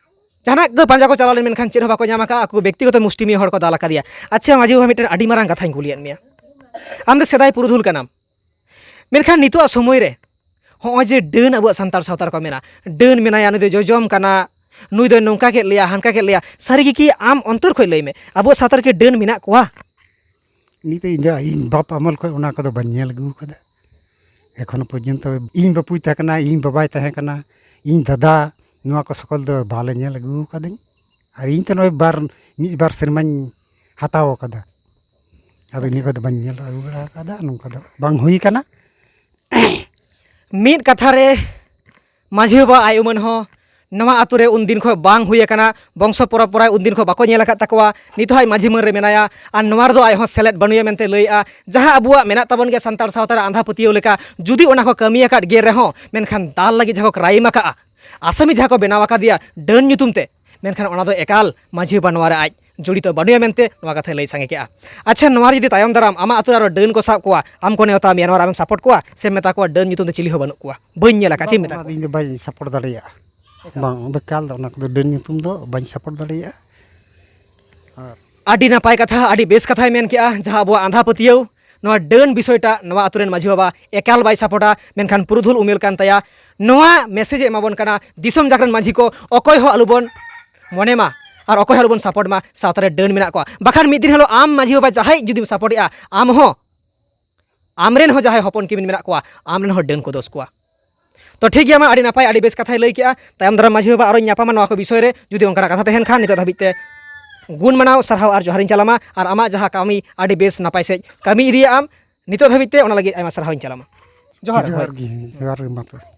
ᱡᱟᱦᱟᱱᱟᱜ ᱜᱮ ᱯᱟᱸᱡᱟ ᱠᱚ ᱪᱟᱞᱟᱣ ᱞᱮᱱ, ᱢᱮᱱᱠᱷᱟᱱ ᱪᱮᱫ ᱦᱚᱸ ᱵᱟᱠᱚ ᱧᱟᱢ ᱟᱠᱟᱫᱼᱟ, ᱟᱠᱚ ᱵᱮᱠᱛᱤᱜᱚᱛᱚ ᱢᱩᱥᱴᱤᱢᱤᱭᱟᱹ ᱦᱚᱲ ᱠᱚ ᱫᱟᱞ ᱟᱠᱟᱫᱮᱭᱟ᱾ ᱟᱪᱪᱷᱟ ᱢᱟᱹᱡᱷᱤ ᱵᱟᱵᱟ, ᱢᱤᱫᱴᱮᱱ ᱟᱹᱰᱤ ᱢᱟᱨᱟᱝ ᱠᱟᱛᱷᱟᱧ ᱠᱩᱞᱤᱭᱮᱫ ᱢᱮᱭᱟ, ᱟᱢ ᱫᱚ ᱥᱮᱫᱟᱭ ᱯᱩᱨᱩᱫᱷᱩᱞ ᱠᱟᱱᱟᱢ, ᱢᱮᱱᱠᱷᱟᱱ ᱱᱤᱛᱚᱜᱟᱜ ᱥᱚᱢᱚᱭ ᱨᱮ ᱦᱚᱸᱜᱼᱚᱭ ᱡᱮ ᱰᱟᱹᱱ ᱟᱵᱚᱣᱟᱜ ᱥᱟᱱᱛᱟᱲ ᱥᱟᱶᱛᱟ ᱨᱮᱠᱚ ᱢᱮᱱᱟ, ᱰᱟᱹᱱ ᱢᱮᱱᱟᱭᱟ, ᱱᱩᱭ ᱫᱚ ᱡᱚᱡᱚᱢ ᱠᱟᱱᱟ, ᱱᱩᱭ ᱫᱚ ᱱᱚᱝᱠᱟ ᱠᱮᱫ ᱞᱮᱭᱟ, ᱦᱟᱱᱠᱟ ᱠᱮᱫ ᱞᱮᱭᱟ, ᱥᱟᱹᱨᱤ ᱜᱮ ᱠᱤ? ᱟᱢ ᱚᱱᱛᱚᱨ ᱠᱷᱚᱱ ᱞᱟᱹᱭ ᱢᱮ, ᱟᱵᱚᱣᱟᱜ ᱥᱟᱶᱛᱟ ᱨᱮ ᱠᱤ ᱰᱟᱹᱱ ᱢᱮᱱᱟᱜ ᱠᱚᱣᱟ? ᱱᱤᱛ ᱤᱧ ᱫᱚ, ᱤᱧ ᱵᱟᱯ ᱟᱢᱚᱞ ᱠᱷᱚᱱ ᱚᱱᱟ ᱠᱚᱫᱚ ᱵᱟᱹᱧ ᱧᱮᱞ ᱟᱹᱜᱩ ᱟᱠᱟᱫᱟ᱾ ᱮᱠᱷᱚᱱᱳ ᱯᱚᱨᱡᱚᱱᱛᱚ ᱤᱧ ᱵᱟᱹᱯᱩᱭ ᱛᱟᱦᱮᱸ ᱠᱟᱱᱟ, ᱤᱧ ᱵᱟᱵᱟᱭ ᱛᱟᱦᱮᱸ ᱠᱟᱱᱟ, ᱤᱧ ᱫᱟᱫᱟ, ᱱᱚᱣᱟ ᱠᱚ ᱥᱚᱠᱚᱞ ᱫᱚ ᱵᱟᱞᱮ ᱧᱮᱞ ᱟᱹᱜᱩ ᱟᱠᱟᱫᱟᱹᱧ᱾ ᱟᱨ ᱤᱧ ᱛᱚ ᱱᱚᱜᱼᱚᱭ ᱵᱟᱨ, ᱢᱤᱫ ᱵᱟᱨ ᱥᱮᱨᱢᱟᱧ ᱦᱟᱛᱟᱣ ᱟᱠᱟᱫᱟ᱾ ᱟᱫᱚ ᱤᱱᱟᱹ ᱠᱷᱚᱱ ᱫᱚ ᱵᱟᱹᱧ ᱧᱮᱞ ᱟᱹᱜᱩ ᱵᱟᱲᱟ ᱟᱠᱟᱫᱟ, ᱱᱚᱝᱠᱟ ᱫᱚ ᱵᱟᱝ ᱦᱩᱭ ᱟᱠᱟᱱᱟ᱾ ᱢᱤᱫ ᱠᱟᱛᱷᱟ ᱨᱮ, ᱢᱟᱹᱡᱷᱤ ᱵᱟᱵᱟ ᱟᱭ ᱩᱢᱟᱹᱱ ᱦᱚᱸ ᱱᱚᱣᱟ ᱟᱛᱳ ᱨᱮ ᱩᱱᱫᱤᱱ ᱠᱷᱚᱱ ᱵᱟᱝ ᱦᱩᱭ ᱟᱠᱟᱱᱟ, ᱵᱚᱝᱥᱚ ᱯᱚᱨᱚᱢᱯᱚᱨᱟ ᱩᱱᱫᱤᱱ ᱠᱷᱚᱱ ᱵᱟᱠᱚ ᱧᱮᱞ ᱟᱠᱟᱫ ᱛᱟᱠᱚᱣᱟ᱾ ᱱᱤᱛ ᱦᱚᱸ ᱟᱡ ᱢᱟᱹᱡᱷᱤ ᱢᱟᱹᱱ ᱨᱮ ᱢᱮᱱᱟᱭᱟ, ᱟᱨ ᱱᱚᱣᱟ ᱨᱮᱫᱚ ᱟᱡ ᱦᱚᱸ ᱥᱮᱞᱮᱫ ᱵᱟᱹᱱᱩᱭᱟ ᱢᱮᱱᱛᱮ ᱞᱟᱹᱭᱮᱜᱼᱟ᱾ ᱡᱟᱦᱟᱸ ᱟᱵᱚᱣᱟᱜ ᱢᱮᱱᱟᱜ ᱛᱟᱵᱚᱱ ᱜᱮᱭᱟ ᱥᱟᱱᱛᱟᱲ ᱥᱟᱶᱛᱟ ᱨᱮ ᱟᱸᱫᱷᱟ ᱯᱟᱹᱛᱭᱟᱹᱣ ᱞᱮᱠᱟ, ᱡᱩᱫᱤ ᱚᱱᱟ ᱠᱚ ᱠᱟᱹᱢᱤ ᱟᱠᱟᱫ ᱜᱮ ᱨᱮᱦᱚᱸ, ᱢᱮᱱᱠᱷᱟᱱ ᱫᱟᱞ ᱞᱟᱹᱜᱤᱫ ᱡᱟᱦᱟᱸ ᱠᱚ ᱠᱨᱟᱭᱤᱢ ᱟᱠᱟᱫᱼᱟ, ᱟᱥᱟᱢᱤ ᱡᱟᱦᱟᱸ ᱠᱚ ᱵᱮᱱᱟᱣ ᱟᱠᱟᱫᱮᱭᱟ ᱰᱟᱹᱱ ᱧᱩᱛᱩᱢ ᱛᱮ, ᱢᱮᱱᱠᱷᱟᱱ ᱚᱱᱟ ᱫᱚ ᱮᱠᱟᱞ ᱢᱟᱹᱡᱷᱤ ᱵᱟᱵᱟ ᱱᱚᱣᱟ ᱨᱮ ᱟᱡ ᱡᱚᱲᱤᱛᱚ ᱵᱟᱹᱱᱩᱭᱟ ᱢᱮᱱᱛᱮ ᱱᱚᱣᱟ ᱠᱟᱛᱷᱟᱭ ᱞᱟᱹᱭ ᱥᱟᱸᱜᱮ ᱠᱮᱜᱼᱟ᱾ ᱟᱪᱪᱷᱟ, ᱱᱚᱣᱟ ᱨᱮ ᱡᱩᱫᱤ ᱛᱟᱭᱚᱢ ᱫᱟᱨᱟᱢ ᱟᱢᱟᱜ ᱟᱛᱳ ᱨᱮ ᱟᱨᱚ ᱰᱟᱹᱱ ᱠᱚ ᱥᱟᱵ ᱠᱚᱣᱟ, ᱟᱢ ᱠᱚ ᱱᱮᱣᱛᱟ ᱢᱮᱭᱟ, ᱱᱚᱣᱟ ᱨᱮ ᱟᱢᱮᱢ ᱥᱟᱯᱳᱨᱴ ᱠᱚᱣᱟ ᱥᱮᱢ ᱢᱮᱛᱟ ᱠᱚᱣᱟ ᱰᱟᱹᱱ ᱧᱩᱛᱩᱢ ᱛᱮ ᱪᱤᱞᱤ ᱦᱚᱸ ᱵᱟᱹᱱᱩᱜ ᱠᱚᱣᱟ, ᱵᱟᱹᱧ ᱧᱮᱞ ᱟᱠᱟᱫ, ᱪᱮᱫ ᱮᱢ ᱢᱮᱛᱟ ᱚᱱᱟ ᱠᱚᱣᱟ? ᱫᱚ ᱤᱧ ᱫᱚ ᱵᱟᱹᱧ ᱥᱟᱯᱳᱨᱴ ᱫᱟᱲᱮᱭᱟᱜᱼᱟ᱾ ᱵᱟᱝ, ᱵᱮᱠᱟᱞ ᱫᱚ ᱚᱱᱟ ᱠᱚᱫᱚ ᱰᱟᱹᱱ ᱧᱩᱛᱩᱢ ᱫᱚ ᱵᱟᱹᱧ ᱥᱟᱯᱳᱨᱴ ᱫᱟᱲᱮᱭᱟᱜᱼᱟ᱾ ᱟᱨ ᱟᱹᱰᱤ ᱱᱟᱯᱟᱭ ᱠᱟᱛᱷᱟ, ᱟᱹᱰᱤ ᱵᱮᱥ ᱠᱟᱛᱷᱟᱭ ᱢᱮᱱ ᱠᱮᱜᱼᱟ᱾ ᱡᱟᱦᱟᱸ ᱟᱵᱚᱣᱟᱜ ᱟᱸᱫᱷᱟ ᱯᱟᱹᱛᱭᱟᱹᱣ, ᱱᱚᱣᱟ ᱰᱟᱹᱱ ᱵᱤᱥᱚᱭᱴᱟᱜ ᱱᱚᱣᱟ ᱟᱛᱳ ᱨᱮᱱ ᱢᱟᱹᱡᱷᱤ ᱵᱟᱵᱟ ᱮᱠᱟᱞ ᱵᱟᱭ ᱥᱟᱯᱳᱨᱴᱟ, ᱢᱮᱱᱠᱷᱟᱱ ᱯᱩᱨᱩᱫᱷᱩᱞ ᱩᱢᱮᱞ ᱠᱟᱱ ᱛᱟᱭᱟ᱾ ᱱᱚᱣᱟ ᱢᱮᱥᱮᱡᱽ ᱮ ᱮᱢᱟ ᱵᱚᱱ ᱠᱟᱱᱟ ᱫᱤᱥᱚᱢ ᱡᱟᱠ ᱨᱮᱱ ᱢᱟᱹᱡᱷᱤ ᱠᱚ, ᱚᱠᱚᱭ ᱦᱚᱸ ᱟᱞᱚᱵᱚᱱ ᱢᱚᱱᱮ ᱢᱟ ᱟᱨ ᱚᱠᱚᱭ ᱦᱚᱸ ᱟᱞᱚᱵᱚᱱ ᱥᱟᱯᱳᱨᱴ ᱢᱟ ᱥᱟᱶᱛᱟ ᱨᱮ ᱰᱟᱹᱱ ᱢᱮᱱᱟᱜ ᱠᱚᱣᱟ᱾ ᱵᱟᱠᱷᱟᱱ ᱢᱤᱫ ᱫᱤᱱ ᱦᱤᱞᱳᱜ ᱟᱢ ᱢᱟᱹᱡᱷᱤ ᱵᱟᱵᱟ ᱡᱟᱦᱟᱸᱭ ᱡᱩᱫᱤᱢ ᱥᱟᱯᱳᱨᱴᱮᱜᱼᱟ, ᱟᱢ ᱦᱚᱸ ᱟᱢᱨᱮᱱ ᱦᱚᱸ ᱡᱟᱦᱟᱸᱭ ᱦᱚᱯᱚᱱ ᱠᱤᱢᱤᱱ ᱢᱮᱱᱟᱜ ᱠᱚᱣᱟ, ᱟᱢᱨᱮᱱ ᱦᱚᱸ ᱰᱟᱹᱱ ᱠᱚ ᱫᱳᱥ ᱠᱚᱣᱟ᱾ ᱛᱚ ᱴᱷᱤᱠ ᱜᱮᱭᱟ, ᱢᱟ ᱟᱹᱰᱤ ᱱᱟᱯᱟᱭ, ᱟᱹᱰᱤ ᱵᱮᱥ ᱠᱟᱛᱷᱟᱭ ᱞᱟᱹᱭ ᱠᱮᱜᱼᱟ᱾ ᱛᱟᱭᱚᱢ ᱫᱟᱨᱟᱢ ᱢᱟᱹᱡᱷᱤ ᱵᱟᱵᱟ ᱟᱨᱚᱧ ᱧᱟᱯᱟᱢᱟ ᱱᱚᱣᱟ ᱠᱚ ᱵᱤᱥᱚᱭ ᱨᱮ, ᱡᱩᱫᱤ ᱚᱱᱠᱟᱱᱟᱜ ᱠᱟᱛᱷᱟ ᱛᱟᱦᱮᱱ ᱠᱷᱟᱱ᱾ ᱱᱤᱛᱚᱜ ᱫᱷᱟᱹᱵᱤᱡ ᱛᱮ ᱜᱩᱱ ᱢᱟᱱᱟᱣ, ᱥᱟᱨᱦᱟᱣ ᱟᱨ ᱡᱚᱦᱟᱨᱤᱧ ᱪᱟᱞᱟᱢᱟ᱾ ᱟᱨ ᱟᱢᱟᱜ ᱡᱟᱦᱟᱸ ᱠᱟᱹᱢᱤ ᱟᱹᱰᱤ ᱵᱮᱥ ᱱᱟᱯᱟᱭ ᱥᱮᱫ ᱠᱟᱹᱢᱤ ᱤᱫᱤᱭᱟ ᱟᱢ, ᱱᱤᱛᱚᱜ ᱫᱷᱟᱹᱵᱤᱡ ᱛᱮ ᱚᱱᱟ ᱞᱟᱹᱜᱤᱫ ᱟᱭᱢᱟ ᱥᱟᱨᱦᱟᱣᱤᱧ ᱪᱟᱞᱟᱢᱟ᱾ ᱡᱚᱦᱟᱨ᱾ ᱡᱚᱦᱟᱨ ᱜᱮ, ᱡᱚᱦᱟᱨ ᱜᱮ, ᱢᱟ ᱛᱚᱵᱮ᱾